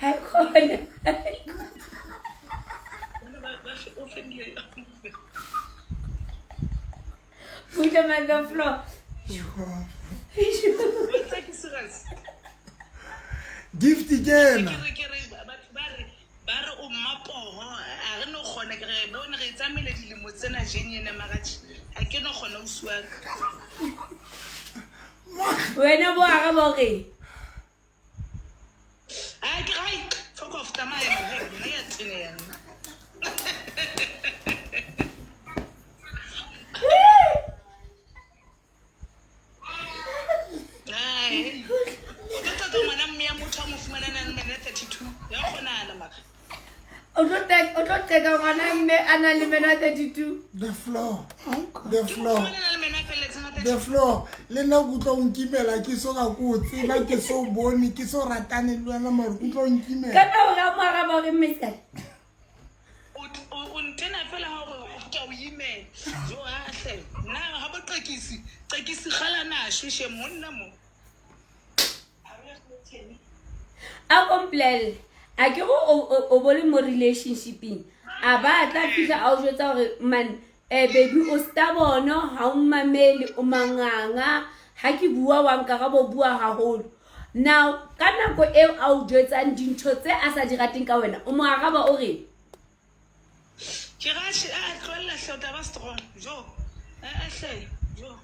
Ha e kgone. Bona ba o fedile. Put them on the floor. Wa tseba ke serious. Gift ke ena. Ke re batho ba re o mmapoho a re no kgona ke re bone re tsamaile dilemo tsena jeng ena mara tjhe, ha ke no kgona ho siwa ka. Wena bo araba hore Ah, ke re hai, fuck off tsamaya man, hey, nna ya teneha nna. Ai. O tlo qeta ngwana mme ya motho a mo fumanang a le mena 32. Ya kgonahala mara. O tlo qeka ngwana mme a nang le meno a 32. The floor. The Ke mo floor. fumanana le meno a felletseng a The 32. floor. Le nna ke utlwa o nkimela ke so ka ko o tseba ke so bone ke so ratane le wena mare ke utlwa o nkimela. Ka nna hore a mo araba hore mmesale. O ntena fela ha hore o ke a o imela. Jo ha hle. Nna ha bo qekisi, qekisi kgala na shwe she monna mo. A kompolelle a ke go o bo le mo relationshipeng a ba tla fitlha a o jwetsa gore man baby o stubborn, ha o mmamele, o manganga, ha ke bua wa nkaraba, o bua haholo. Now ka nako eo a o jwetsang dintho tse a sa di rateng ka wena, o mo araba o re? Ke ra she a tlohella hle o tla ba strong. Jo. A hle. Jo.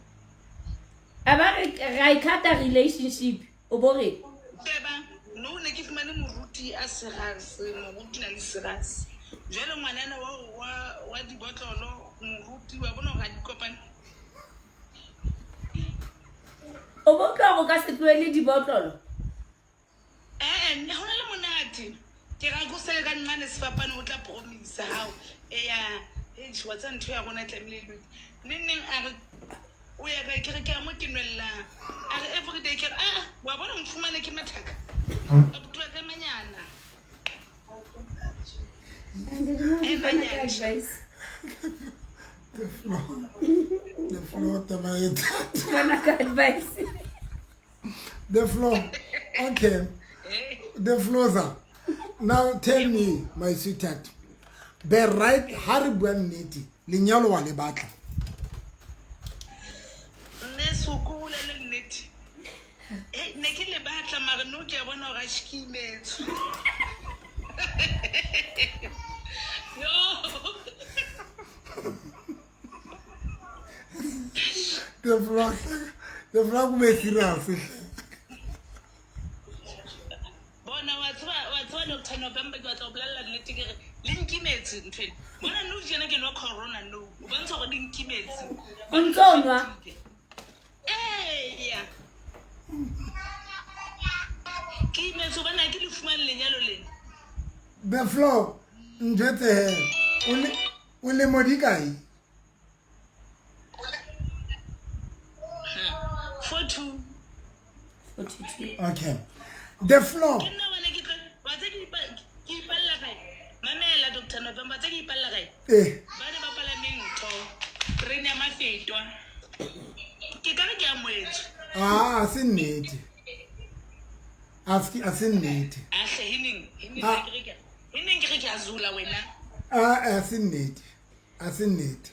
A ba re ra e cut-a relationship, o bo re? Sheba, no ne ke fumane moruti a serious, moruti na le serious. Jwale ngwanana wa dibotlolo, moruti wa bona hore ha di kopane. O bo utlwa hore o ka se tlohele dibotlolo? Eh, nna ho na le monate. Ke ra ko sele ka nqane sefapano o tla promise hao. Eya, eish, wa tseba ntho ya rona e tlamehile e loke. Neng neng a re o ya kae, ke re ke ya mo ke nwellang. A re everyday, ke re ah, wa bona o nfumane ke mathaka. Abuti wa ka manyana. Fana ka advice. The floor. The floor taba e thata. Fana ka advice. The floor. Okay. The floorza. Now tell me, my sweetheart. The right ha re bua nnete, lenyalo wa le batla. Nne soko o bolele nnete. Hei, ne ke le batla mare no ke a bona gore a ke imetswe. Yo. The floor. The floor go be serious. Bona wa tseba wa tseba Doctor November ke batla go bolelela nnete ke re le nkimetse ntho ena. Bona nou tjena ke nwa corona nou. O bontsha gore le nkimetse. O ntso nwa? Eya. Ke imetse hobane ha ke le fumane lenyalo lena. The floor njwetse he. O le o lemo di kae? 42. 42. Okay. The floor. Ke nna wena ke tlo wa tse ke ipa ke ipalla kae? Mamela Dr. November tse ke ipalla kae? Eh. Ba ne ba palameng ntho. Train ya mafetwa. Ke ka re ke amoetswe. Ah, a se nnete. A se a se nnete. Ahle hineng hineng Ah. ke re ke hineng ke re ke a zula wena. Ah, a se nnete. A se nnete.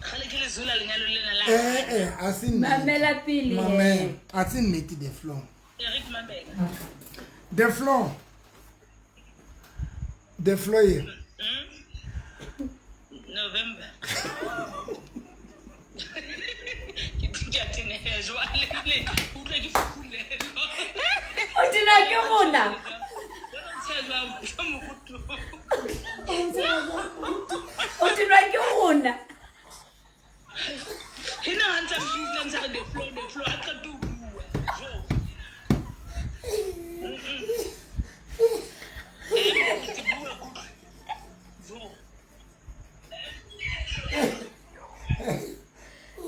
Kgale ke le zula lenyalo lena la. Eh eh, a se nnete. Mamela pele. Mamela. A se nnete the floor. E re ke mamela. The floor. The floor here. November. Ke ke a teneha jwale le utlwa ke fufulelwa. O tena ke rona. Bona o tsheha jwang ka moruto. O tenwa ke rona. Hina ha ntse a mpitsa ntse a re the floor the floor ha qete ho bua. Jo. Eh, ke bua ke utlwe. Jo.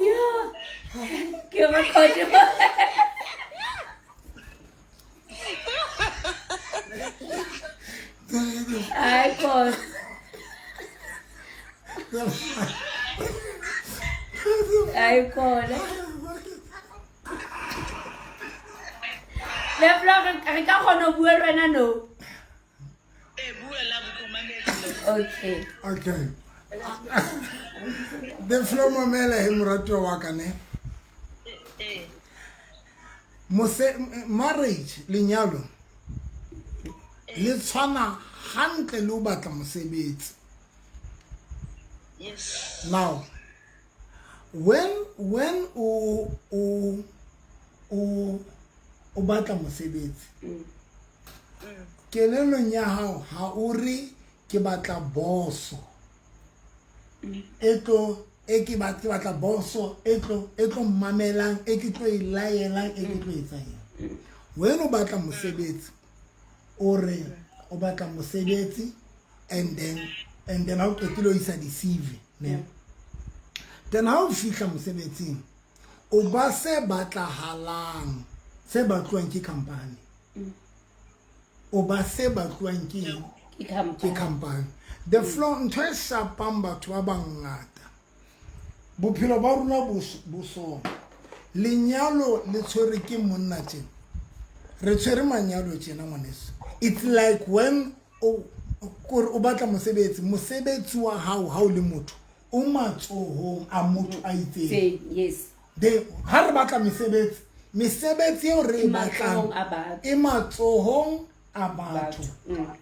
Yo. Ke record. Ai, kos. Ai, khona. Le floor re ka kgona ho bua le wena no? Eh, bua love ke o mametse. Okay. Okay. The floor mamela he moratuwa wa ka ne. Eh. Mose marriage lenyalo le tshwana hantle le o batla mosebetsi. Yes. Now when o o o o batla mosebetsi kelellong ya hao ha o re ke batla boso e tlo e ke batla ke batla boso e tlo mmamelang e ke tlo e laelang e ke tlo etsang eng. When o batla mosebetsi o re o batla mosebetsi and then ha o qetile ho isa di-CV ne. Then ha o fihla mosebetsing o ba se batlahalang se batluwang ke company. O ba se batluwang ke eng? Ke company. Ke company. The floor ntho e shapang batho ba bangata. Bophelo ba rona bo sona. Lenyalo le tshwere ke monna tjena. Re tshwere manyalo tjena ngwaneso. It's like when o kore o batla mosebetsi, mosebetsi wa hao ha o le motho o matsohong a motho a itseng. Yes. De ha re batla mesebetsi, mesebetsi eo re e batlang e matsohong a batho.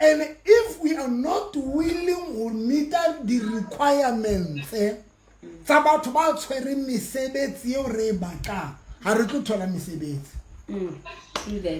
And if we are not willing to meet the requirements tsa batho ba tshwereng mesebetsi eo re e batlang, ha re tlo thola mesebetsi.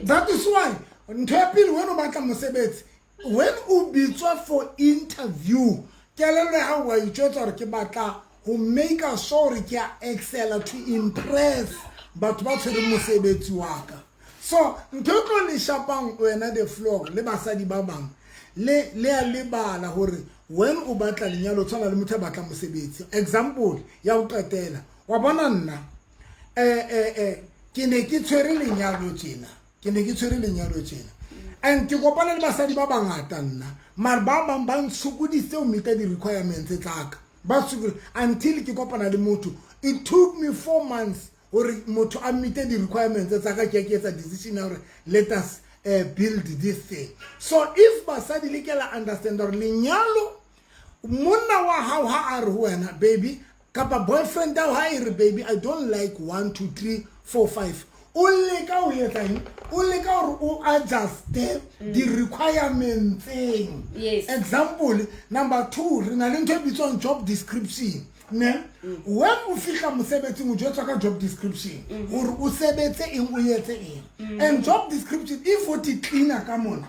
That is why ntho ya pele when o batla mosebetsi, when o bitswa for interview, kelello ya hao wa itjwetsa hore ke batla ho make sure hore ke a excel to impress batho ba tshwereng mosebetsi wa ka. So ntho e tlo le shapang wena the floor le basadi ba bang le a lebala hore when o batla lenyalo tshwana le motho a batla mosebetsi. Example ya ho qetela, wa bona nna ke ne ke tshwere lenyalo tjena, ke ne ke tshwere lenyalo tjena. And ke kopane le basadi ba bangata nna, mare ba bang ba ntshokoditse ho meeta di-requirements tsa ka, ba sokola until ke kopana le motho. It took me 4 months gore motho a meete di-requirements tsa ka, ke etsa decision ya gore let us build this thing. So if basadi le ke la understand gore lenyalo, monna wa hao ha a re ho wena baby, kapa boyfriend ya ha e re baby, I don't like one, two, three, four, five, o leka ho etsa eng? O leka hore o adjuste di-requirementseng. Example number two, re na le ntho e bitswang job description, ne? When o fihla mosebetsing, o jwetswa ka job description gore o sebetse eng, o etse eng. And job description, if o te cleaner ka mona,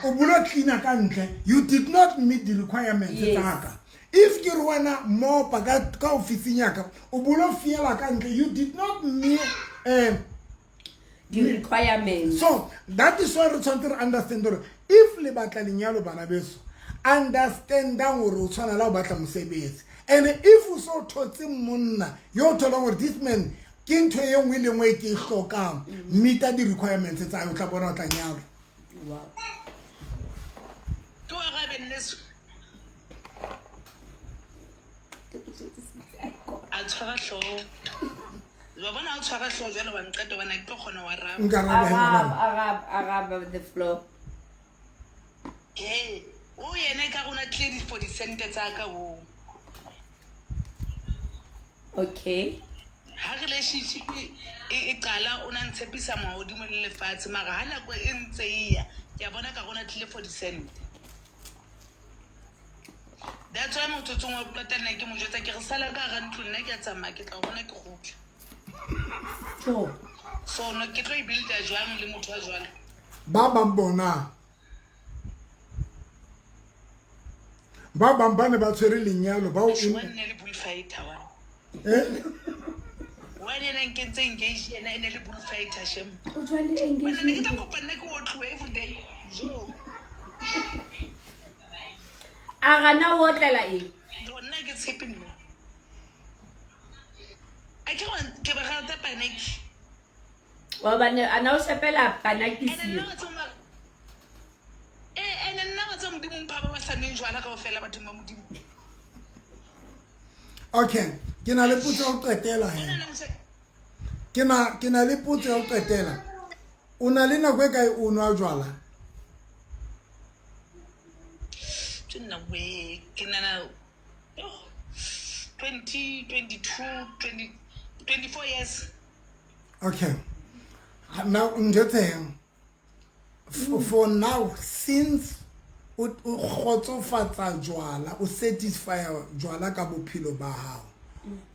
o bolo cleaner ka ntle, you did not meet the requirements tsaka. If ke re wena mopa ka ofising yaka, o bolo fiela ka ntle, you did not meet di-requirements. So that is why re tshwanetse re understand gore if le batla lenyalo, bana beso, understandang gore o tshwana la o batla mosebetsi. And if o so thotse monna yo o tholang gore this man ke ntho e nngwe le nngwe e ke e hlokang, meeta di-requirements tsa hae, o tla bona o tla nyalwa. Ke o arabe nneso. A tshwara hlooho, wa bona, o tshwara hlooho jwale wa nqeta hobane ha ke tlo kgona ho araba. Nka araba he, Arab, ngwanana. Arab, arab the floor. He o yena e ka rona tlile for disente tsa ka o. Ha relationship e qala, o na ntshepisa mahodimo le lefatshe, mara ha nako e ntse e ya, ke a bona ka rona tlile for disente. That's why motsotsong wa qeta nna ke mo jwetsa, ke re sala ka hara ntlo, nna ke a tsamaya, ke tla o bona ke kgutla. So no ke tlo e builda jwang le motho wa jwalo? Ba bang bona, ba bang ba ne ba tshwere lenyalo bao. Wa nne le bullfighter wa. Eh? Wa ena nkentse engage, yena e ne le bullfighter, shem. O jwale Wena ne ke engagement. tla kopa nna ke otluwe everyday jo. A gana o otlela eng? Jo, nna ke tshepe nna a ke ke ba rata paneki. Gobane a na o shepela Ene panakisi. Nna wa tseba ene nna wa tseba Modimo mpha ba ba sa nweng jwala kaofela bathong ba Modimo. Okay, ke na le potso ya ho qetela he. Ona le mose- Ke na le potso ya ho qetela. O na le nako e kae o nwa jwala? Ke nna we ke nana, oh, 20 22 20 24 years. Okay, now njwetse, for now, since o kgotsofatsa jwala, o satisfya jwala ka bophelo ba hao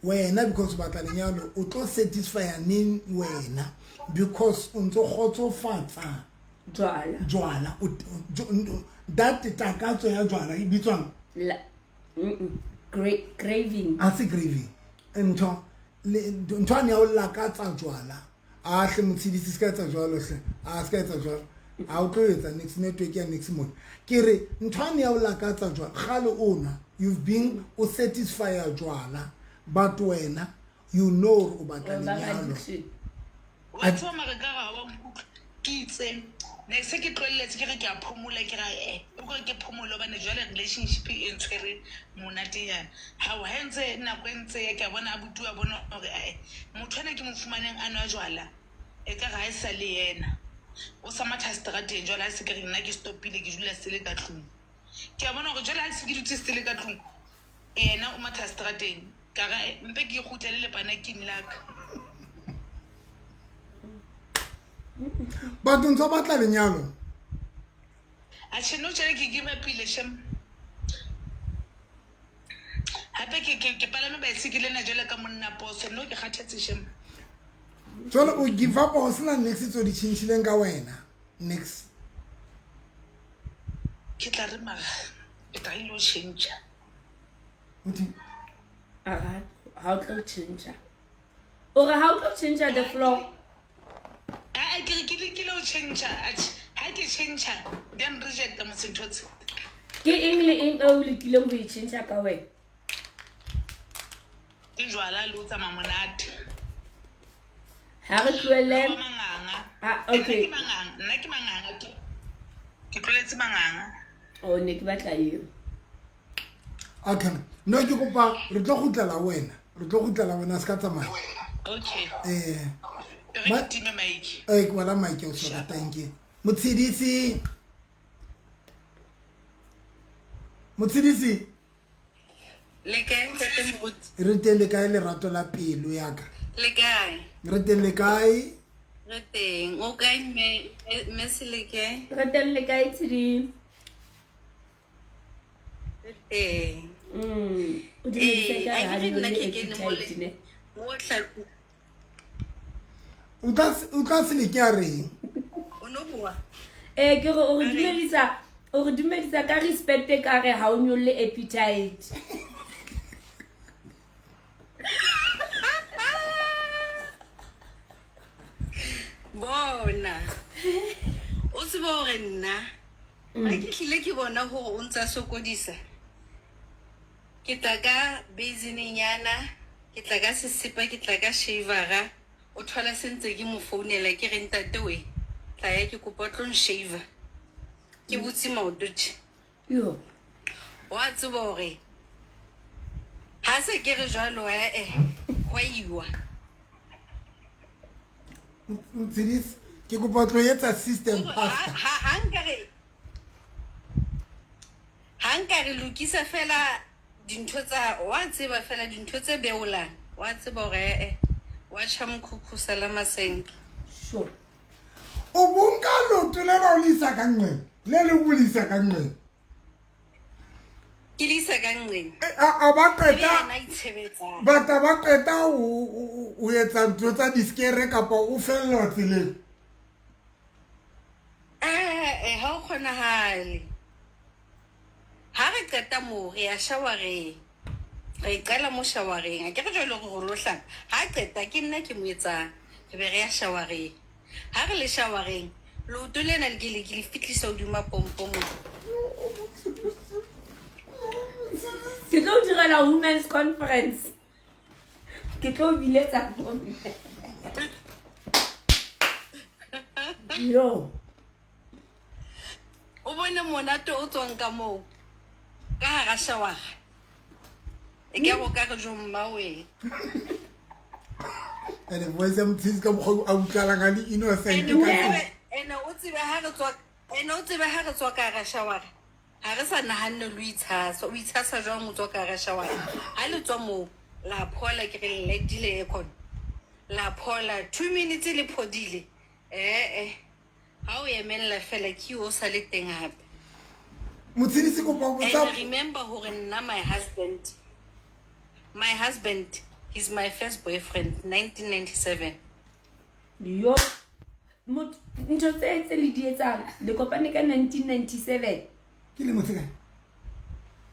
wena, because o batla lenyalo, o tlo satisfya neng wena, because o ntso kgotsofatsa jwala? Jwala, that takatso ya jwala e bitswang? Craving. A se craving, ntho ntho ane ya o lakatsa jwala. A hle motshedisi, se ka etsa jwalo hle, a se ka etsa jwalo, a o tlo etsa next network ya next mona. Ke re ntho ane ya o lakatsa jwala kgale o nwa, you've been o satisfya jwala, but wena you know hore o batla Wa ba lenyalo. Addiction. Wa tseba mare ka ga wa nkutlwa, ke itse ne se ke tlohelletse, ke re ke a phomola, ke ra e o kore ke phomole hobane jwale relationship e ntshwere monatenyana hao. Ha e ntse nako e ntse ya, ke a bona abuti wa bona hore ae motho ena ke mo fumaneng a nwa jwala, e ka re ha e sa le yena o sa matha strateng jwale. Ha se ke re nna ke stopile, ke dula sele ka tlung, ke a bona hore jwale ha se ke dutse sele ka tlung, yena o matha strateng, ka re mpe ke kgutlele lepanaking la ka. Batho ntse o batla lenyalo. Atjhe, no, tjhele ke give up-ile, shem. Hape ke palame baesekele ena jwale ka monna poso, no, ke kgathetse, shem. Jwale o give up, ho sena niks tseo di tjhentjhileng ka wena, niks? Ke tla re mara ke tla ile ho tjhentjha. Uthi? Ara ha o tlo tjhentjha, o re ha o tlo tjhentjha the floor. Aa, ke re ke lekile ho tjhentjha. Atjhe, ha ke tjhentjha then rejecta mosentho tse. Ke eng le eng e o lekileng ho e tjhentjha ka wena? Ke jwala le ho tsamaya monate. Ha re tlohelle. Wa manganga. Ah, okay. Nna ke manganga, nna ke manganga ke. Ke tloletse manganga. O ne ke batla eo. Okay, no, ke kopa re tlo kgutlela wena, re tlo kgutlela wena, se ka tsamaya. Okay. Eh, Re ke time mic. Eh, ke wala mic o sora, thank you. Motshedisi. Motshedisi. Le kae, ntate Moruti? Re teng, le kae, lerato la pelo ya ka? Le kae? Re teng, le kae? Re teng. O kae, mme Seleke? Re teng, le kae, Tshedi? Re teng. O dumedisa Ee, ka a re ha ke re nna nyolle ke kene mo appetite ne. mo tla- O tla Seleke a reng? O no bua? Ee, ke re o re dumedisa, o re dumedisa ka respect e ka re ha o nyolle appetite. Bona. O tsebe hore nna ha ke tlile ke bona hore o ntsa sokodisa. Ke tla ka basineng-nyana, ke tla ka sesepa, ke tla ka shavera. O thola se ntse ke mo founela ke re ntate we, tla ya ke kopa o tlo nshava. Ke butse maoto tje. Yo. Wa tseba hore ha se ke re jwalo, eh, hwa iwa. Motshedisi, ke kopa o tlo etsa system pastor. Ha nka re lokisa fela dintho tsa, wa tseba fela dintho tse beolang, wa tseba hore eh, wa tjha mokhukhu sala masenke. Sure. O bonka leoto le la o le isa ka nqeng, le le bolisa ka nqeng. Ke le isa ka nqeng. A ba qeta, Ebe yena a itshebetsang. Ba tla ba qeta o etsa ntho tsa diskere kapa o fellwa tseleng? Eh, ha o kgonahale. Ha re qeta moo, re ya showereng. Re qala mo showereng. Ha ke re jwale hore re lo hlapa. Ha qeta ke nna ke mo etsang. Re be re ya showereng. Ha re le showereng, leoto lena le ke le ke le fihlisa hodima pompo moo. Ke tlo direla women's conference. Ke tlo biletsa bomme. Yo. O bone monate o tswang ka moo, ka hara shawara. E ka go ka re jo mma wena. And voice ya Motshedisi ka mokgwa o a utlwalang a le innocent Ene ka teng. ene o tsebe ha re tswa, ene o tsebe ha re tswa ka hara shawara. Ha re sa nahanne le ho itshasa. O itshasa jwang o tswa ka hara shawara? Ha le tswa moo, la phola, ke re le light-ile aircon. La phola, 2 minutes le phodile. Eh, eh. Ha o emella fela ke o sa le teng hape. Motshedisi, kopa ho botsa. And remember hore nna my husband, he's my first boyfriend, 1997. Yo. Ntho tse le di etsang, le kopane ka 1997. Ke lemo tse kae?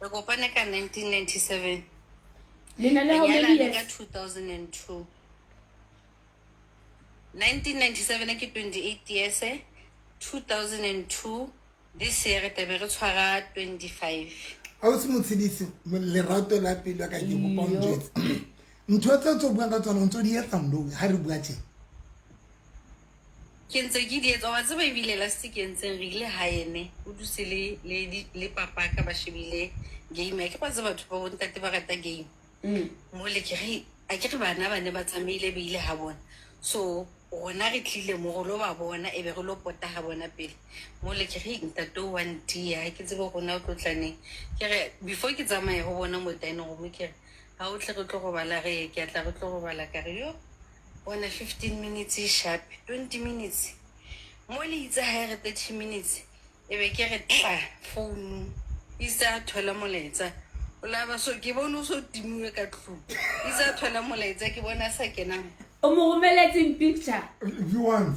Re kopane ka 1997. Le na le Re how many nyalane ka years? 2002. 1997 ke 28 years, 2002 this year re tlabe re tshwara 25. Ausi Motshedisi, lerato la pelo ya ka, ke kopa o njwetse. Ntho tse tse o buang ka tsona o ntso di etsa nou ha re bua tje? Ke ntse ke di etsa, wa tseba ebile last ke entseng re ile hae ne, o dutse le papa ka ba shebile game. Ha ke ba tseba batho ba bontate ba rata game. Mole ke re, a ke re bana ba ne ba tsamaile ba ile ha bona. So rona re tlile mo re lo ba bona, e be re lo pota ha bona pele. Mole ke re ntate o wa ntiya, ha ke tsebe rona o tlo tla neng. Ke re before ke tsamaya ho bona mo dining room, ke re ha o tle re tlo robala, re ye, ke a tla re tlo robala. Ka re yo bona 15 minutes e sharp, 20 minutes. Mo le itse ha e re 30 minutes, e be ke re tla founu. Itse a thola molaetsa. O la ba so ke bone o so timiwe ka tlung. Itse a thola molaetsa, ke bona a sa kenang. O mo romeletseng picture? If you want.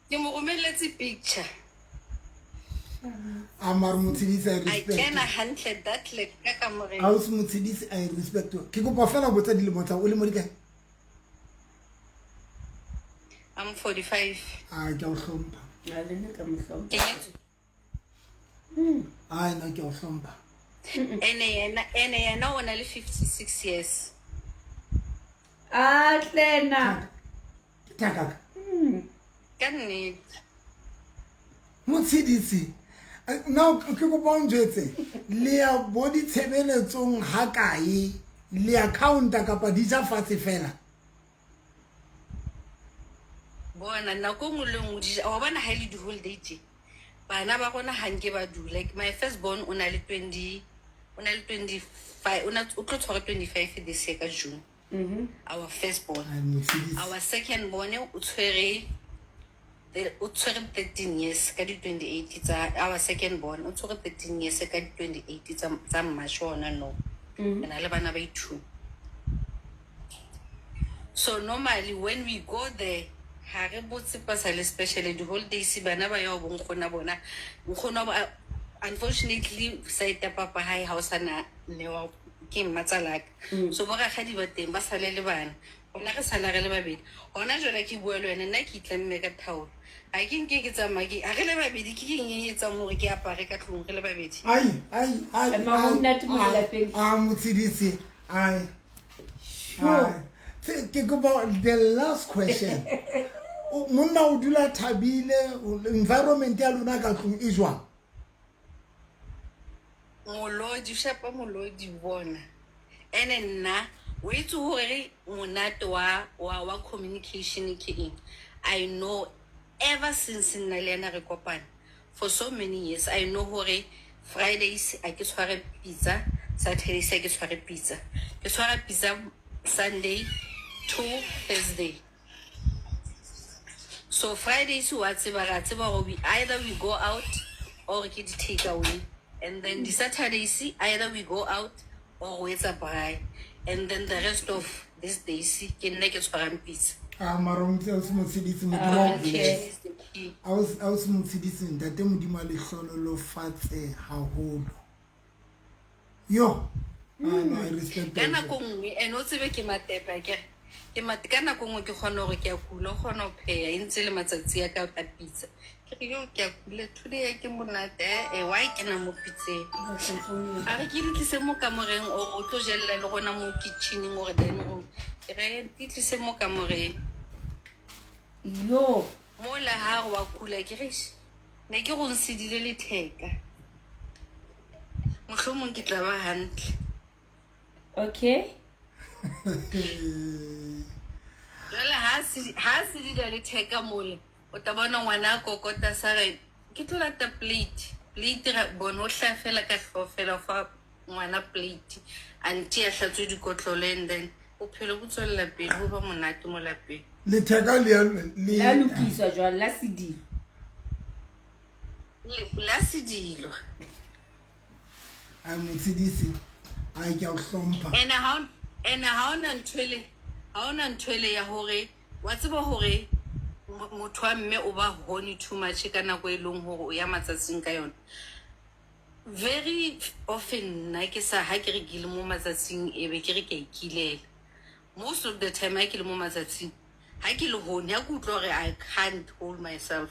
Ke mo romeletse picture. A mare Motshedisi, I A respect. kena hantle that le ka kamoreng. Ausi Motshedisi, I respect. Ke kopa fela ho botsa dilemo tsa o le mo di kae? I'm 45. A ke a o hlompha. A le nna ka mo hlompha. Ke nyetswe. Ai, no, ke a o hlompha. Ene yena o na le 56 years. A tlena. Ke thakaka. Ka nnete. Motshedisi, now ke kopa o njwetse, le ya bo ditshebeletsong ha kae, le ya counter kapa di ja fatshe fela? Bona, nako nngwe le nngwe wa bona ha e le di-holiday tje, bana ba rona ha nke ba dula. Like my first born o na le 20, o na le 25, o tlo tshwara 25 this year ka June. Our first born. Ai, Motshedisi. Our second born o tshwere 13 years ka di 28 tsa our second born, o tshwere 13 years ka di 28 tsa March ona no. Re na le bana ba i-two. So normally when we go there, ha re botse pasale, especially the holidays, bana ba ya ho bonkgono bona. Nkgono wa unfortunately side ya papa hae ha o sana mme wa ke mmatsalaka. So bo rakgadi ba teng ba sale le bana. Rona re sala re le babedi. Hona jwale ke bua le wena, nna ke itlamme ka thaolo. Ha ke nke ke tsamaya ke ha re le babedi, ke eng e etsang hore ke apare ka tlung re le babedi? Ai, ai, ai, Mara ai, monate mo ai, lelapeng. ah, Motshedisi, ai. Sure. Ai. Ke kopa the last question. Monna o dula thabile, environment ya lona ka tlung e jwang? Molodi, o shapa molodi bona. Ene nna, o itse hore monate wa communication ke eng? I know ever since nna le yena re kopana for so many years, I know hore Fridays a ke tshware pizza, Saturdays a ke tshware pizza. Ke tshwara pizza Sunday to Thursday. So Fridays wa tseba, ra tseba hore either we go out or ke di take away. And then the Saturdays either we go out or we etsa braai. And then the rest of these days ke nna ke tshwarang pizza. Ah, mara o ntse o se Motshedisi, Modimo a o bless. Communication is the key. A o se Motshedisi, ntate Modimo a le hlonolofatse haholo. Yo. Ah, no, I respect Ka that. nako nngwe, and o tsebe ke matepe akere. Ke mate ka nako nngwe ke kgona hore ke a kula, o kgona ho pheha, e ntse le matsatsi a ka a pizza. Ke re, yo, ke a kula, today ya ke monate, why ke na mo pitseng? A re ke di tlise mo kamoreng, or o tlo jella le rona mo kitchen-eng or dining room. Ke re, di tlise mo kamoreng. Yo. Mola ha re wa kula, ke re, eish, ne ke go nsedile letheka. Mohlomong ke tla ba hantle. Okay. Jwale ha sedile letheka mole, o tla bona ngwana a kokota sa re, ke tlo lata plate. Plate ra bona o hlaha fela ka hlooho fela fa ngwana plate. Auntie a hlatswe dikotlolo and then bophelo bo tswella pele, ho ba monate mo lapeng. Letheka le ya le La lokiswa jwale, la sedilo. La sedilo. Ai, Motshedisi, ai, ke a o hlompha. Ene ha ona ntho ele, ha ona ntho ele ya hore, wa tseba hore motho wa mme o ba horny too much ka nako e leng hore o ya matsatsing ka yona. Very often nna ke sa, ha ke re ke le mo matsatsing e be ke re ke a ikilela. Most of the time ha ke le mo matsatsing, ha ke le horny, ha ke utlwa hore I can't hold myself,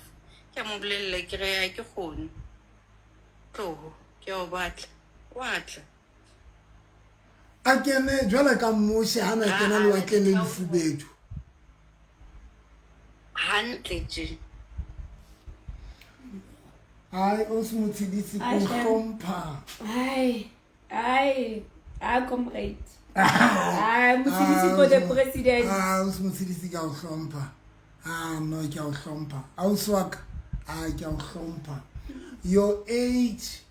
ke a mo bolella ke re ha ke kgone. Tloho, ke a o batla. Wa tla. A kene jwale ka Moshe ha na kena lewatleng le lefubedu. Hantle tje. Ai, o se Motshedisi, Ai, o shame. hlompha. Ai, ai, ai, comrade. Ai, Motshedisi for the president. Ah, o se Motshedisi, ke a o hlompha. Ah, no, ke a o hlompha. Ausi wa ka, ah, ke a o hlompha. Your age,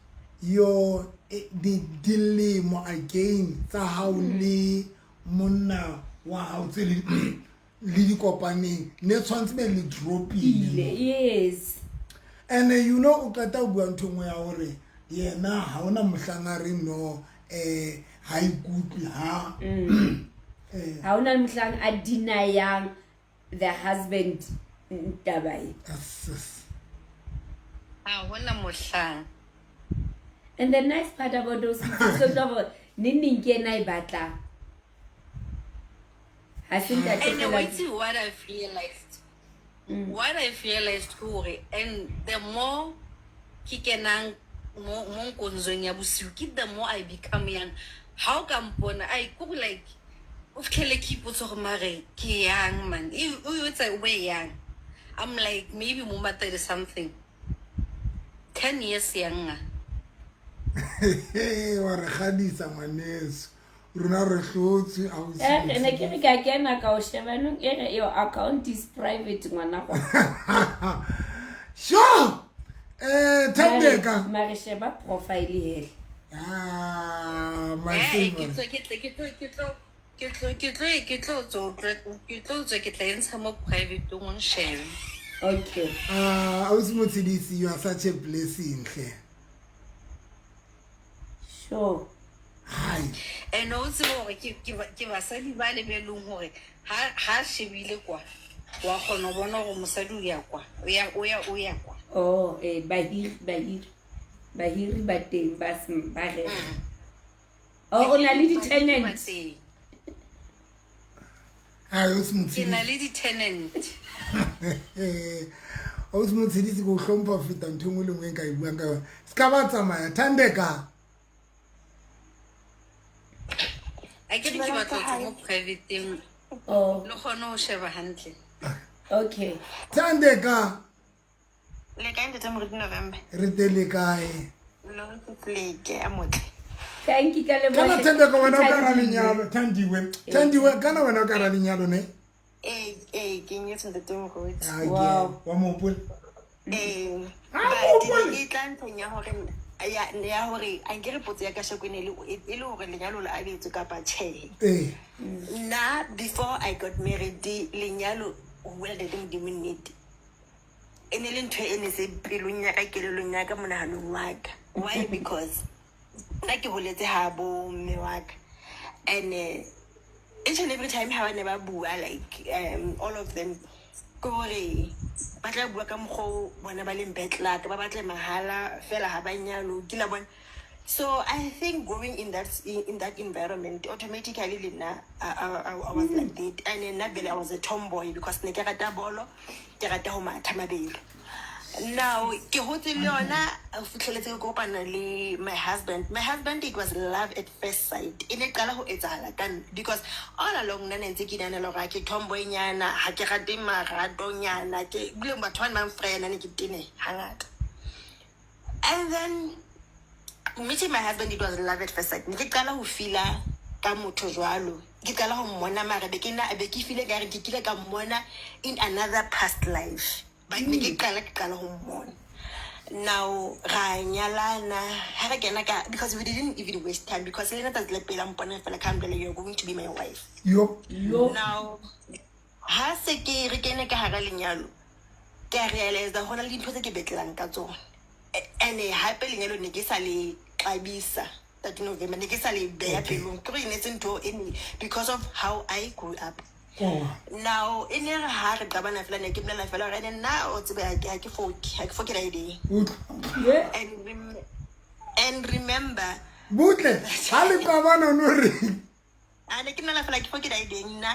your di dilemo again tsa hao le monna wa hao tse le di kopaneng, ne tshwantse be le dropile. Ile, yes. And you know, o qeta ho bua ntho e nngwe ya hore yena ha hona mohlang a re no, ha ikutlwe ha. Ha hona mohlang a deny-ang the husband taba e. Yes, yes. Ha hona mohlang. And the nice part about those kids is hore neng neng ke ena e batlang. Ha se ntate And fela. wait, see what I've realized. What I've realized ke hore, and the more ke kenang mo nkonzong ya bosiu, ke the more I become young. Ha o ka mpona, ai, ke hore like, o fihlele ke ipotse hore mare ke yang, man. E, o etsa o be yang. I'm like, maybe mo ma 30 something. 10 years younger. Wa re kgadisa ngwaneso. Rona re hlotswe ausi. Eh, ne ke re ka kena ka o sheba nong e re your account is private ngwana go. Sure. Thandeka. Mare sheba profile hele. Ah, my Eh, ke favorite. tlo ke tlo ke tlo ke tlo ke tlo ke tlo ke tlo tswa ke tlo tswa ke tla e ntsha mo private o nshebe. Okay. Ah, ausi Motshidisi, you are such a blessing hle. Sure. Hai. And o tsebe hore ke ke ke basadi ba le be leng hore ha ha shebile kwa wa kgona ho bona hore mosadi o ya kwa o ya o ya o ya kwa. Oh, eh bahiri bahiri. Bahiri ba teng ba ba re. Oh, o na le di-tenant. Ba teng. Ai, ausi Ke na Motshidisi. le di-tenant. Ausi Motshidisi ke o hlompha ho feta ntho e nngwe le nngwe e nka e buang ka yona. Se ka ba tsamaya Thandeka. A ke re ke batla ho tswa mo private-eng Oh, le kgone ho sheba hantle. okay. Thandeka. Le kae ntate Moruti November? Re teng le kae? Lo leke a motle. Thank you ka leboha. Kana Thandeka wena o ka ra lenyalo, Thandiwe. Thandiwe kana wena o ka ra lenyalo ne? Ee, ee, ke nyetse ntate Moruti. Ah, ke- Wow. Wa mo hopola? Ee. Ah, But hopola. ke tla ntlheng ya hore ya ya hore a nkere potso ya kasheko e ne le e le hore lenyalo le abetswe kapa tjhe. Eh. Nna before I got married lenyalo ho bua ntate Modimo nnete. E ne le ntho e ne se pelong ya ka kelellong ya ka monahanong wa ka. Why? Because nna ke holetse ha bo mme wa ka. And each and every time ha ba ne ba bua like all of them ke hore ba tla bua ka mokgwa o bona ba leng bad luck ba batle mahala fela ha ba nyalo ke la bona. So I think growing in that in that environment automatically le nna I was like that. And nna vele I was a tomboy because ne ke rata bolo, ke rata ho matha mabelo. Now ke hotse le yona ho fihleletse ke kopana le my husband. My husband, it was love at first sight. E ne qala ho etsahala ka nna because all along nna ne ntse ke inahanela hore ha ke tomboy nyana, ha ke rate maratonyana, ke ebile batho ba ne ba nfrena ne ke tene hangata. And then meeting my husband, it was love at first sight. Ne ke qala ho feela ka motho jwalo. Ke qala ho mmona mara be ke na be ke feel ekare ke kile ka mmona in another past life. But ne ke qala ke qala ho mmona. Now ra nyalana ha re kena ka because we didn't even waste time because le nna tsatsi la pele a mpona fela ka mpela you're going to be my wife. Yo. Yo. Now ha se ke re kene ka hara lenyalo ke a realize ho na le dintho tse ke betlelang ka tsona. And hape lenyalo ne ke sa le xabisa 13 November ne ke sa le beha pelong ke gore e ne se ntho e ne because of how I grew up. Oh. Now e ne re ha re qabana fela ne ke bolela fela hore ene nna o tsebe ha ke foke ha ke foke la. Utlwa. Yeah. And remember Butle, ha le qabana o no reng? a ne ke nna fela ke foke la nna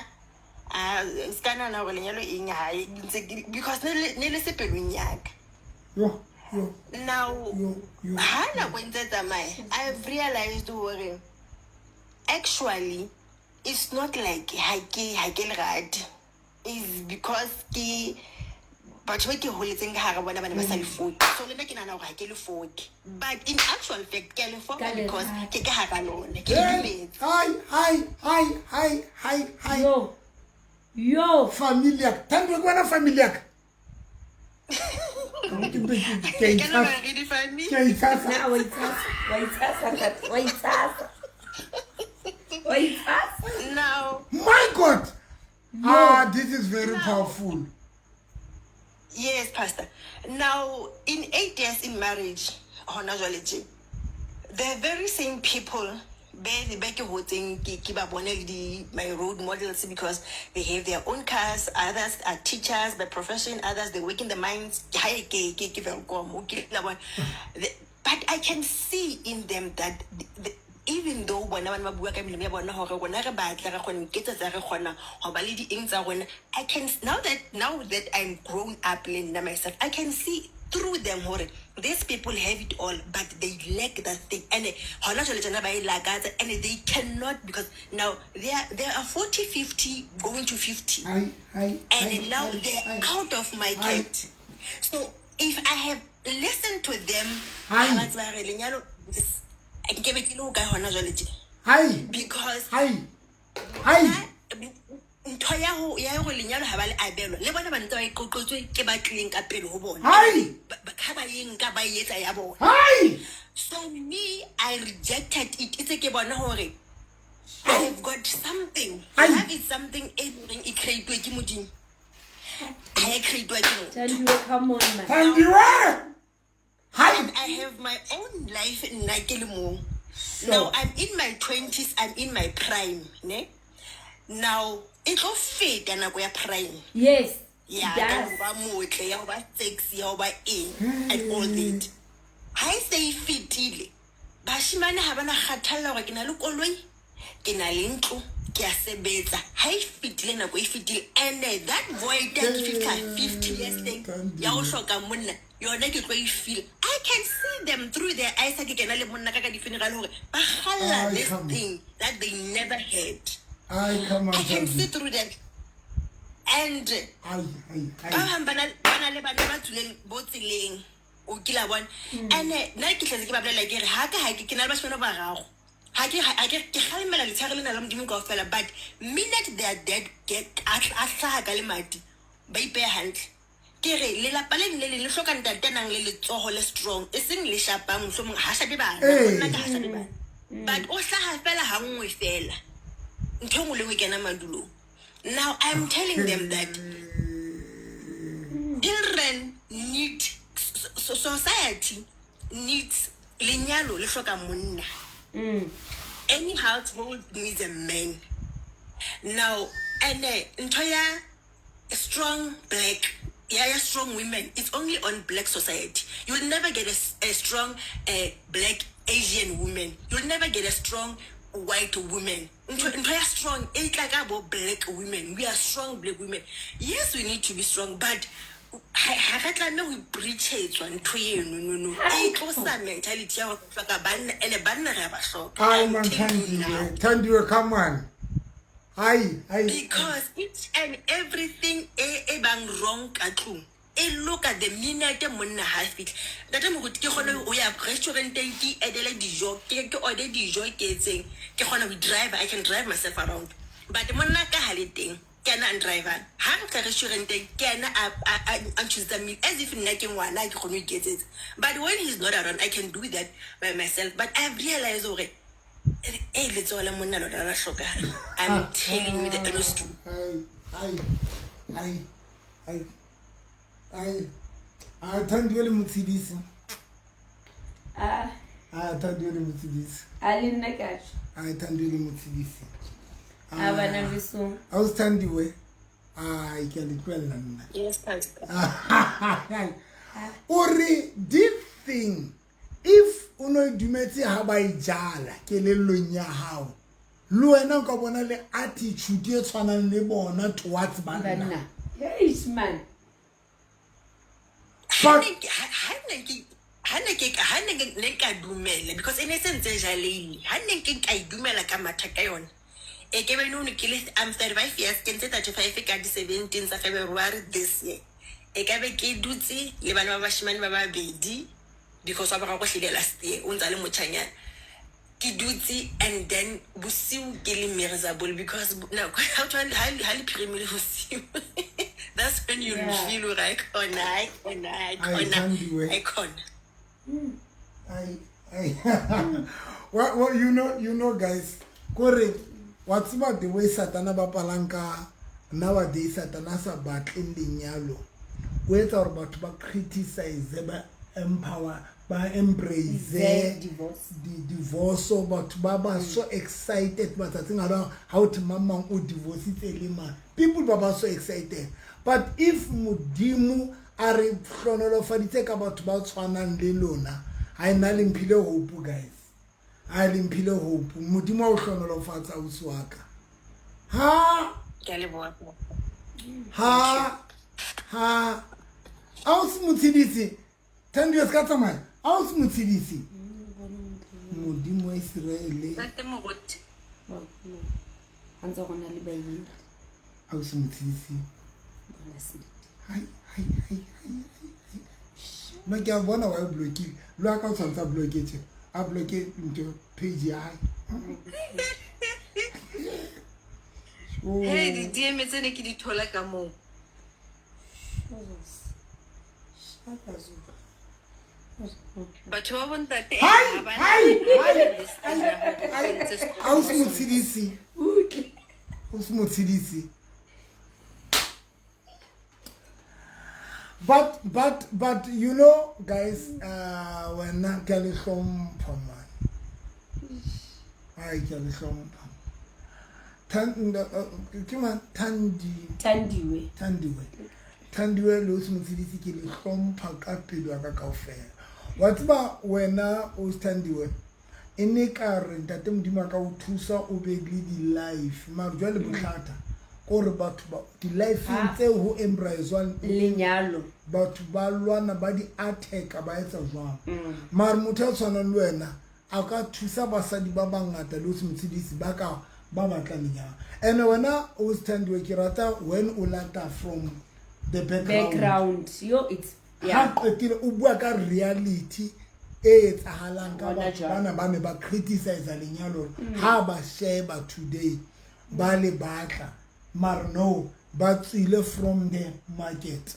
a se ka nahana hore lenyalo eng ha e ntse because ne le se pelong ya ka. Yo, yo, Now yo, yo. ha nako e ntse e tsamaya I've realized hore actually it's not like ha ke le rate. Is because ke batho ba ke holetseng ka hara bona ba ne ba sa le foke. So le nna ke nahana hore ha ke le foke. But in actual fact ke a le foka Ka le because rata. ke ka hara lona ke le Hey, dumetse. hi, hi, hi, hi, hi, hi. Yo. Yo. Family ya ka. Thandiwe ke wena family ya ka. Ke a Ke nahana itshasa. hore re di-family. Ke a itshasa. Na wa itshasa. Wa itshasa ntate. Wa itshasa. Wa itshasa. Now My God. Ah, this is very powerful. Yes, Pastor. Now, in 8 years in marriage, hona jwale tje, the very same people be be ke hotseng ke ba bone le di my role models because they have their own cars, others are teachers by profession, others they work in the mines. Hae ke ke ke Welkom, o ke la bona. But I can see in them that even though bona ba ne ba bua ka melomo ya bona hore rona re batla re kgona ho iketsetsa re kgona ho ba le di-eng tsa rona, I can now that I'm grown up le nna myself, I can see through them hore these people have it all but they lack that thing. And hona jwale tjena ba e lakatsa and they cannot because now they are 40, 50 going to 50. Hi, hi, And hi, now hi, they're hi. out of my Hi. cat. So if I have Listen to them. Hai. Ha ba tseba re lenyalo nke be ke le ho kae hona jwale tje. Hai. Because Hai. Hai. Ntho ya ho ya hore lenyalo ha ba le abelwa le bona ba ntse ba iqoqotswe ke ba tlileng ka pele ho bona. Hai. Ha ba e nka ba e etsa ya bona. Hai. So me, I rejected it. Itse ke bona hore I've got something. Ai. Love is something e leng e create-we ke Modimo. Ha e create-wa ke motho. Thandiwe, come on, man. Thandiwe. Hai. And I have my own life nna ke le mong. Now I'm in my 20s, I'm in my prime, ne? Now e tlo feta nako ya prime. Yes, Ya it ka does. ho ba motle, ya ho ba sexy, ya ho ba eng and all that. Ha e se e fetile, bashemane ha ba na kgathalla hore ke na le koloi, ke na le ntlo, ke a sebetsa. Ha e fetile nako e fetile, and that void ya ke fihla 50 years teng ya ho hloka monna, yona ke tlo e feel. I can see them through their eyes ha ke kena le monna ka ka di-funeral hore ba kgalla Ai, this come on. thing that they never had. Ai, come on. I can see Thandiwe. through them. And Ai, ai, ba ai. bang ba na le bana ba tswileng bo tseleng, o kile wa bona. And-e nna ke tletse ke ba bolela ke re ha ka ha ke na le bashemane ba bararo. Ha ke ha ke ke kgalemela letshehare lena la Modimo kaofela, but minute their dad get a hlaha ka lemati, ba ipeha hantle. Ke re lelapa le leng le leng le hloka ntate a nang le letsoho le strong, e seng le shapang, mohlomong ha shape bana, Ee. monna ka ha shape bana. But o hlaha fela ha nngwe fela, ntho e nngwe le nngwe e kena madulong. Now I'm telling them that children need society needs lenyalo le hloka monna. Any household needs a man. Now, and ntho ya strong black, yeah, yeah, strong women, it's only on black society. You'll never get a strong black Asian woman. You'll never get a strong white woman. Ntho ya strong, e tla ka bo black women. We are strong black women. Yes, we need to be strong, but ha re tlameha ho ipreachetswa ntho eno, no, no. E tlosa mentality ya ho hloka banna, and banna re a ba hloka. Ai, I'm man, telling you now. Thandiwe. Thandiwe, come on. Ai, ai. Because each and everything e bang wrong ka tlung, e loka the minute monna ha fitlha. Ntate Moruti, ke kgona ho ya restauranteng, ke edele dijo, ke order dijo, ke etseng, ke kgona ho drive, I can drive myself around. But monna ka ha le teng, ke ena a ndrivang. Ha re tla restauranteng, ke ena a nchoosetsang meal, as if nna ke ngwana, ha ke kgone ho iketsetsa. But when he's not around, I can do that by myself. But I've realized hore e letsoho la monna lona la hlokahala. I'm telling you the honest truth. Ai, ai, ai, ai, ai. A Thandiwe le motshedisi. Ah, A Thandiwe le motshedisi. a le nna ka tjho. A Thandiwe le motshedisi. A bana besong. Ausi Thandiwe. Ai, ke a le tlohella nna. Yes, Pastor. O re this thing, if o no e dumetse ha ba e jala kelellong ya hao, le wena o ka bona le attitude e tshwanang le bona towards banna. Banna. Eish, man. But Ha ne ke ha ne ne nka dumela, because e ne se ntse jaleile. Ha ne nke nka e dumela ka matha ka yona, e ke be no ke le, I'm 35 years, ke ntse 35 ka di 17 tsa February this year. E ka be ke dutse le bana ba bashemane ba babedi, because wa boraro hlile last year o ntsa le motjhanyana. Ke dutse, and then bosiu ke le miserable, because nako ha o tshwana ha le phirimile bosiu, that's when you Yeah. feel hore ai khona, ai khona, ai Ai, khona, Thandiwe. ai khona. Ai, ai. Well, you know, guys, kore wa tseba the way Satana bapalang ka nowadays, Satana sa batleng lenyalo, o etsa hore batho ba criticize, ba empower, ba embrace Ze divorce. di-divorce. Batho ba ba so excited matsatsing a jwang ha o thwe mang mang o divorcitse le mang, people ba ba so excited. But if Modimo a re hlohonolofaditse ka batho ba tshwanang le lona, ha e nna le mphile hope, guys, ha le mphile hope. Modimo a o hlohonolofatsa, ausi wa ka. Ha Ke a leboha. ha ha ausi Motshedisi, Thandiwe se ka tsamaya. Ausi Motshedisi, Modimo wa Israele. Ntate Moruti. Ha ntse go na le baeti. Ausi Motshedisi. Bona sentle. Hai, hai, hai, hai, hai, hai. Nna ke a bona wa e blockile. Le wa ka o tshwanetse a blocke tje. A blocke ntho page ya hae. Oh. Hey, di-DM tse ne ke di thola ka moo. Batho ba bontate Hai, ha ba na- hai, hai, this thing ya hore hai. o entse sekolo Ausi se Motshidisi. Utlwe. Ausi Motshidisi. But you know guys, wena ke a le hlompha man. Ai ke a le hlompha. Ke mang? Thandi. Thandiwe. Thandiwe. Thandiwe le Ausi Motshidisi ke le hlompha ka pelo ya ka kaofela. Wa tseba wena Ausi Thandiwe e ne ka re ntate Modimo a ka o thusa o be le di-life mare jwale bothata ke hore batho ba di-lifeng Ha. tseo ho embrace-wang Lenyalo. batho ba lwana ba di attack-a ba etsa jwang mare motho ya tshwanang le wena a ka thusa basadi ba bangata le Ausi Motshidisi ba ka ba batlang lenyalo. And wena Ausi Thandiwe ke rata when o lata from the background. Background. Yo, it's Ha yeah. qetile o bua ka reality e etsahalang ka Hona batho jwale. bana ba ne ba criticize lenyalo ha ba sheba today ba le batla mare no ba tswile from the market.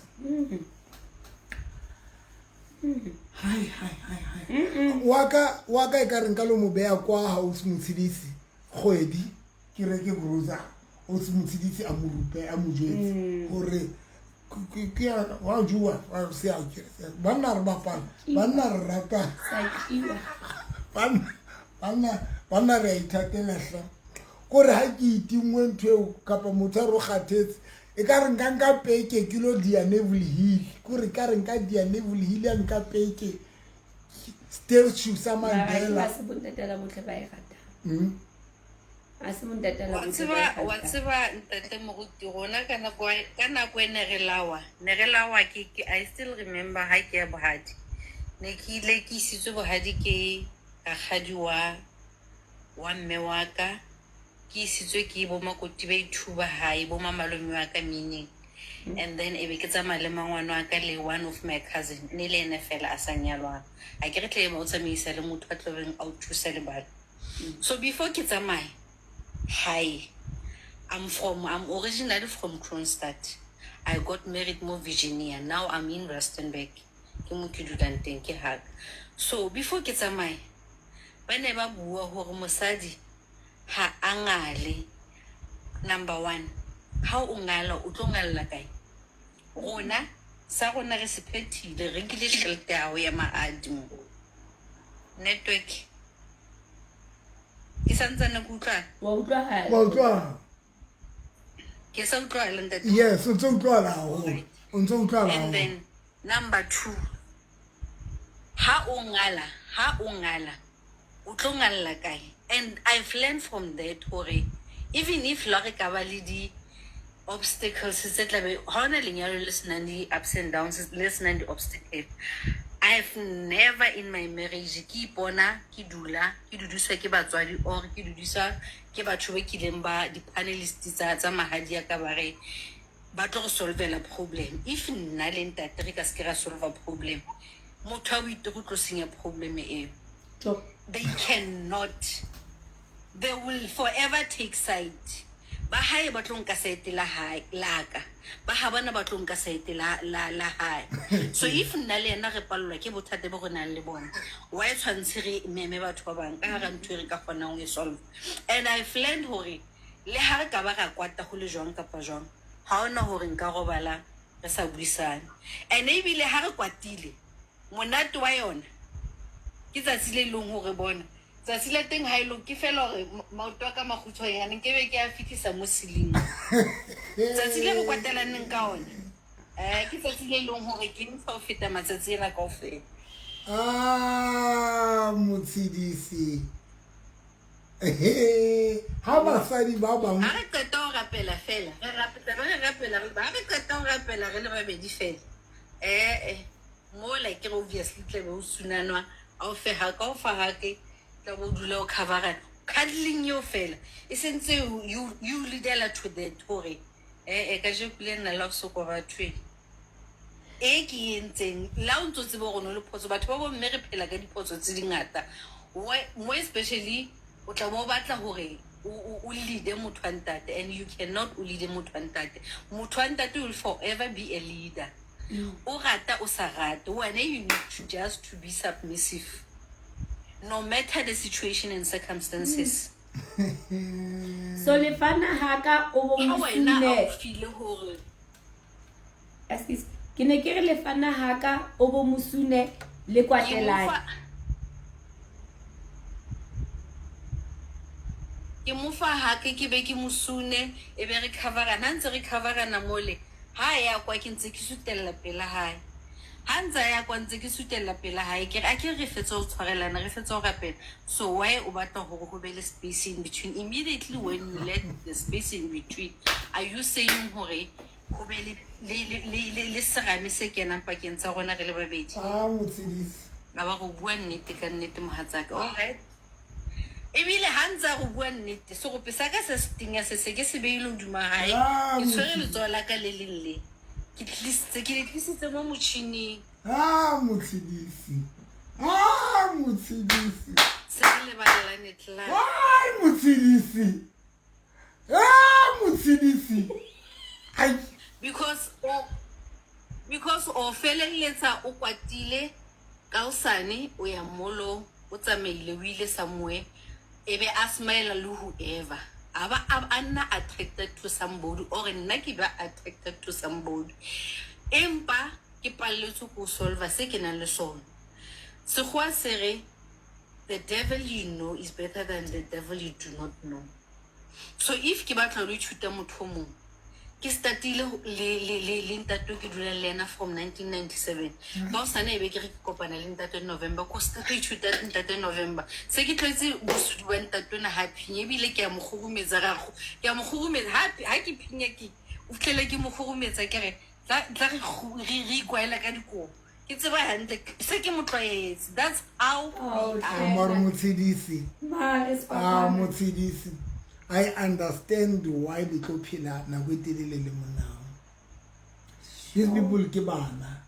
Hai hai hai hai. Wa ka e ka re nka lo mo beha kwa ha Ausi Motshidisi kgwedi ke reke grocery Ausi Motshidisi a mo rupe a mo jwetse hore ke ya wa jua wa se a ke banna re bapala banna re rata Sakiwa. banna banna banna re a ithatela hle kore ha ke itingwe ntho eo kapa motho a re o kgathetse e ka re nka nka peke ke lo dia Neville Hill kore ka re nka dia Neville Hill ya nka peke statue sa Mandela. Ha se bontate la botle ba e ratang. Ha se bontate la Wa botle ba tseba e wa ratang. tseba ntate moruti rona ka nako e ne re lawa ne re lawa ke I still remember ha ke ya bohadi ne ke ile ke isitswe bohadi ke rakgadi wa mme wa ka ke isitswe ke bo makoti ba ithuba hae bo mamalome wa ka meaning and then e be ke tsamaya le mangwane wa ka le one of my cousin ne le ene fela a sa nyalwang a ke re tle ba o tsamaisa le motho a tlobeng a o thusa le bana so before ke tsamaye hae I'm originally from Kroonstad. I got married mo Virginia. Now I'm in Rustenburg. Ke mo ke dulang teng ke haka. So before ke tsamaye ba ne ba bua hore mosadi ha a ngale. Number one, ha o ngala o tlo ngalla kae? Rona sa rona re se phethile re nkile tjhelete ya hao ya mahadi mo. Network. Ke santsane ke utlwana. Wa utlwahala. Wa utlwahala. Ke sa utlwahala ntate. Yes, o ntso utlwahala haholo. O ntso utlwahala And haholo. then number two, ha o ngala, o tlo ngalla kae? And I've learned from that hore even if la re ka ba le di obstacles tse tla be ha hona lenyalo le senang di ups and downs le senang di obstacle. I've never in my marriage ke ipona ke dula ke dudiswa ke batswadi or ke dudiswa ke batho ba kileng ba di-panelist tsa mahadi ya ka ba re ba tlo re solvela problem. If nna le ntate re ka se ke ra solva problem, motho a o itse go tlo senya problem eo. Tjo. They cannot. They will forever take side. Ba hae ba tlo nka side la hae la ka. Ba ha bona ba tlo nka side la la la hae. So if nna le yena re pallwa ke bothata bo re nang le bona, why tshwantse re meme batho ba bang ka hara ntho e re ka kgonang ho e solve? And I've learned hore le ha re ka ba ra kwata ho le jwang kapa jwang, ha hona hore nka robala re sa buisane. And ebile ha re kwatile, monate wa yona ke tsatsi le leng hore bona tsatsi la teng ha e lo ke fela hore maoto a ka makgutshwanyane nke be ke a fihlisa mo ceiling. Tsatsi le re kwatelaneng ka ona, ke tsatsi le leng hore ke ntsha ho feta matsatsi ena kaofela. Ah, Motshidisi. Ha basadi ba bang Ha re qeta ho rapela fela, re rapela, re rapela, ha re qeta ho rapela re le babedi fela. Mola ke re obviously tla be o sunanwa, a o feha ka o fa ha ke tla bo dula o cover-ana. Cuddling eo fela e sentse you leadela to that hore kajeko le nna la ho sokola thwe. E ke e entseng la o ntso tsebe gore no le phoso. Batho ba bomme re phela ka diphoso tse dingata. Mo especially o tla bo o batla hore o lead motho wa ntate, and you cannot o lead motho wa ntate. Motho wa ntate will forever be a leader. O rata o sa rate, wena you need to just to be submissive no matter the situation and circumstances. So lefana haka o bo Ha wena a mosune. o file hore Excuse, ke ne ke re lefana haka o bo mosune le ke mo kwatelane. Ke mo fa hake, ke be ke mosune, e be re coverana. Ha ntse re coverana mole, ha ya kwa ke ntse ke sutella pela hae, ha ntse a ya kwa ntse ke sutella pela hae. Ke re a ke re fetse ho tshwarelana, re fetse ho rapela. So why o batla hore ho be le space in between? Immediately when you let the space in between, are you saying hore ho be le serame se kenang pakeng tsa rona re le babedi? A Motshedisi. A ba go bua nnete ka nnete, mohatsaka. Alright, ebile ha ntse a go bua nnete, serope sa ka se se tenya se se ke se beile hodima hae. Ah, Ke tshwere Motshedisi. letsoho la ka le leng le ke tlisitse, ke le tlisitse mo motjhining. A Motshedisi, a Motshedisi. Se re lebalelane tla. Ai Motshedisi, a Motshedisi, ai. Because o felelletsa o kwatile ka hosane, o ya molo, o tsamaile, o ile somewhere, e be a smile le whoever, a ba a nna attracted to somebody, or nna ke ba attracted to somebody, empa ke palletswe ko solva se ke nang le sona. Sekgowa se re the devil you know is better than the devil you do not know. So if ke batla lo ithuta motho o mongwe, ke startile le ntate o ke dulang le ena from 1997, ka hosane e be ke re ke kopana le ntate November, ko start ho ithuta ntate November, se ke tlwaetse bosodi ba ntate ona. Ha phinya ebile ke a mo kgurumetsa, ke a mo kgurumetsa. Ha ke phinya, ke o fitlhele ke mo kgurumetsa, ke re tla re ikwaela ka dikobo. Ke tseba hantle se ke mo tlwaetse. That's how Oh, we are. okay. Mare Motshedisi. Mare A sefapano. Motshedisi, I understand why le tlo phela nako e telele le monao. These people ke bana.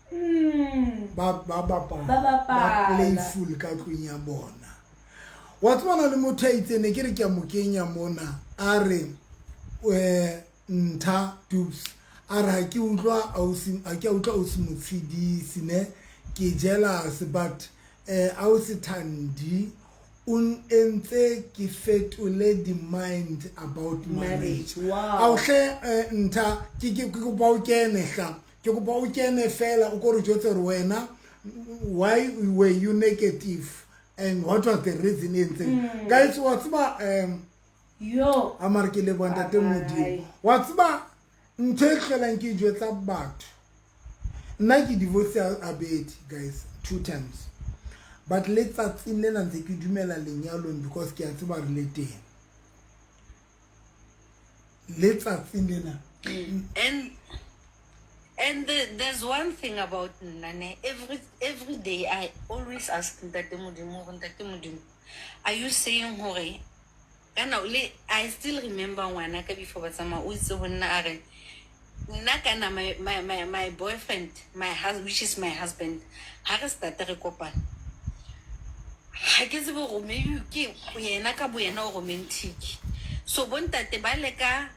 Ba bapala. Ba bapala. Ba playful ka tlung ya bona. Wa tsebana le motho a itseng, ne ke re ke a mo kenya mona, a re ntha dubs, a re ha ke utlwa ausi, ha ke a utlwa ausi Motshedisi ne ke jealous, but ausi Thandi o entse ke fetole the mind about marriage. Marriage, wow. Aohle, ntha ke kopa o kene hla, ke kopa o kene fela o ko re jwetse hore wena why were you negative and what was the reason e entseng. Guys, wa tseba Yo. a mare ke leboha ntate Modimo. Bye. Wa tseba ntho e tlohelang ke jwetsa batho, nna ke divorce abedi guys, two times, but letsatsing lena ntse ke dumela lenyalong because ke a tseba re le teng letsatsing lena. And there's one thing about nna ne, every day I always ask ntate Modimo gore, ntate Modimo, are you saying hore kana le, I still remember ngwana ka before ba tsamaya, o itse ho nna, a re nna kana my boyfriend, my husband, which is my husband, ha re starte re kopana, ha ke tsebe gore maybe ke yena ka bo yena o romantic. So bontate ba leka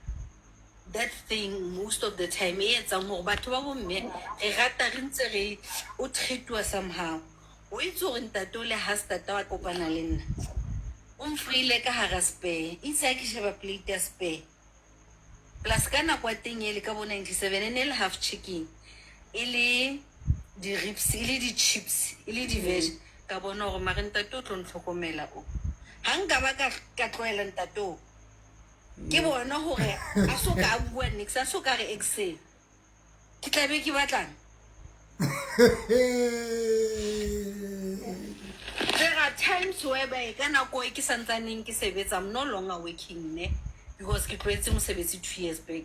that thing most of the time e etsang gore batho ba bomme re rata re ntse re o treatiwa somehow. O itse gore ntate o le ha stata wa kopana le nna, o mfreile ka hara Spur, itse ha ke sheba plate ya Spur plus ka nako ya teng ele ka bo 97, e ne le half chicken, e le di-ribs, e le di-chips, e le di-veg. Ka bona gore mare ntate o tlo ntlhokomela o ha nka ba ka tlohela ntate o, ke bona hore a so ka a bua nix, a so ka re excel, ke tla be ke batlang. There are times whereby ka nako e ke santsaneng ke sebetsa, I'm no longer working ne, because ke tlohetse mosebetsi 2 years back.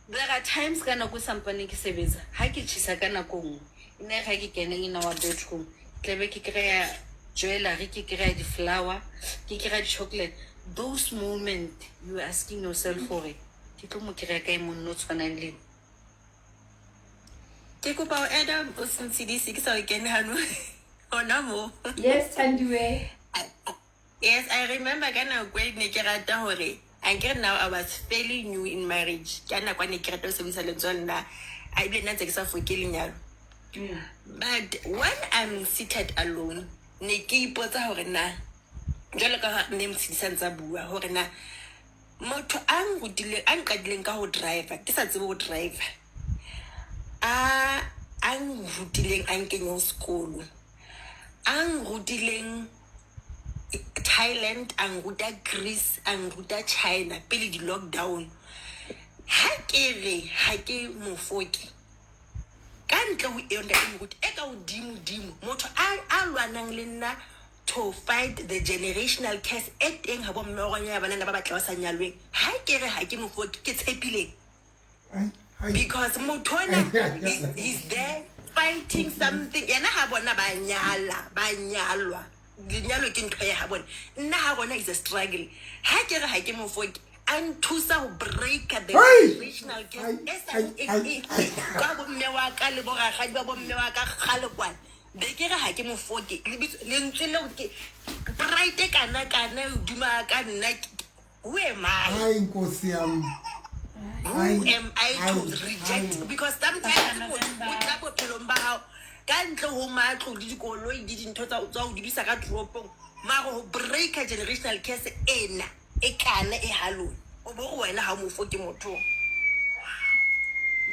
There are times ka nako e sampaneng ke sebetsa, ha ke tjhisa ka nako nngwe, e ne re ha ke kena in our bedroom, tlabe ke kry-a jewellery, ke kry-a di-flower, ke kry-a di-chocolate. Those moment you are asking yourself gore ke tlo mo kry-a kae monna o tshwanang le. Ke kopa ho add-a o Ntshedisi ke sa o kene hano hona mo. Yes, Thandiwe. Yes, I remember ka nako e ne ke rata hore ankere now I was fairly new in marriage. Ka nako ne ke rata ho sebedisa lentswe nna a ebile nna ntse ke sa foke lenyalo. But when I'm seated alone, ne ke ipotsa hore na jwalo ka ha mme Motshedisi a ntsa bua hore na motho a nrutileng a nqadileng ka ho driver ke sa tsebe ho driver a nrutileng a nkenyeng sekolo a nrutileng Thailand a nruta Greece a nruta China pele di-lockdown ha ke re ha ke mofoke ka ntle ho eo ntate moruti e ka hodimo dimo motho a lwanang le nna to fight the generational curse e teng ha bomme wa rona ya banana ba batla ba sa nyalweng ha ke re ha ke mofoke ke tshepileng because motho ona is there fighting something yena ha bona ba nyala ba nyalwa lenyalo ke ntho ya ha bona nna ha bona is a struggle ha ke re ha ke mofoke a nthusa ho break the generational curse e sa ka bomme wa ka le borakgadi ba bomme wa ka kgale kwana be ke re ha ke mofoke lentswe leo ke pride kana kana hodima ka nna who am I Hayi nkosi yami. Who am I to reject because sometimes motho o tla bophelong ba hao ka ntle ho matlo le dikoloi le dintho tsa ho dudisa ka toropong mare ho breaka generational curse ena e kana e halone o bo re wena ha o mofoke motho.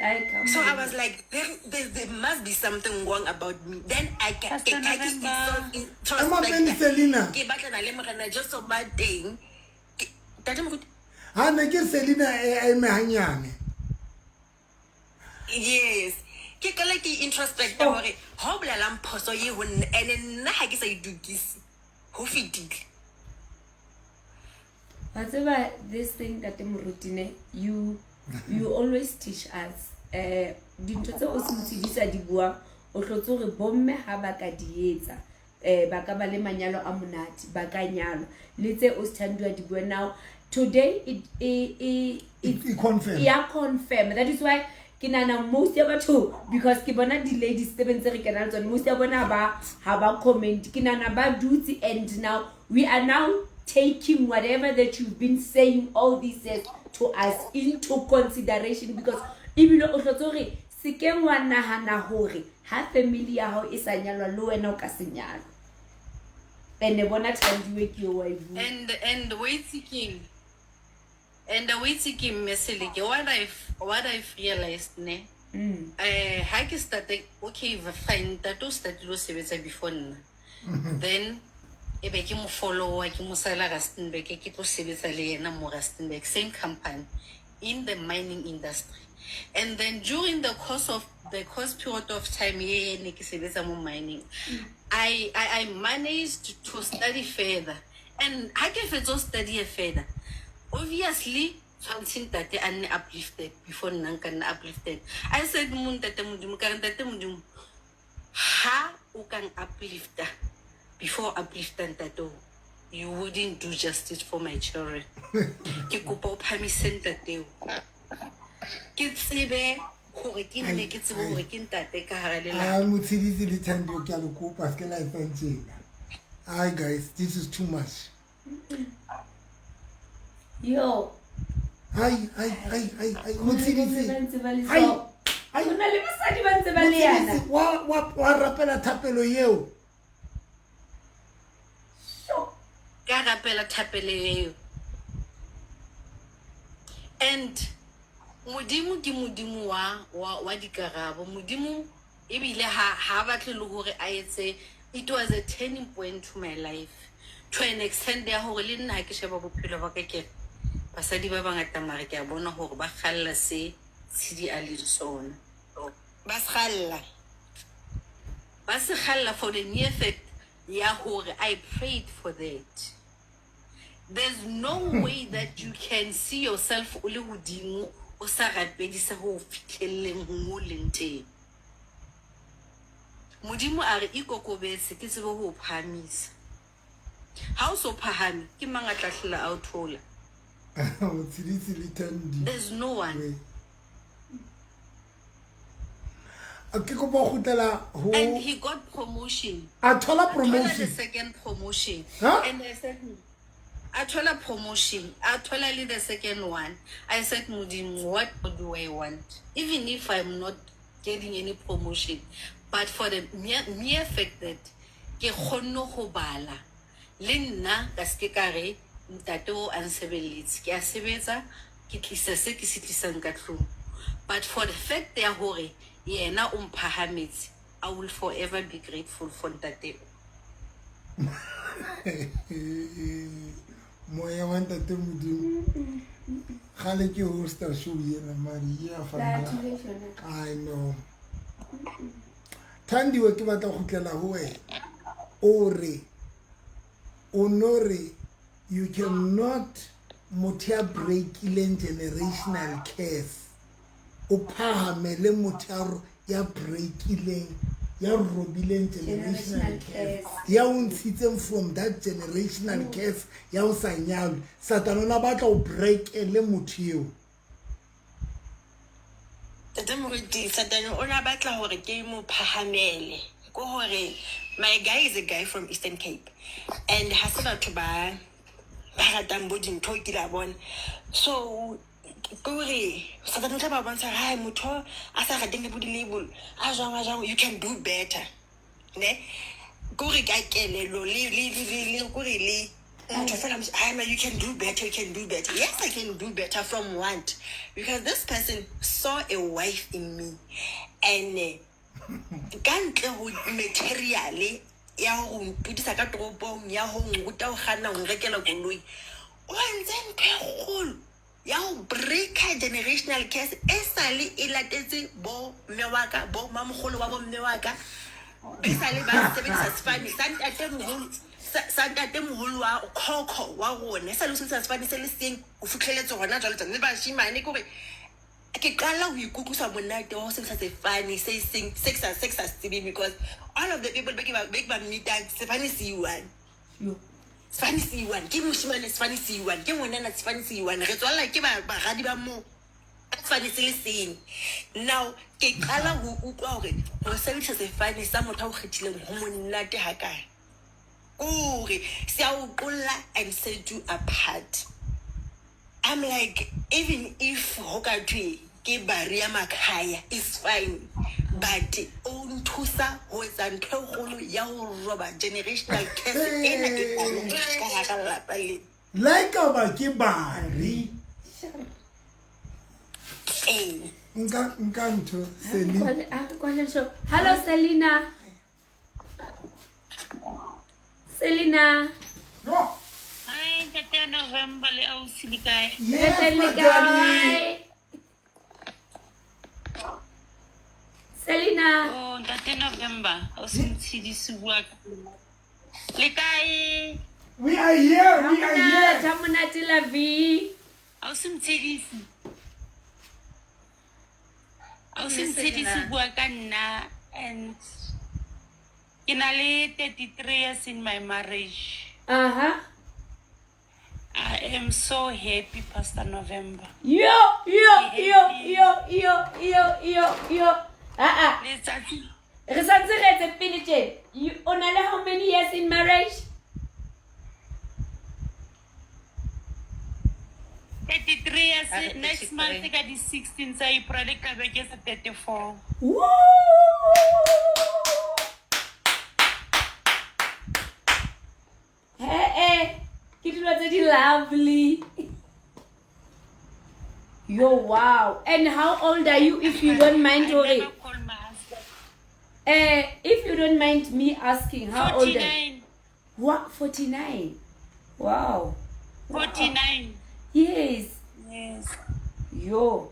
Ai, come So I on. was like, there must be something wrong about me. Then I can Pastor November. Emapeni Selina. ke batlana le morena Jesu ba teng. Ntate Moruti. Ha ne ke Selina e a eme hanyane. Yes. Ke qala ke introspect hore ha o bolelang phoso ye ho nna ene nna ha ke sa itukise ho fetile. Wa tseba this thing Ntate Moruti ne you always teach us dintho tse o se motshedisa di buang o hlotse hore bomme ha ba ka di etsa ba ka ba le manyalo a monate ba ka nyalwa le tse o Sithandiwa di bua. Now today it It confirm. Ya confirm. That is why ke nahana most ya batho because ke bona di-ladies tse bentse re kena le tsone most ya bona ha ba comment ke nahana ba dutse and now we are now taking whatever that you've been saying all these years to us into consideration because ebile o hlotse hore se ke wa nahana hore ha family ya hao e sa nyalwa le wena o ka se nyalwa ene bona Thandiwe ke eo wa e bua. And wait king and wait king Meseleke what I've realized ne ha ke starte okay fine ntate o startile ho sebetsa before nna then e be ke mo followa ke mo sala Rustenburg ke tlo sebetsa le yena mo Rustenburg same company in the mining industry and then during the course period of time ye ne ke sebetsa mo mining I managed to study further and ha ke fetsa ho study further obviously tshwantshe ntate a nne uplifted before nna nka nna uplifted. I said mo ntate Modimo ka re ntate Modimo ha o kang uplifta before uplifta ntate o you wouldn't do justice for my children ke kopa o phamise ntate o ke tsebe hore ke nne ke tsebe hore ke ntate ka hara lelapa. Ai Motshedisi le Thandiwe ke a le kopa se ke la etsang tjena. Ai guys, this is too much. Yo. Ai ai ai ai ai Motshedisi. Ba ntse ba le Ai so. ai Ho na le basadi ba ntse ba le yana. Motshedisi wa rapela thapelo eo. Sure. Ka rapela thapelo eo and modimo ke modimo wa dikarabo modimo ebile ha batle le hore a etse it was a turning point to my life to an extent ya hore le nna ha ke sheba bophelo ba ka ke re basadi ba bangata mare ke a bona hore ba kgalla se Tshidi a leng sona. Ba se kgalla. Ba se kgalla for the mere fact ya hore I prayed for that. There's no way that you can see yourself o le hodimo o sa rapedisa ho fihlelleng ho mo leng teng. Modimo a re ikokobetse ke tsebe ho o phahamisa ha o so phahame ke mang a tla hlola a o thola. Motshedisi le Thandi. There's no one. Ke kopa ho kgutlela ho And he got promotion. A thola A thola the promotion. second promotion. Huh? And I said, a thola promotion. A thola le the second one. I said, Modimo, what do I want? Even if I'm not getting any promotion, but for the mere fact that ke kgonne ho bala, le nna ka se ke ka re ntate o a nsebeletse, ke a sebetsa, ke tlisa se ke se tlisang ka tlung. But for the fact ya hore yena o mphahametse, I will forever be grateful for ntate o. Moya wa ntate Modimo. Kgale ke hosta show ena mare ya fana. I know. Thandiwe, ke batla go kgutlela ho wena. O re o no re you cannot, motho ya breakileng generational curse o phahamele motho ya breakileng, ya robileng generational curse, ya o ntshitseng from that generational curse ya o sa nyalwe. Satane o na batla o breakele motho eo. Tata Moruti, Satane o na batla hore ke mo phahamele. Ko hore my guy is a guy from Eastern Cape, and ha se batho ba ratang bo dintho ke la bona. So ke hore Satane o tla ba bontsha hore, hai, motho a sa rateng le bo di-label a jwang a jwang, you can do better, ne? Ke hore ka kelello le kore le motho fela, hai ma, you can do better, you can do better. Yes, I can do better from what? Because this person saw a wife in me, and ka ntle ho material ya ho mpudisa ka toropong, ya ho nruta ho kganna, ho nrekela koloi, o entse ntho e kgolo ya ho breaka generational curse e sale e latetse bo mme wa ka, bo mamogolo wa bo mme wa ka, e sale ba sebedisa sefane sa ntate moholo, sa ntate moholo wa khokho wa rona, e sale o sebedisa sefane se le seng ho fitlheletse hona jwale tsona le bashimane. Ke hore ke qala ho ikutlwisa monate wa ho sebedisa sefane se seng se ke sa se tsebeng, because all of the people be ke ba meetang, sefane se one, sefane se one, ke moshimane sefane se one, ke ngwanana sefane se one, re tswalla ke baradi ba moo ka sefane se le seng. Now ke qala ho utlwa hore ho sebedisa sefane sa motho a o kgethileng ho monate hakae, kore se a o qolla and set you apart. I'm like, even if ho ka thwe ke bari ya makhaya, is fine, but o nthusa ho etsa ntho e kgolo ya ho roba generational curse ena e tlang ka hara lelapa lena. La e ka ba ke bari. Ee. Nka ntho Selina. Hello, Selina. Selina. No. Hi, Ntate November le ausi, le kae? Yes, Re teng, le Madali. kae? Selina. Oh, Ntate November, ausi Ntshidisi bua ka nna. Le kae? We are here, we are here. Ha monate la vi. Ausi Ntshidisi. Ausi Ntshidisi bua ka nna, and ke na le 33 years in my marriage. I am so happy, Pastor November. Yo, yo, yo, yo, yo, yo, yo, yo. Ah ah. Letsatsi Re santse re etse pele tje. O na le how many years in marriage? 33 years. Ah, Next 33. month ka di 16 tsa April ke tla be ke etsa 34. Woo! He eh, ke dilo tse di lovely. Yo, wow. And how old are you, if you don't mind I hore? never call my husband. If you don't mind me asking, how old are you? 49. What, 49? Wow. 49. Yes. Yes. Yo,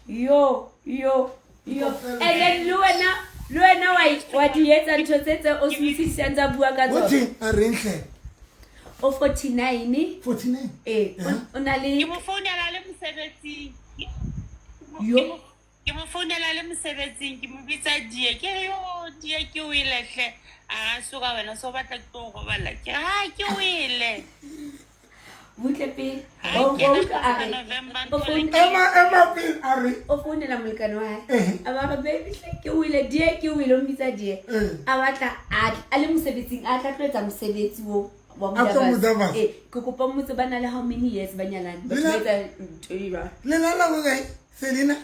yo, yo, yo. And then le wena, le wena wa di etsa ntho tse o se ntse a ntse a bua ka tsona. What a rentle. O 49. 49. Eh, o na le Ke mo founela le mosebetsing. Yo. Ke mo founela le mosebetsing, ke mo bitsa die, ke re, yo die, ke wele hle, a soka wena so batla ke tlo robala, ke re ha ke wele. Butle pele. Ha O ke na utlwa a re November o ntho le Ema ema pele a re o founela molekane wa hae. Eh. A ba re baby hle ke wile die ke wile o mmitsa die. Eh. A batla a tla- a le mosebetsing a tla tlo etsa mosebetsi o wa A tlo Mudavasi. Mudavasi. Eh, ke kopa mmotse ba na le how many years ba nyalane. Batho Lena- ba etsa ntho e jwalo. le lala bokae Selina?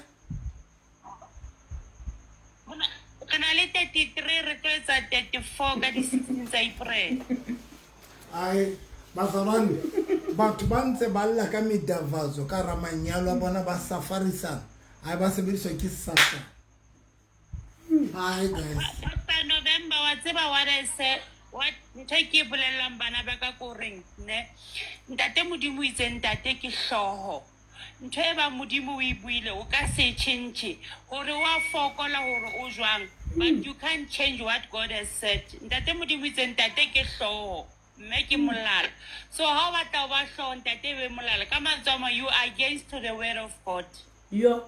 Re na le 33 re tlo etsa 34 ka di-16 tsa April. Ai bazalwane batho ba ntse ba lla ka medavazo ka hara manyalo a bona ba safarisana ai ba sebediswa ke satan. Ai guys. Pastor November wa tseba what I said what ntho e ke e bolellang bana ba ka ko reng ne ntate Modimo o itse ntate ke hlooho ntho e bang Modimo o e buile o ka se tjhentjhe hore wa fokola hore o jwang but you can't change what God has said. Ntate Modimo o itse ntate ke hlooho mme ke molala so ha o batla ho ba hlooho ntate e be molala ka mantswe a mang you are against to the word of God. Yo.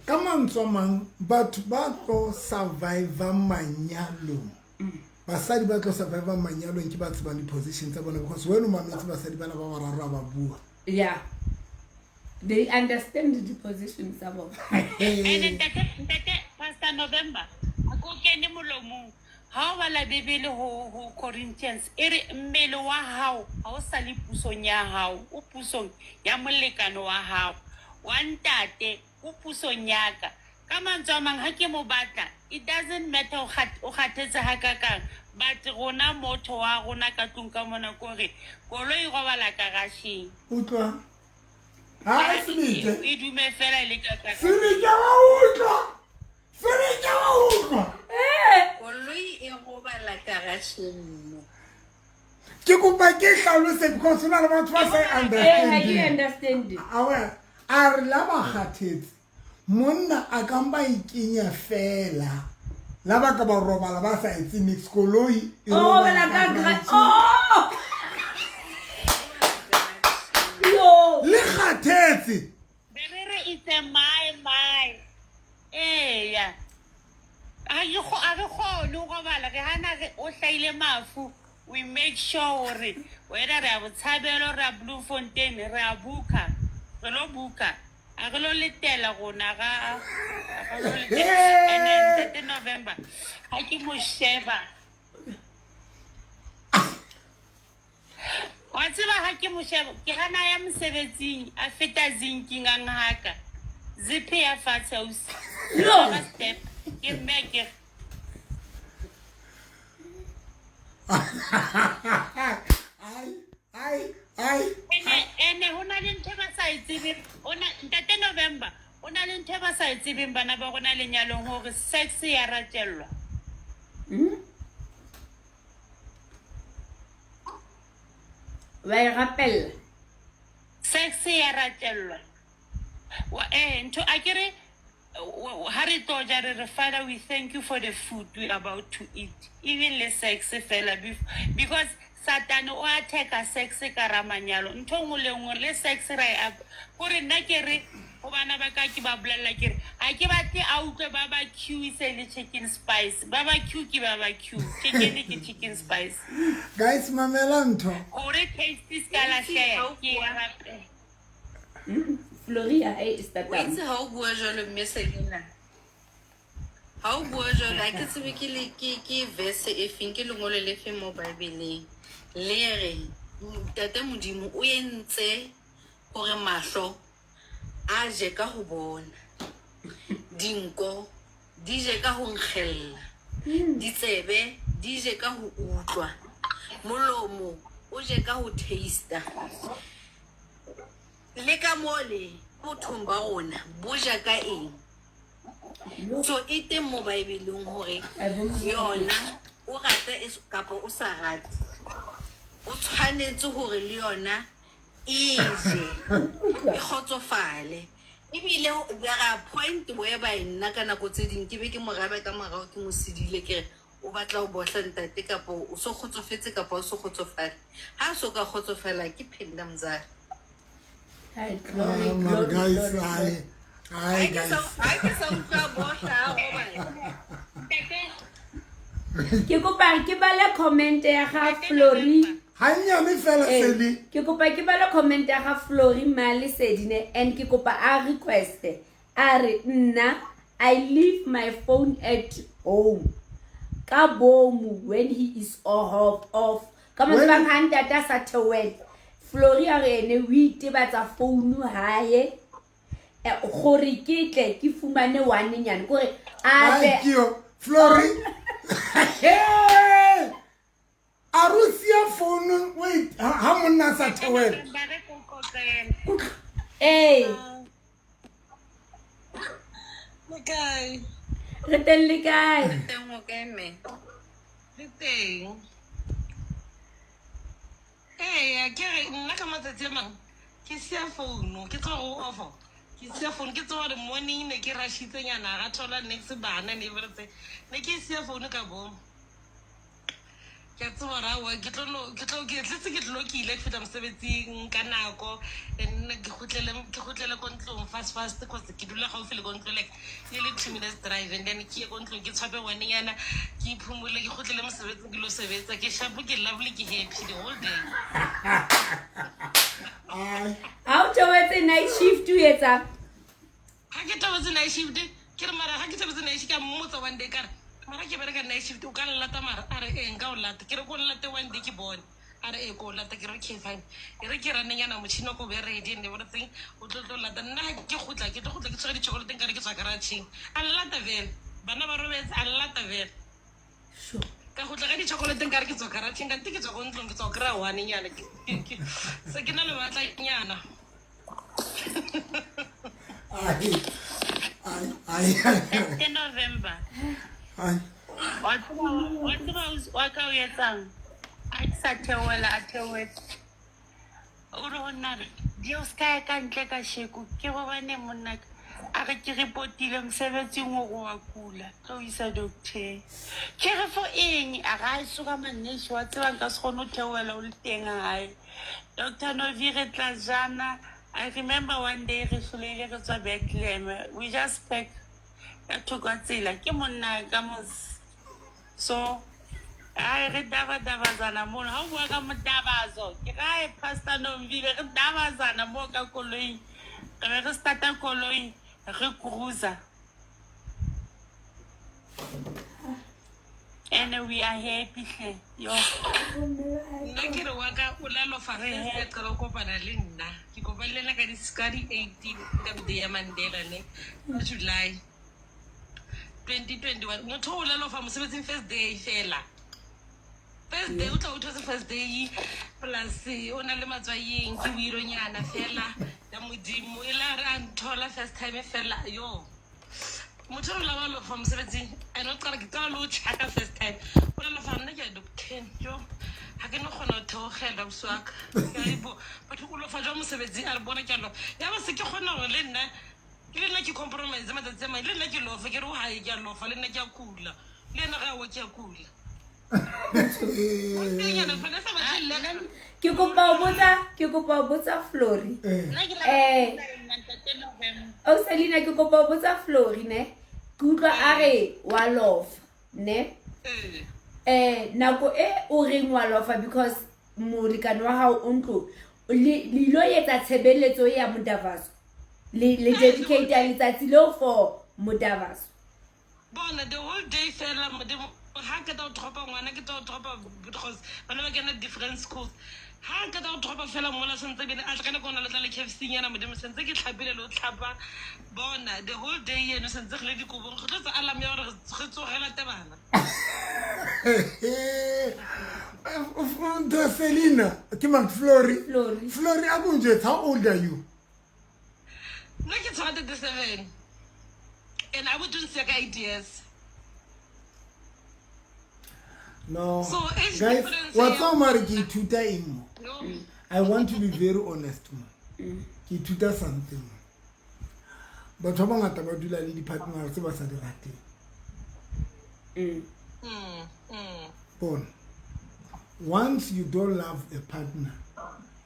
Ka mantswe a mang batho ba tlo survive manyalong. Basadi ba tlo survive manyalong ke ba tsebang di-position tsa bona because wena o mametse basadi bana ba bararo a ba bua. Yeah. They understand the positions tsa bona. And ntate Pastor November a ko kene molomong ha o bala Bibele ho Corinthians e re mmele wa hao ha o sa le pusong ya hao o pusong ya molekane wa hao wa ntate o pusong ya ka ka mantswe a mang ha ke mo batla it doesn't matter o kgathetse hakakang but rona motho wa rona ka tlung ka mona kore koloi e robala garageng. Utlwa. Hai Sebete. E dume fela le ka ka Sebete wa utlwa. Sebete wa utlwa. Koloi e robala garageng mo. Ke kopa ke hlalose because ho na le batho ba sa Eh, ha ke understanding. understand. Awe a re la ba kgathetse monna a ka mpa ikenya fela la ba ka ba robala ba sa etse nix koloi e O robala ka garageng. Oh! Yo. Le kgathetse Be re re it's a my eya a re kgone ho robala re hana re o hlahile mafu we make sure hore whether re a Botshabelo re a Bloemfontein re a booka re lo booka a re lo letela rona ga a re lo letela. And then ntate November ha ke mo sheba wa tseba ha ke mo sheba ke hana ya mosebetsing a feta zinking a nghaka ziphe ya fatshe ausi. Yo. Ka step ke mme ke re ai ai ai ene ho na le ntho e ba sa e tsebeng ntate November o na le ntho e ba sa e tsebeng bana ba rona lenyalong hore sex ya ratellwa. Ba e rapella. Sex ya ratellwa. Ntho a ke re ha re tlo ja re re Father we thank you for the food we are about to eat even le sex fela because Satan o attack-a sex ka ra manyalo ntho e nngwe le nngwe le sex ra e kore nna ke re ho bana ba ka ke ba bolella ke re ha ke batle a utlwe barbecue e se le chicken spice barbecue ke barbecue chicken ke chicken spice. Guys mamela ntho hore taste se ka lahleha ke ya rapela. Floria e O startang. itse ha o bua jwalo mme Selina. Ha o bua jwalo ha ke tsebe ke le ke verse e feng ke lengolo le feng mo Bibeleng. Le re ntate Modimo o entse hore mahlo a je ka ho bona. Dinko di je ka ho nkgella. Ditsebe di je ka ho utlwa. Molomo o je ka ho taste-a. Le ka mole bothong ba rona bo ja ka eng. So e teng mo Bibeleng hore yona o rata kapa o sa rate o tshwanetse hore le yona e je e kgotsofale. Ebile there are point whereby nna ka nako tse ding ke be ke mo rabe ka morao ke mo sedile ke re o batla ho bohla ntate kapa o so kgotsofetse kapa o so kgotsofale. Ha so ka kgotsofala ke phinda mzala. Hi, glory, mara glory, guys glory, ai ai guys Ha ke sa utlwa bohla a robala. Ke kopa ke bale comment ya ga Flory. Gannyane fela sele. Ke kopa ke bala comment ya ga Flory Malesedine and ke kopa a request a re nna I leave my phone at home ka bomu when he is off off ka mantswe bang ha ntate a sa theohela Flory a re ene o itebatsa founu hae gore ke tle ke fumane one nyane kore a tle Flory a re sia founu wait ha monna sa theohela ee Le kae? Re teng le kae? Re teng o kae mme? Re teng. Eya, ke re nna ka matsatsi a mangwe ke sia founu ke tswa go offo ke sia founu ke tswa gore morning ne ke rashitse nyana ga thola next bana ne everything ne ke sia founu ka bomo ke a tseba gore aowa ke tlo no ke tlo ke tletse ke tlo ke ile ke feta mosebetsing ka nako and ke kgutlele ke kgutlele ko ntlong fast fast cause ke dula gaufi le ko ntlo like e le 2 minutes drive and then ke ye ko ntlong ke tshwape ngwanenyana ke iphumole ke kgutlele mosebetsing ke lo sebetsa ke shapo ke lovely ke happy the whole day. Ha o theohetse night shift o etsang? Ha ke theohetse night shift ke re mara ha ke theohetse night shift ka mmotsa one day ka re mara ke bereka night shift o ka nlata mara a re ee nka o lata ke re ko nlate one day ke bone a re ee ko o lata ke re okay fine e re ke ranenyana motšhini wa ko be ready and everything o tlo tlo lata nna ha ke kgutla ke tlo kgutla ke tshwere di-chocolate nkare ke tswa garageng a nlata vele bana ba robetse a nlata vele ka kgutla ka di-chocolate nkare ke tswa garageng kante ke tswa ko ntlong ke tswa go kry-a one nyana se ke na le matlanyana. Ke November. Wa tseba wa ka o etsang? A ke sa theohela a theohetse. O re ho nna re di o ska ya ka ntle ka sheko ke gobane monna a re ke reportile mosebetsing o go wa kula tlo isa doctor. Ke re for eng a ga e soka manneso wa tseba nka se kgone ho theohela o le teng hae. Dr. Novi re tla jana. I remember one day re hlolehile re tswa Bethlehem. We just pack ka thoko tsela ke monna ka mos. So ai re dabadabazana mono ha o bua ka modabazo ke gae Pastor Nomvile re dabazana mo ka koloing re be re starta koloi re cruiser and we are happy hle yo. Nna ke re wa ka o lalofa first a qala ho kopana le nna ke kopane le ena ka di-18 ka day ya Mandela ne ka July 2021 motho o lalofa mosebetsing first day fela first day o tla o thotse first day plus o na le matswaing ke boironyana fela ya modimo e la re a nthola first time fela yo motho o la lofa mosebetsing and o qala ke qala le o tšhaka first time o la lofa nna ke ya doctor jo ga ke no kgona go theogela ausi wa ka batho o lofa jwa mosebetsing a re bona ke a lofa ya ba se ke kgona gore le nna ke le nna ke compromise matsatsi a mangwe le nna ke lofa ke re o gae ke a lofa le nna ke a kula le ena ga awa ke a kula. Ke kopa ho botsa ke kopa ho botsa Flory o Selina ke kopa ho botsa Flory ne ke utlwa a re wa lofa ne nako e o reng wa lofa because molekane wa hao o ntlo le ilo etsa tshebeletso ya modavaso le le dedicate letsatsi leo for modavaso. Bona the whole day fela modimo ha ke tla o dropa ngwana ke tla o dropa because bana ba kena different schools ha ke tla o dropa fela mola sentse bene a tla ka nako le tla le KFC nyana modimo sentse ke tlhapile le o tlhapa bona the whole day eno sentse re le dikobong re tlo tsa alarm ya gore re tsogela te bana. Ntho Selina ke mang Flory Flory. Flory a ko njwetse, how old are you? Nna ke tshwara 37 and I would don't ka 8 years. No. So, age guys difference wa ya- tseba mare ke ithuta eng mo? No. I want to be very honest mo ke ithuta something mo batho ba bangata ba dula le di-partner tse ba sa di rateng. Bona once you don't love a partner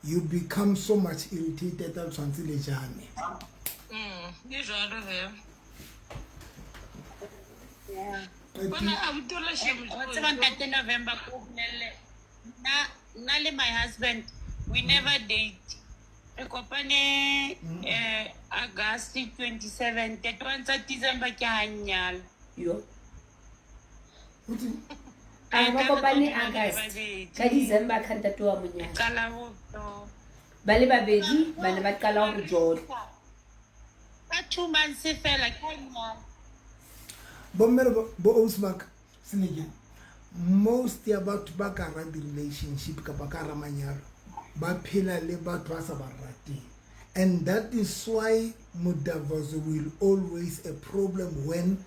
you become so much irritated a tshwanetse le jane. E jwalo he bona abuti o la shemo. Wa tseba ntate November ko bolelle nna Nna le my husband, we never date. Re kopane August 27, 31 tsa December ke ha nnyala. Yo. Uthi A ba Ka re kopane kopane re August babedi. ka December ka ntate wa monyana. Qala ho Ba le babedi ba ne ba qala ho jola. Ka 2 months fela ke ha nnyala. Bomme le bo osmark seneke, most ya batho ba ka hara di-relationship kapa ka hara manyalo ba phela le batho ba sa ba rateng, and that is why modavaso will always a problem when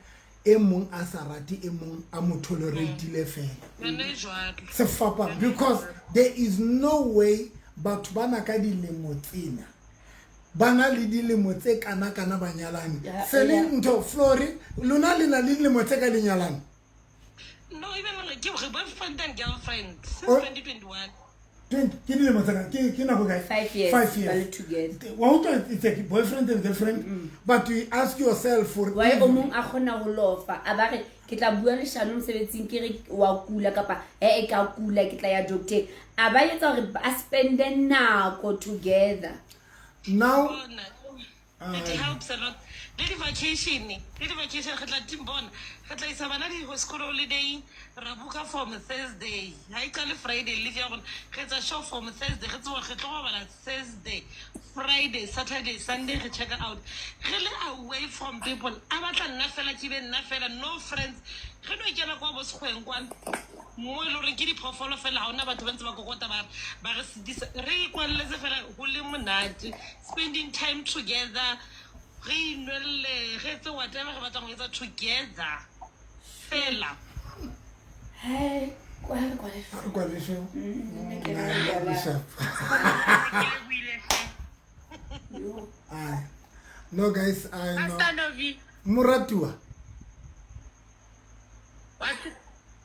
e mong a sa rate e mong, a mo toleratile fela. Yone jwalo. Sefapano, because there is no way batho ba na ka dilemo tsena, ba na le dilemo tse kana-kana ba nyalane. Se le ntho Flori, lona le na le dilemo tse ka lenyalane? No, even ke re boyfriend and girlfriend since 2021. 20 ke dilemo tse ke nako kae? 5 years. 5 Ba le years. together. Wa utlwa, it's a boyfriend and girlfriend, but you ask yourself for Why o mong a kgona ho lofa, a ba re ke tla bua leshano mosebetsing, ke re wa kula kapa e ka kula, ke tla ya doctor, a ba etsa hore ba spende nako together. Now Bona, it helps a lot. Le di-vacation, le di-vacation re tla timbona, re tla isa bana di-school holiday, ra booka from Thursday. Ha e qale Friday leave ya rona, re etsa show from Thursday, re tseba re tlo robala Thursday, Friday, Saturday, Sunday, re check out, re le away from people. A batla nna fela, ke be nna fela, no friends. Re no ikela kwa bo sekgweng kwana mo e le goreng ke diphoofolo fela, ga ona batho ba ntse ba kokota ba re sedisa. Re ikwaleletse fela, go le monate, spending time together, re inwelle, re etse whatever re batlang go etsa together fela. Hai, kwa re kwale. Kwale show. Nna ke Nah, re sharp. Ke lebohile hle. Yo. Aye. No guys, I know. Pastor Novi, Moratuwa.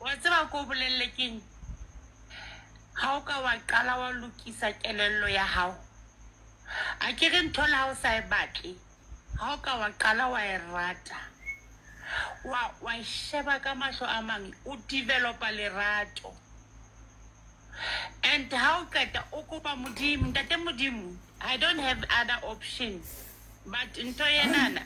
wa tseba ko o bolelle keng? Ha o ka wa qala wa lokisa kelello ya hao, a ke re ntho le ha o sa e batle, ha o ka wa qala wa e rata, wa e sheba ka mahlo a mang, o developa lerato. And ha o qeta o kopa Modimo, ntate Modimo, I don't have other option but ntho enana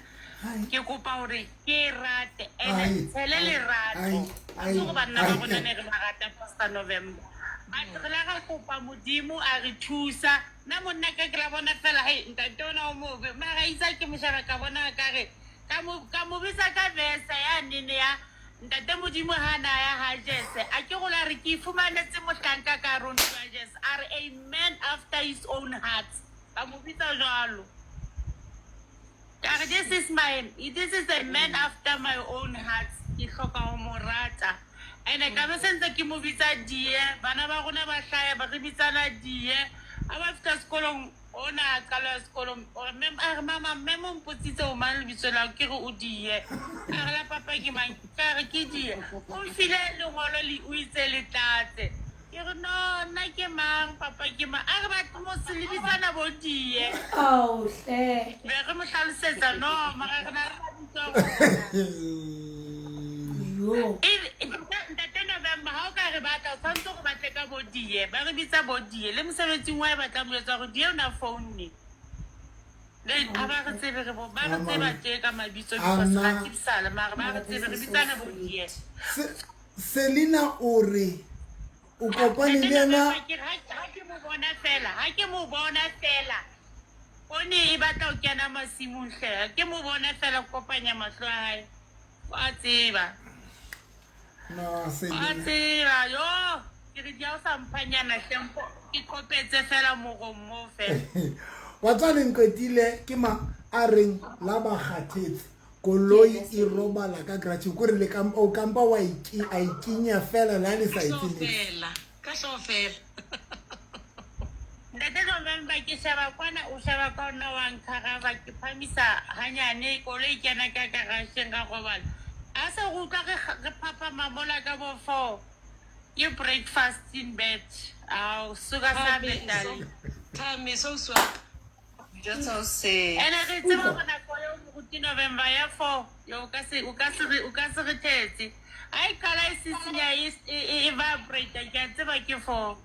ke kopa hore ke e rate and tshele lerato. Ai, A se gore banna ba rona ne re ba rata, Pastor November, but re la ra kopa Modimo a re thusa. Nna monna ka ke la bona fela, hei ntate ona o mobe, mara itsa ke mo sheba ka bona ka re ka mo bitsa ka verse ya nene ya ntate Modimo ha na ya ha Jese, a ke go la re ke ifumanetse mohlanka ka rona wa Jese, a re a man after his own heart, ka mo bitsa jwalo. Ka re this is a man after my own heart, ke hloka ho mo rata. Ene ka be sentse ke mo bitsa die, bana ba rona ba hlaya ba re bitsana die. Ha ba fihla sekolong, ona a qala sekolong, a re mama, mme mo mpotsitse o mang lebitso la hao, ke re o die. A re la papa ke mang, ka re ke die. O mfile lengolo le o itse le tlatse, ke re no, nna ke mang, papa ke mang, a re batho mo se le bitsana bo die. Ao hle. Be re mo hlalosetsa, no mara re na re mabitso a rona. Yo. Ntate November, ha o ka re batla, o tshwanetse go batle ka bodie, ba re bitsa bodie le mosebetsing wa e batla mo jwetsa gore die o na founne le ha ba re tsebe, re bo ba re tseba tje ka mabitso because ga tsebisala, mara ba re tsebe re bitsana bodie. Selina o re o kopane le yena. Ha ke mo bona fela, ha ke mo bona fela, poone e batla ho kena masimong hle. Ha ke mo bona fela, kopanya mahlo a hae, wa tseba. No Wa Selina. Tseba yo, ke re di a o sa mphanyana hlempo, ke qopetse fela morong moo fela. Wa tswa leng qetile ke mang a reng la ba kgathetse, koloi e robala ka garage, kore le o kampa wa a ikinya fela le ha le sa Ka etse hlooho niks. fela, ka hlooho fela. Ntate November, ke sheba kwana, o sheba ka ona, wa nkharaba, ke phamisa hanyane, koloi e kena ka garageng, ka robala. A se go utlwa re phaphama mola ka bo 4, ke breakfast in bed, ao suka sa betale. Thamiso swap. Dijo tsa hoseng. Ene re tseba gore nako eo moruti November ya 4 yo o ka se re thetse, ha e qala e sisinya, e vibrate, ke a tseba ke 4.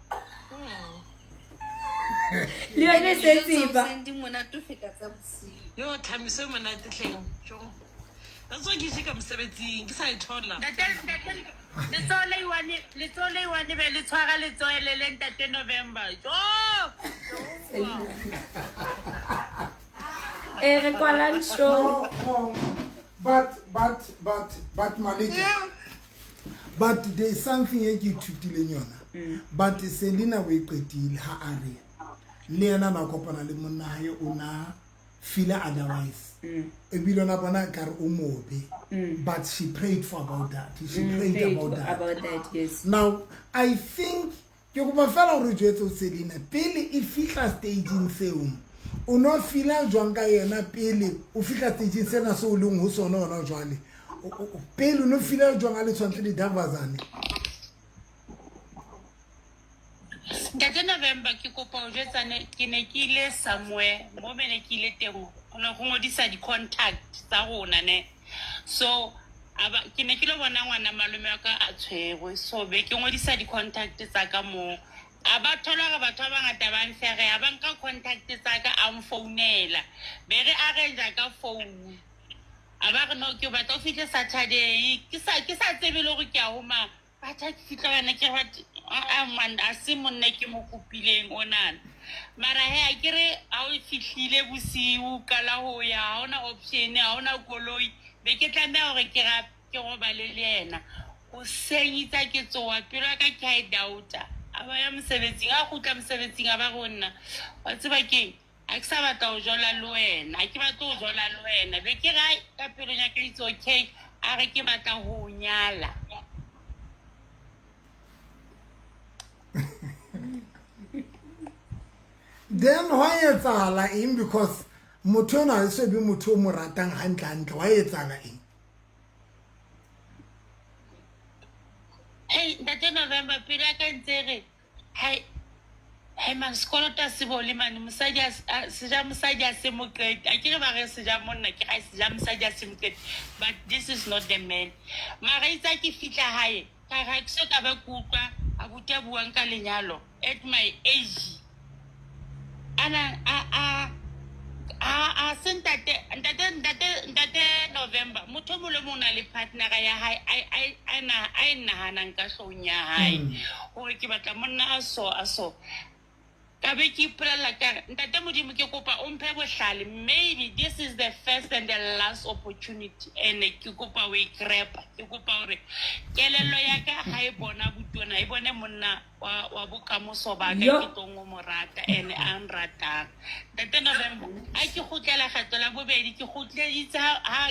Le yone se tseba. Di monate ho feta tsa bosiu. Yo tlhamiso e monate tleng. Jo. That's why ke ka mosebetsing ke sa e thola. Letsoho le one, letsoho le one be le tshwara letsoho le le ntate November. Jo! E re kwalang show. No, no. But Maleke, but there is something e ke ithutileng yona. But Selina o e qetile ha a re le yena na kopana le monna hae o na feel otherwise. Ebile ona bona ka re o mobe. But she prayed for about that. She prayed Prayed about that. About that, yes. Now, I think ke kopa fela hore jwetse o Selina pele e fihla stageng seo o no feel-a jwang ka yena pele o fihla stageng sena seo o leng ho sona hona jwale. Pele o no feel-a jwang a le tshwantse le Davazane? Ntate November ke kopa ho jwetsane ke ne ke ile somewhere mo be ne ke ile teng ho ne go ngodisa di-contact tsa rona ne. So aba ke ne ke lo bona ngwana malome wa ka a tshwerwe, so be ke ngodisa di-contact tsa ka moo. A ba thola hore batho ba bangata ba nfereha, ba nka contact tsa ka a nfounela. Be re arrange ka phone. A ba re no ke batla o fihle Saturday, ke sa tsebe le hore ke a ho mang. Batho ha ke fihla bana ke re a man a se monna ke mo kopileng onana. Mara he a ke re ha o fihlile bosiu qala ho ya, ha hona option, ha hona koloi. Be ke tlameha hore ke ra ke robale le yena. Hoseng itse ke tsoha pelo ya ka ke ha e doubta. A ba ya mosebetsing, a kgutla mosebetsing a ba re ho nna, wa tseba keng? Ha ke sa batla ho jola le wena, ha ke batle ho jola le wena. Be ke re ai ka pelong ya ka it's okay, a re ke batla ho o nyala. Then hwa etsahala eng? Because motho enwa ha se be motho o mo ratang hantle hantle, hwa etsahala eng? Hey, Ntate November pelo ya ka ntse re hai hai man sekoloto a se bole mane mosadi a seja mosadi a se mo qete. A ke re ba re seja monna ke ga seja mosadi a se mo qete. But this is not the man. Mara itse ha ke fihla hae ka re ha ke so ka ba ke utlwa abuti a buang ka lenyalo at my age. Ana a a se ntate ntate ntate ntate November motho o mong le mong o na le partnera ya hae a e nahanang ka hloohong ya hae hore ke batla monna a so a so. Ka be ke ipolella ka re ntate Modimo ke kopa o mphe bohlale, maybe this is the first and the last opportunity and ke kopa o e grab-a. Ke kopa hore kelello ya ka ha e bona butona e bone monna wa bokamoso ba ka ke tlong ho mo rata and a nratang. Ntate November a ke kgutlela kgetlo la bobedi ke kgutle itse ha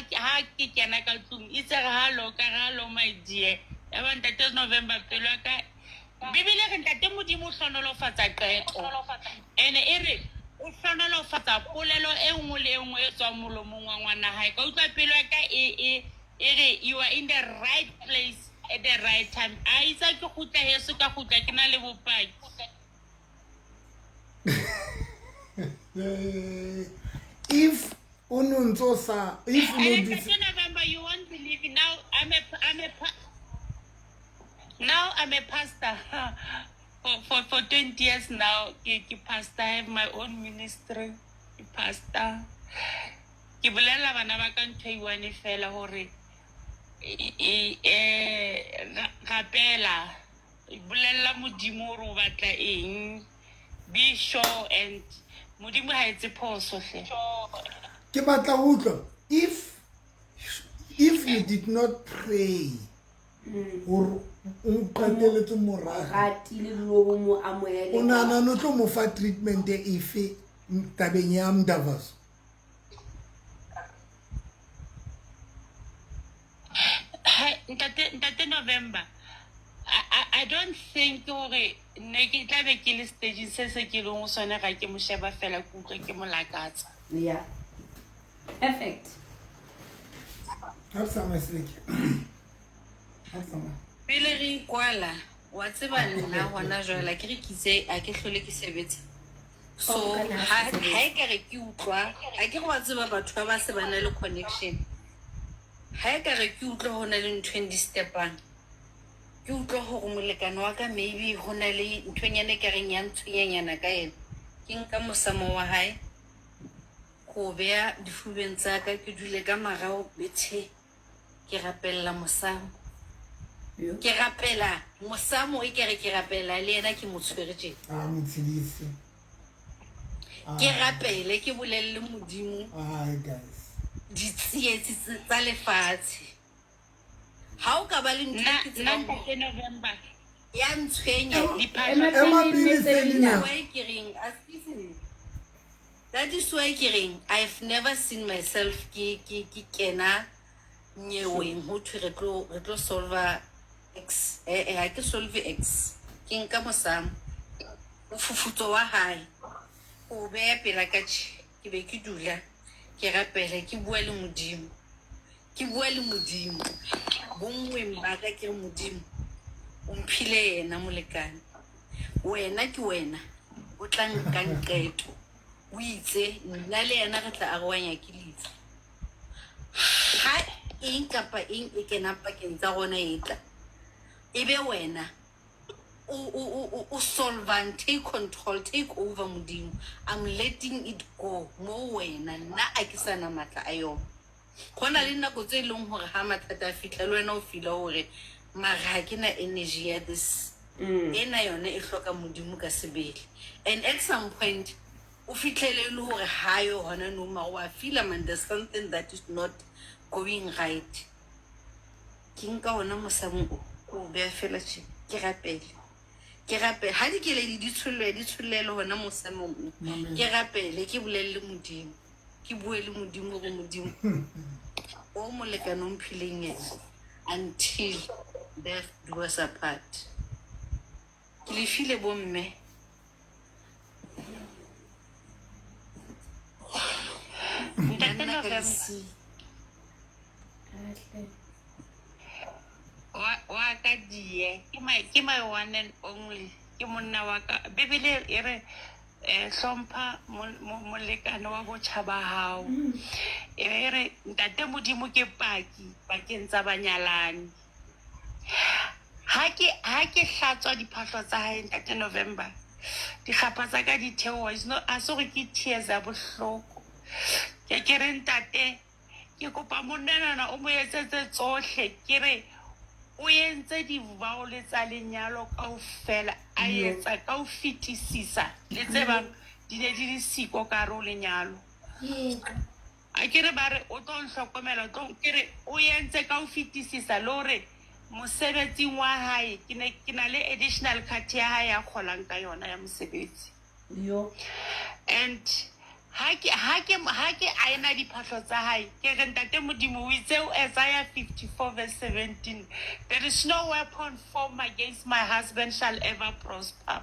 ke kena ka tlung itse re hello ka re hello my dear. Ya ba ntate November pelo ya ka Bibele re ntate Modimo o hlonolofatsa qeto ene e re o hlonolofatsa polelo e nngwe le e nngwe e tswang molomong wa ngwana hae. Ka utlwa pelo ya ka e re you are in the right place at the right time. A itse ke kgutla heso ka kgutla ke na le bopaki. If o no ntso sa if o no dutse November you won't believe it. Now I'm a pastor. For 20 years now, ke pastor, I have my own ministry. Ke pastor. Ke bolela bana ba ka ntho e one fela hore rapela, bolella Modimo hore o batla eng, be sure and Modimo ha etse phoso hle. Ke batla ho utlwa if you did not pray hore o qeteletse morago ratile le o mo amohele, o nahana no tlo mo fa treatment efe tabeng ya Mdavaso? Ntate November, I don't think hore ne ke tla be ke le stageng se se ke leng ho sona ga ke mo sheba fela ke utlwa ke mo lakatsa. Yeah. Perfect. Ha re tsamaye Seleke. Ha re tsamaye. Pele re ikwala, wa tseba nna hona jwale ke re ke itse ha ke hlole ke sebetsa. So ha e ka re ke utlwa, ha ke re wa tseba batho ba ba se ba na le connection. Ha e ka re ke utlwa ho na le ntho e disturbang. Ke utlwa hore molekane wa ka maybe ho na le nthonyana e ka reng ya ntshwenyanyana ka yena. Ke nka mosamo wa hae, ko o beha difubeng tsa ka, ke dule ka marao bethe, ke rapella mosamo. Ke rapela mosamo e kere ke rapela le yena ke mo tshwere tjena. A mo tshedise. Ke rapele ke bolelle Modimo Ai guys. ditsietsi tsa lefatshe. Ha o ka ba le ntho e ke Nna tsebang ntate November ya ntshwenya. diphahlo Ema pele Selina. Why ke reng, excuse me. That is why ke reng I've never seen myself ke ke ke kena nyeweng ho thwe re tlo solva ex. Ha ke solve ex. Ke nka mosamo. Mofufutso wa hae. O beha pela ka tjhe. Ke be ke dula ke rapela ke bua le Modimo. Ke bua le Modimo. Bonngweng ba ka ke re Modimo o mphile yena molekane. Wena ke wena o tla nkang qeto. O itse nna le yena re tla arohanya ke lefu. Ha eng kapa eng e kenang pakeng tsa rona e tla, e be wena o solvang, take control, take over Modimo. I'm letting it go mo wena, nna a ke sana matla a yona. Ho na le nako tse leng hore ha mathata a fihla le wena o feel hore mara ha ke na energy ya this. Ena yona e hloka Modimo ka sebele. And at some point o fihlele e le hore ha yo hona nou mara wa feel man there's something that is not going right. Ke nka ona mosamo o, ke o beha fela tje, ke rapele. Ke rapele. Ha dikeledi di tshollwe, di tshollele hona mosamong o. Ke rapele, ke bolelle Modimo. Ke bue le Modimo hore Modimo o molekane o mphileng yena until death do us apart. Ke le file bomme. Ntate Nna ka November lesiu. Wa ka die ke my one and only, ke monna wa ka. Bibele e re hlompha molekane wa botjha ba hao. E re ntate Modimo ke paki pakeng tsa banyalani. Ha ke hlatswa diphahlo tsa hae ntate November, dikgapha tsa ka di theoha. It's not, a se hore ke tears ya bohloko. Ke re ntate, ke kopa monna enwana o mo etsetse tsohle. Ke re o entse di-vow tsa lenyalo kaofela, a etsa ka ho fetisisa le tse bang di ne di le siko ka hare ho lenyalo. A ke re ba re o tlo nhlokomela, o tlo, ke re o entse ka ho fetisisa le hore mosebetsing wa hae ke ne ke na le additional card ya hae ya kgolang ka yona ya mosebetsi. And ha ke aena diphahlo tsa hae, ke re ntate Modimo o itse ho Isaiah 54 verse 17, there is no weapon formed against my husband shall ever prosper.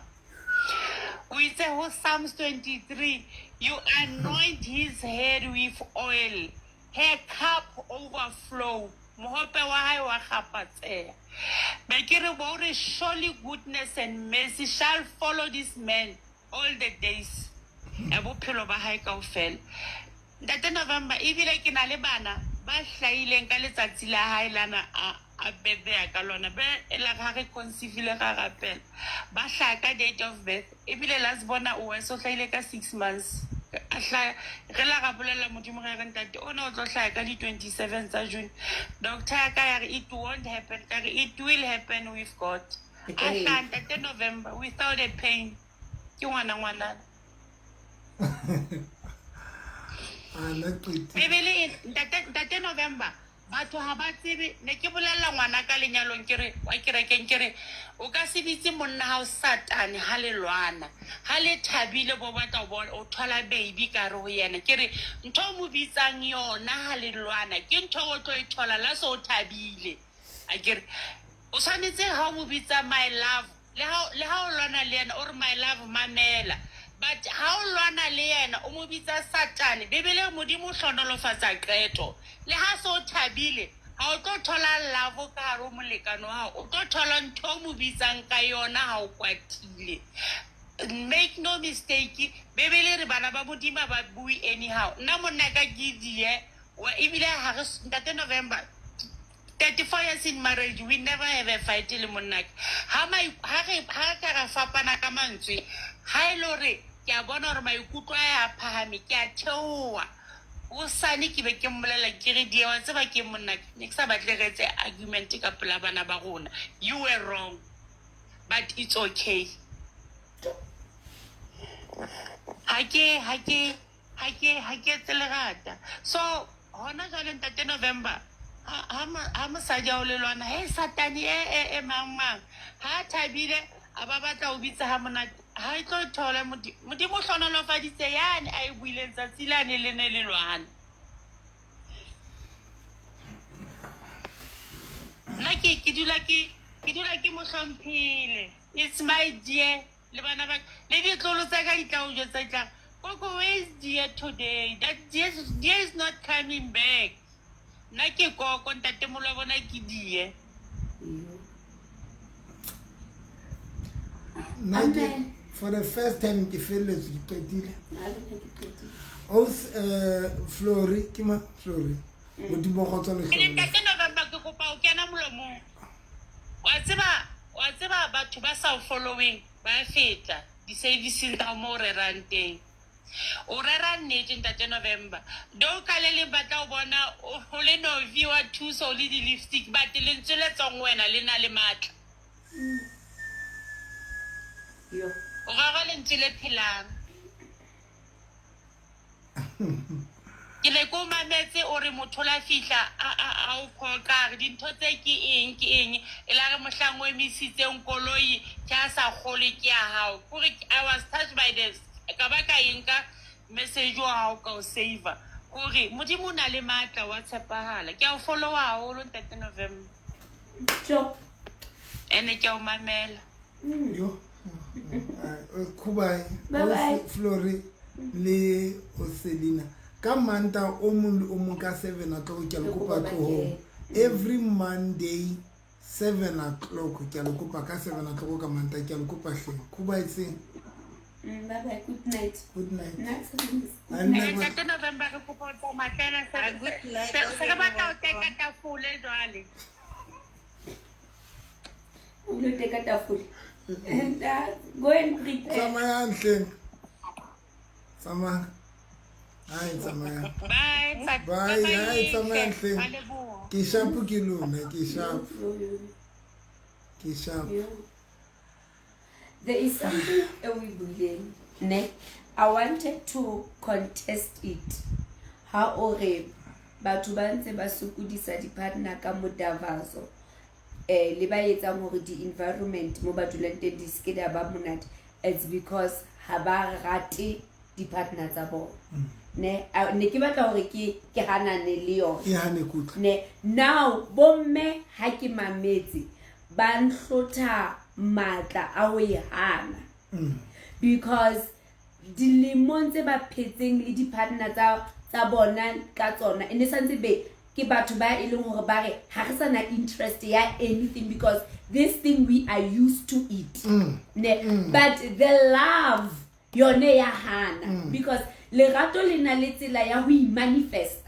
O itse ho Psalms 23, you anoint his head with oil, her cup overflow. Mohope wa hae wa kgapatseha. Be ke re bo re surely goodness and mercy shall follow this man all the days ya bophelo ba hae kaofela. Ntate November, ebile ke na le bana ba hlahileng ka letsatsi la hae lana a birthday ka lona. Be e la ha re conceive-ile ra rapela. Ba hlaha ka date of birth. Ebile last bona o so hlahile ka 6 months. A hlaha, re la ra bolella Modimo re re ntate o ne o tlo hlaha ka di 27 tsa June. Doctor ya ka ya re it won't happen. Ka re it will happen with God. A hlaha ntate November without a pain. Ke ngwana ngwanana. Bibele ntate November, batho ha ba tsebe, ne ke bolella ngwana ka lenyalong ke re wa kerekeng ke re o ka se bitse monna hao Satane ha le lwana, ha le thabile bo batla ho bona o thola baby ka re ho yena. Ke re ntho o mo bitsang yona ha le lwana ke ntho o tlo e thola la so o thabile. A ke re o tshwanetse ha o mo bitsa my love, le ha o lwana le yena o re my love mamela. But ha o lwana le yena o mo bitsa Satane. Bibele Modimo o hlonolofatsa qeto. Le ha so thabile ha o tlo thola love ka hare ho molekane wa hao, o tlo thola ntho o mo bitsang ka yona ha o kwatile. Make no mistake, Bibele re bana ba Modimo ba bue anyhow. Nna monna ka ke die, wa ebile ha re ntate November 34 years in marriage, we never have a fight le monnaka. Ha mai ha re ha ka ra fapana ka mantswe, ha e le hore ke a bona hore maikutlo a a phahame, ke a theoha. Hosane ke be ke mmolela ke re die wa tseba ke monnaka, ne ke sa batle re etse argument ka pela bana ba rona. You were wrong, but it's okay. Ha ke ha ke ha ke ha ke etse lerata. So hona jwale ntate November ha ha mosadi a o le lwana, hey satane e e e mang mang, ha thabile a ba batla ho bitsa ha monate, ha e tlo thola Modimo o hlohonolofaditse yane a e buileng tsatsi lane le ne le lwana. Nna ke ke dula ke ke dula ke mo hlomphile. It's my dear le bana ba le ditlolo tsa ka di tla o jwetsa di tla Koko, where is dear today? That dear, dear is not coming back. Nna ke koko ntatemolo wa bona ke die. Nna ke for the first time ke felletswe ke qetile. Aus Flory ke ma Flory. Modimo kgotso le Ke ntate November ke kopa o kena molomong. Wa tseba wa tseba batho ba sa o following ba feta di-serviceng tsa mo o rerang teng. O rera nnete ntate November. Do ka le leng ba tla o bona o le novi wa thuso o le di-lipstick but lentswe le tswang wena le na le matla. O rera lentswe le phelang. Ke ne ke o mametse o re motho la fihla a o phoqa a re dintho tse ke eng ke eng e la re mohlang o emisitseng koloi ke a sa kgolwe ke ya hao. Kore I was touched by this ka ba ka e nka message wa hao ka o saver kore Modimo o na le matla wa tshepahala. Ke a o followa haholo ntate November. Ene ke a o mamela. Yo. Khubai, Flory le Oselina. Ka Manta o mong le o mong ka 7 o'clock ke a le kopa tlohong. Every Monday 7 o'clock ke a le kopa ka 7 o'clock ka Manta ke a le kopa hleng. Khubai seng. Bye bye, good night. Good night. Ntate November re kopa o tsamaya fela se re batla ho teka tafole jwale. O lo teka tafole. And go and prepare. Tsamayang hleng. Tsamaya. Hai tsamayang. Bye. Bye. Hai tsamayang hleng. Ke sharp ke lona, ke sharp. Ke sharp. There is something e o e buileng ne I wanted to contest it. Ha o re batho ba ntse ba sokodisa di-partner ka modavaso le ba etsang hore di-environment mo ba dulang teng di seke di a ba monate, it's because ha ba rate di-partner tsa bona. Ne ne ke batla hore ke ke hanane le yona. E hane kutlwa. Ne now bomme ha ke mametse ba nhlotha matla a ho e hana. Because dilemong tse ba phetseng le di-partner tsa bona ka tsona e ne santse be ke batho ba e leng hore ba re ha re sa na interest ya anything because this thing we are used to it. Ne but the love yone ya hana because lerato le na le tsela ya ho imanifest.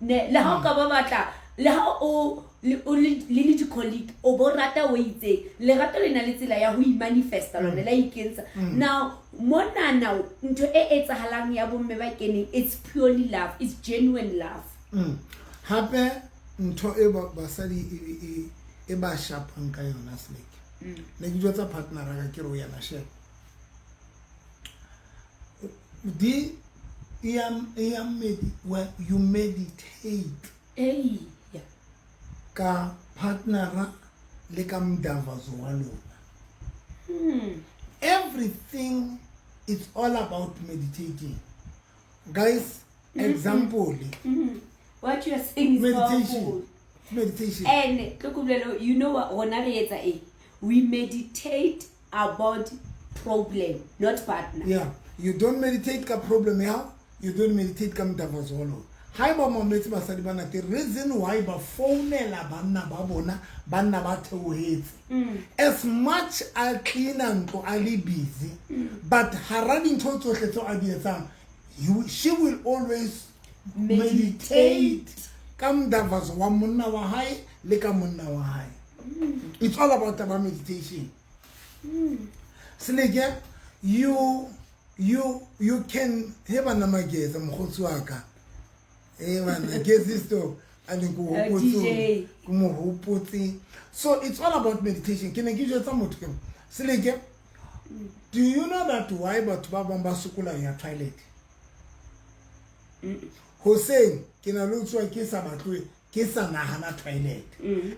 Ne le ha o ka ba batla le ha o le le di-colleague o bo rata o itseng lerato le na le tsela ya ho imanifesta lona la ikentsha. Now monana ntho e etsahalang ya bomme ba keneng, it's purely love, it's genuine love. Hape ntho e basadi e ba shapang ka yona seleke. Ne ke jwetsa partner ka ke re o yana share. Di you meditate. Hey, yeah. Ka partnera le ka mdavazo wa lona. Everything is all about meditating. Guys, example. What you are saying is meditation. Powerful. Meditation. And you know what rona re etsa eng? We meditate about problem, not partner. Yeah. You don't meditate ka problem ya, you don't meditate ka mdavazo wa lona. Haeba mametse basadi bana, the reason why ba founela banna ba bona, banna ba theohetse. As much a cleaner ntlo a le busy, but hara dintho tsohle tseo a di etsang, she will always meditate ka mdavazo wa monna wa hae le ka monna wa hae. It's all about taba meditation. Seleke, you can he bana mageza mokgotsi wa ka. Eh bana gesisto a leng ko hopotse DJ. ko mo hopotse. So it's all about meditation. Ke ne ke jwetsa motho ke Seleke, do you know that why batho ba bang ba sokola ho ya toilet? Hoseng ke na le ho tsoha ke sa batle ke sa nahana toilet.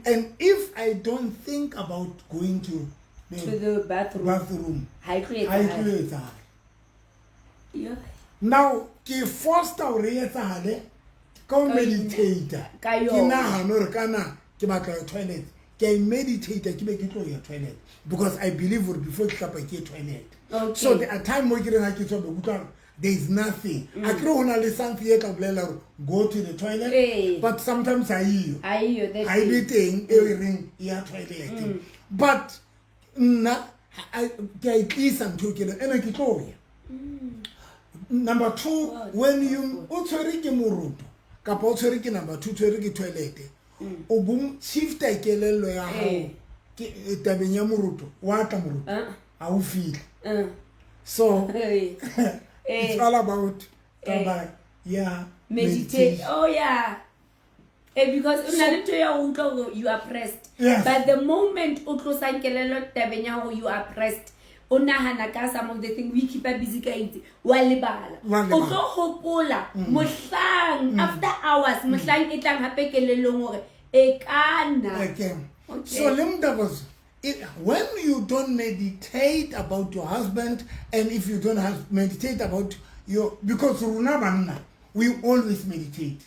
And if I don't think about going to the, To the bathroom. bathroom Ha e tlo ha e tlo etsahala. etsahala. Yo. Now ke forced hore e etsahale ka ho Ka meditate. ka Ke yona. nahane hore kana ke batla ho ya toilet. Ke a meditate ke be ke tlo ya toilet because I believe hore before ke hlapa ke ye toilet. Okay. So there are time mo ke reng ha ke tswa be ke utlwa hore there is nothing. A kere ho na le something e ka bolela hore go to the toilet Ee. but sometimes ha eyo. Ha eyo, that Ha e be thing. teng eo e reng e ya toilet. But nna ke a e tlisa ntho eo ke leng ene ke tlo ya. Number two, when you o tshwere ke moroto kapa o tshwere ke number two, o tshwere ke toilet, o bo shifta kelello ya hao Eh. ke tabeng ya moroto, wa tla moroto Ah. ha o fihle. Uh. So Eh. it's all about taba ya Meditate. Oh yeah. Eh, because o na le ntho ya ho utlwa hore you are pressed. Yes. But the moment o tlosang kelello tabeng ya hore you are pressed, o nahana ka some of the thing we keep busy ka itse, wa lebala. Wa lebala. O tlo hopola mohlang after hours, mohlang e tlang hape kelellong hore e kana. Okay. Okay. So Limdavas, when you don't meditate about your husband, and if you don't have meditate about your, because rona banna, we always meditate.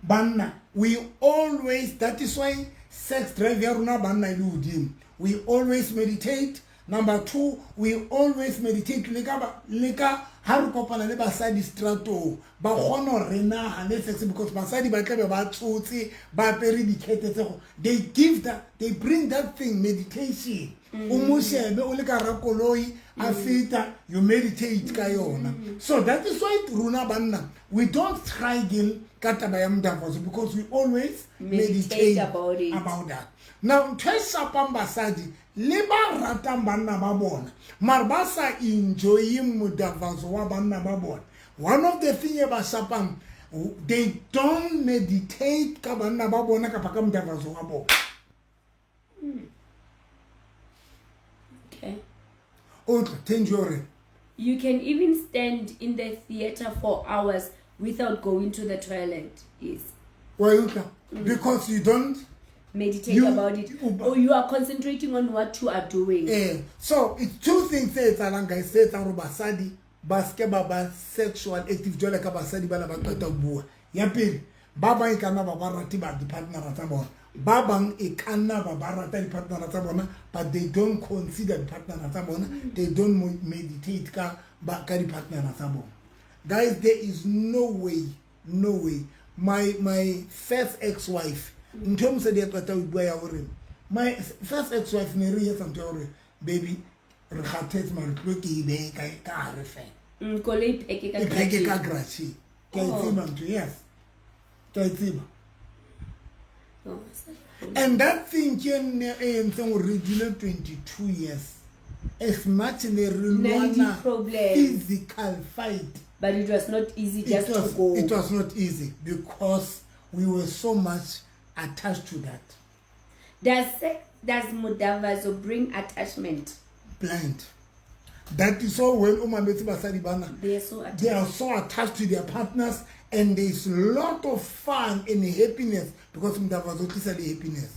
Banna, we always, that is why sex drive ya rona banna e le hodimo. We always meditate. Number two, we always meditate. Le ka ha re kopana le basadi stratong, ba kgona ho re nahane sex because basadi ba tlabe ba tsotse, ba apere dikhete tse go. They give that, they bring that thing, meditation. O mo shebe o le ka hara koloi, a feta, you meditate ka yona. So that is why rona banna, we don't struggle ka taba ya mdavazo because we always Meditate meditate about it. about that. Now, ntho e shapang basadi le ba ratang banna ba bona, mara ba sa enjoyeng modavazo wa banna ba bona. One of the thing e ba shapang, they don't meditate ka banna ba bona kapa ka modavazo wa bona. Okay. O tla thenji hore You can even stand in the theater for hours without going to the toilet. Yes. wa e utlwa because you don't Meditate about it. Or you are concentrating on what you are doing. So it's two things tse etsahalang guys, tse etsang hore basadi ba seke ba ba sexual active jwale ka basadi bana ba qeta ho bua. Ya pele, ba bang e ka nna ba ba rate ba di-partnera tsa bona. Ba bang e ka nna ba ba rata di-partnera tsa bona, but they don't consider di-partnera tsa bona. They don't meditate ka di-partnera tsa bona. Guys, there is no way, no way. My first ex-wife, ntho e mosadi a qeta ho bua ya hore my first ex-wife ne re etsa ntho ya hore baby re kgathetse mare tlo ke e behe ka hare fela. Koloi pheke ka E pheke ka garage. garage. Ke a e Oh. tseba ntho, yes. Ke a e tseba. Oh, And that thing ke nne e entseng hore re dule 22 years. As much ne re Na le lwana di-problems. physical fight. But it was not easy just to go. It was not easy because we were so much attached to that. Does Mudavazo bring attachment? Blind. That is so when o mametse basadi bana, They are so attached. They are so attached to their partners, and there is a lot of fun and happiness because Mudavazo tlisa le happiness.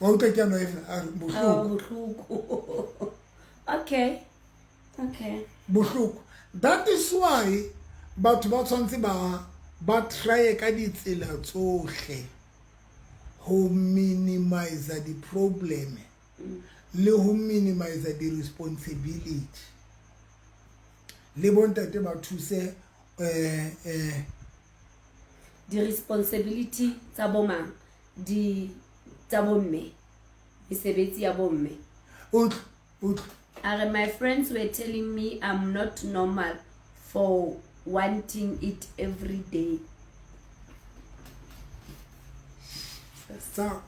Wa utlwa ke ano efe? A re, Oh, bohloko. bohloko. Okay. Okay. Bohloko. That is why batho ba tshwanetse ba try ka ditsela tsohle ho minimize di-problem le ho minimize di-responsibility. Le bontate ba thuse, Di-responsibility tsa bo mang? Di tsa bomme. Mesebetsi ya bomme. Utlwa, utlwa. Are my friends were telling me I'm not normal for wanting it every day. Sa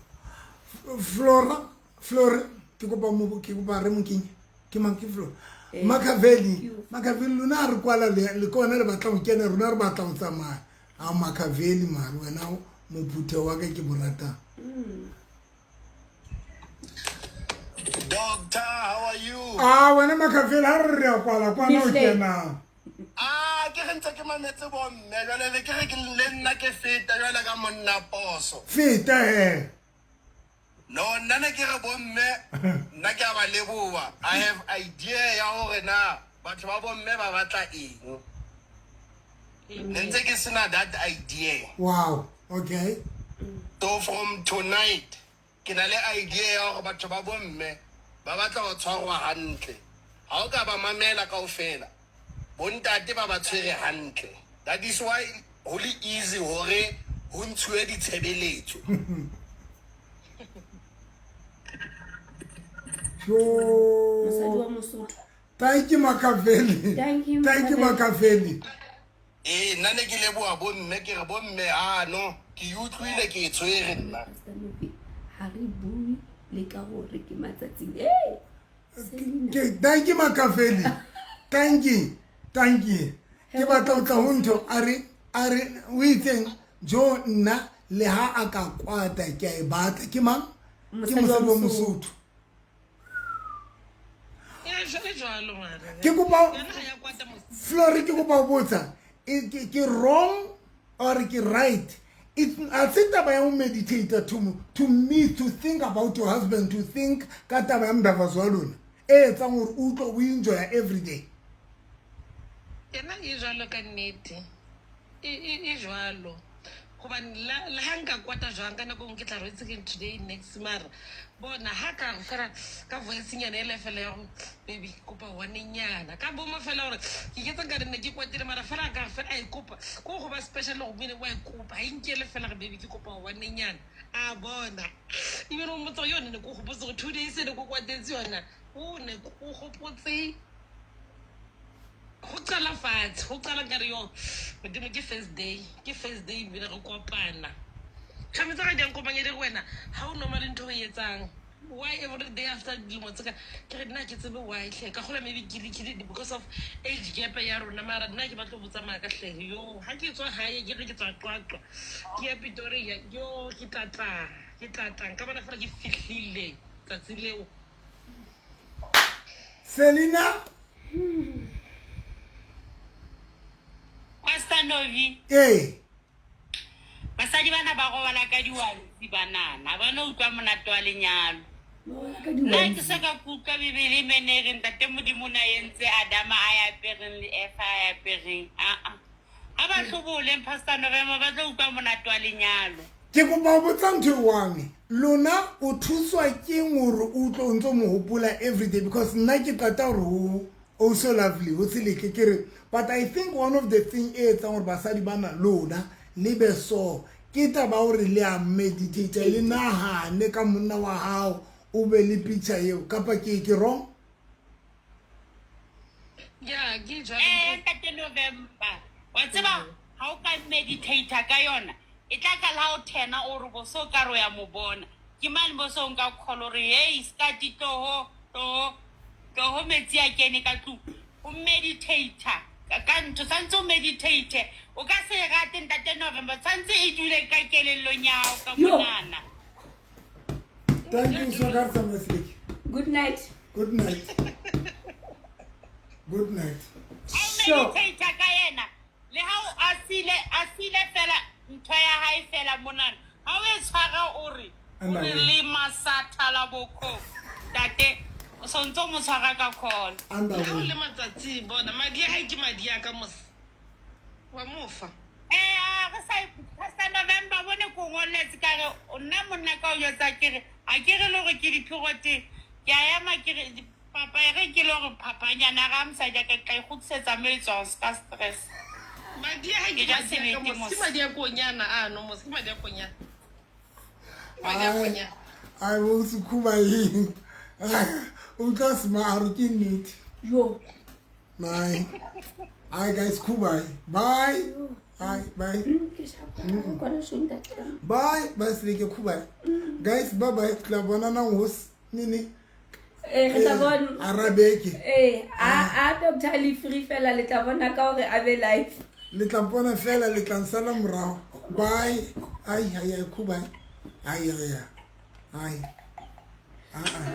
Flora, Flora, ke kopa mo ke kopa re mokenye. Ke mang ke Flora? Makaveli, Makaveli lona ha re kwala le ke ona le batla ho kena rona re batla ho tsamaya. A Makaveli mare wena mophuthe wa ka ke mo ratang. Doctor, how are you? Ah, wena Makaveli ha re re a kwala kwana o kenang. Ah, ke re ntse ke mametse bomme jwale be ke re ke le nna ke feta jwale ka monna poso. Feta he. No, nna ne ke re bomme nna ke a ba leboha. I have idea ya hore na batho ba bomme ba batla eng. Ne ntse ke sena that idea. Wow, okay. So from tonight ke na le idea ya hore batho ba bomme ba batla ho tshwarwa hantle. Ha o ka ba mamela kaofela, bontate ba ba tshwere hantle. That is why ho le easy hore ho ntshuwe ditshebeletso. Mosadi wa Mosotho. Thank you Makaveli. Thank you, Thank you Makaveli. Makaveli. Ee, nna ne ke leboha bomme ke re bomme ano ke e utlwile ke e tshwere nna. Pastor Novi, ha re bue le ka hore ke matsatsing. Hey! Selina. Ke thank you Makaveli. Thank you. Thank you. Ke batla ho tla ho ntho a re a re o itseng jo nna le ha a ka kwata ke a e batla ke mang? Ke Mosadi wa mosadi wa Mosotho. Mosotho. E jwalo mare. Ke kopa Yona ha ya kwata mos. Flore ke kopa ho botsa ke wrong or ke right? It a se taba ya ho meditate to me to think about your husband, to think ka taba ya mdavazo wa lona e etsang hore o utlwe o enjoy every day. Yena e jwalo ka nnete. E jwalo. Hobane la ha nka kwata jwang ka nako e nngwe ke tla rwetse ke today next mara bona ha ka re fela ka voice-nyana ele fela ya go baby kopa one-nyana ka bomo fela hore ke ketsa nkare ne ke kwatile mara fela ka re fela a e kopa ko go ba special go mene wa e kopa ha e nkele fela re baby ke kopa one-nyana a bona ebile o mmotsa gore yone ne ko gopotse gore 2 days ne ko kwatetse yona o ne ko gopotse go qala fatshe go qala nkare yo modimo ke first day ke first day ebile re kopana tshwanetse ga diang kopanye le wena ha o normal ntho o e etsang why every day after dilemo tse ka ke re nna ke tsebe why tlhe ka gola maybe ke le because of age gap ya rona mara nna ke batlo botsa maaka tlhe yo ha ke tswa hae ke re ke tswa Qwaqwa ke ya Pretoria yo ke tlatlang ke tlatlang ka bona fela ke fihlile tsatsi leo. Selina Pastor Novi. Ee. Basadi bana ba robala ka diwantsi banana ba no utlwa monate wa lenyalo. Nna ke se ka kutlwa Bibele mene e reng ntate Modimo na entse Adama a ya apereng le Eva a ya apereng. Aa. Ha ba hloboleng Pastor November ba tlo utlwa monate wa lenyalo. Ke kopa ho botsa ntho e one. Lona o thuswa ke eng hore o utlwe o ntso mo hopola everyday because nna ke qeta hore ho oh so lovely ho Seleke ke re but I think one of the thing e etsang hore basadi bana lona le be so ke taba hore le a meditate le nahane ka monna wa hao o be le picture eo kapa ke ke wrong? Yeah, ke jwalo. Ntate November wa tseba ha o ka meditate ka yona e tla ka la o thena o re bo so ka ro ya mo bona ke mane bo so nka call re hey ska ti toho toho toho metsi a kene ka tlung o meditate ka ntho santse o meditate o ka se rate ntate November santse e dule ka kelellong ya hao ka monana. Thank you so much, Seleke. Good night. Good night. Good night. Sure. Meditate ka yena le ha o a sile fela ntho ya hae fela monana ha o e tshwara o re le masatha la boko tate o sontso mo tshwara ka call. Ha o le matsatsi bona madi a hae ke madi a ka mos wa mofa. Re sa Pastor November bone ko ngoletse ka re nna monna ka o jwetsa ke re ha ke re le hore ke diphirote ke a ema ke re papa e re ke le hore phapanyana ga mosadi a ka tla ikgutlisetsa mo e tswang se ka stress. Madi a hae ke Ke ja madi a ka sebete mos, ke mos. madi a konyana ano mos, ke madi a konyana. Ke madi a konyana. Ai bo se khuba eng. O tla sma a re ke nnete. Yo. Bye. Hi guys, khuba. Bye. Ai, bye. Ke shapa kwana sho ntate. Bye bye seleke khubae. Guys, bye bye. Tla bonanang hos nini. Eh, re tla bona. Arabeke. Eh, a doctor le free fela le tla bona ka hore a be live. Le tla mpona fela, le tla nsala morago. Bye. Ai ai ai khubae. Ai ai ai. Ai. Ah ah.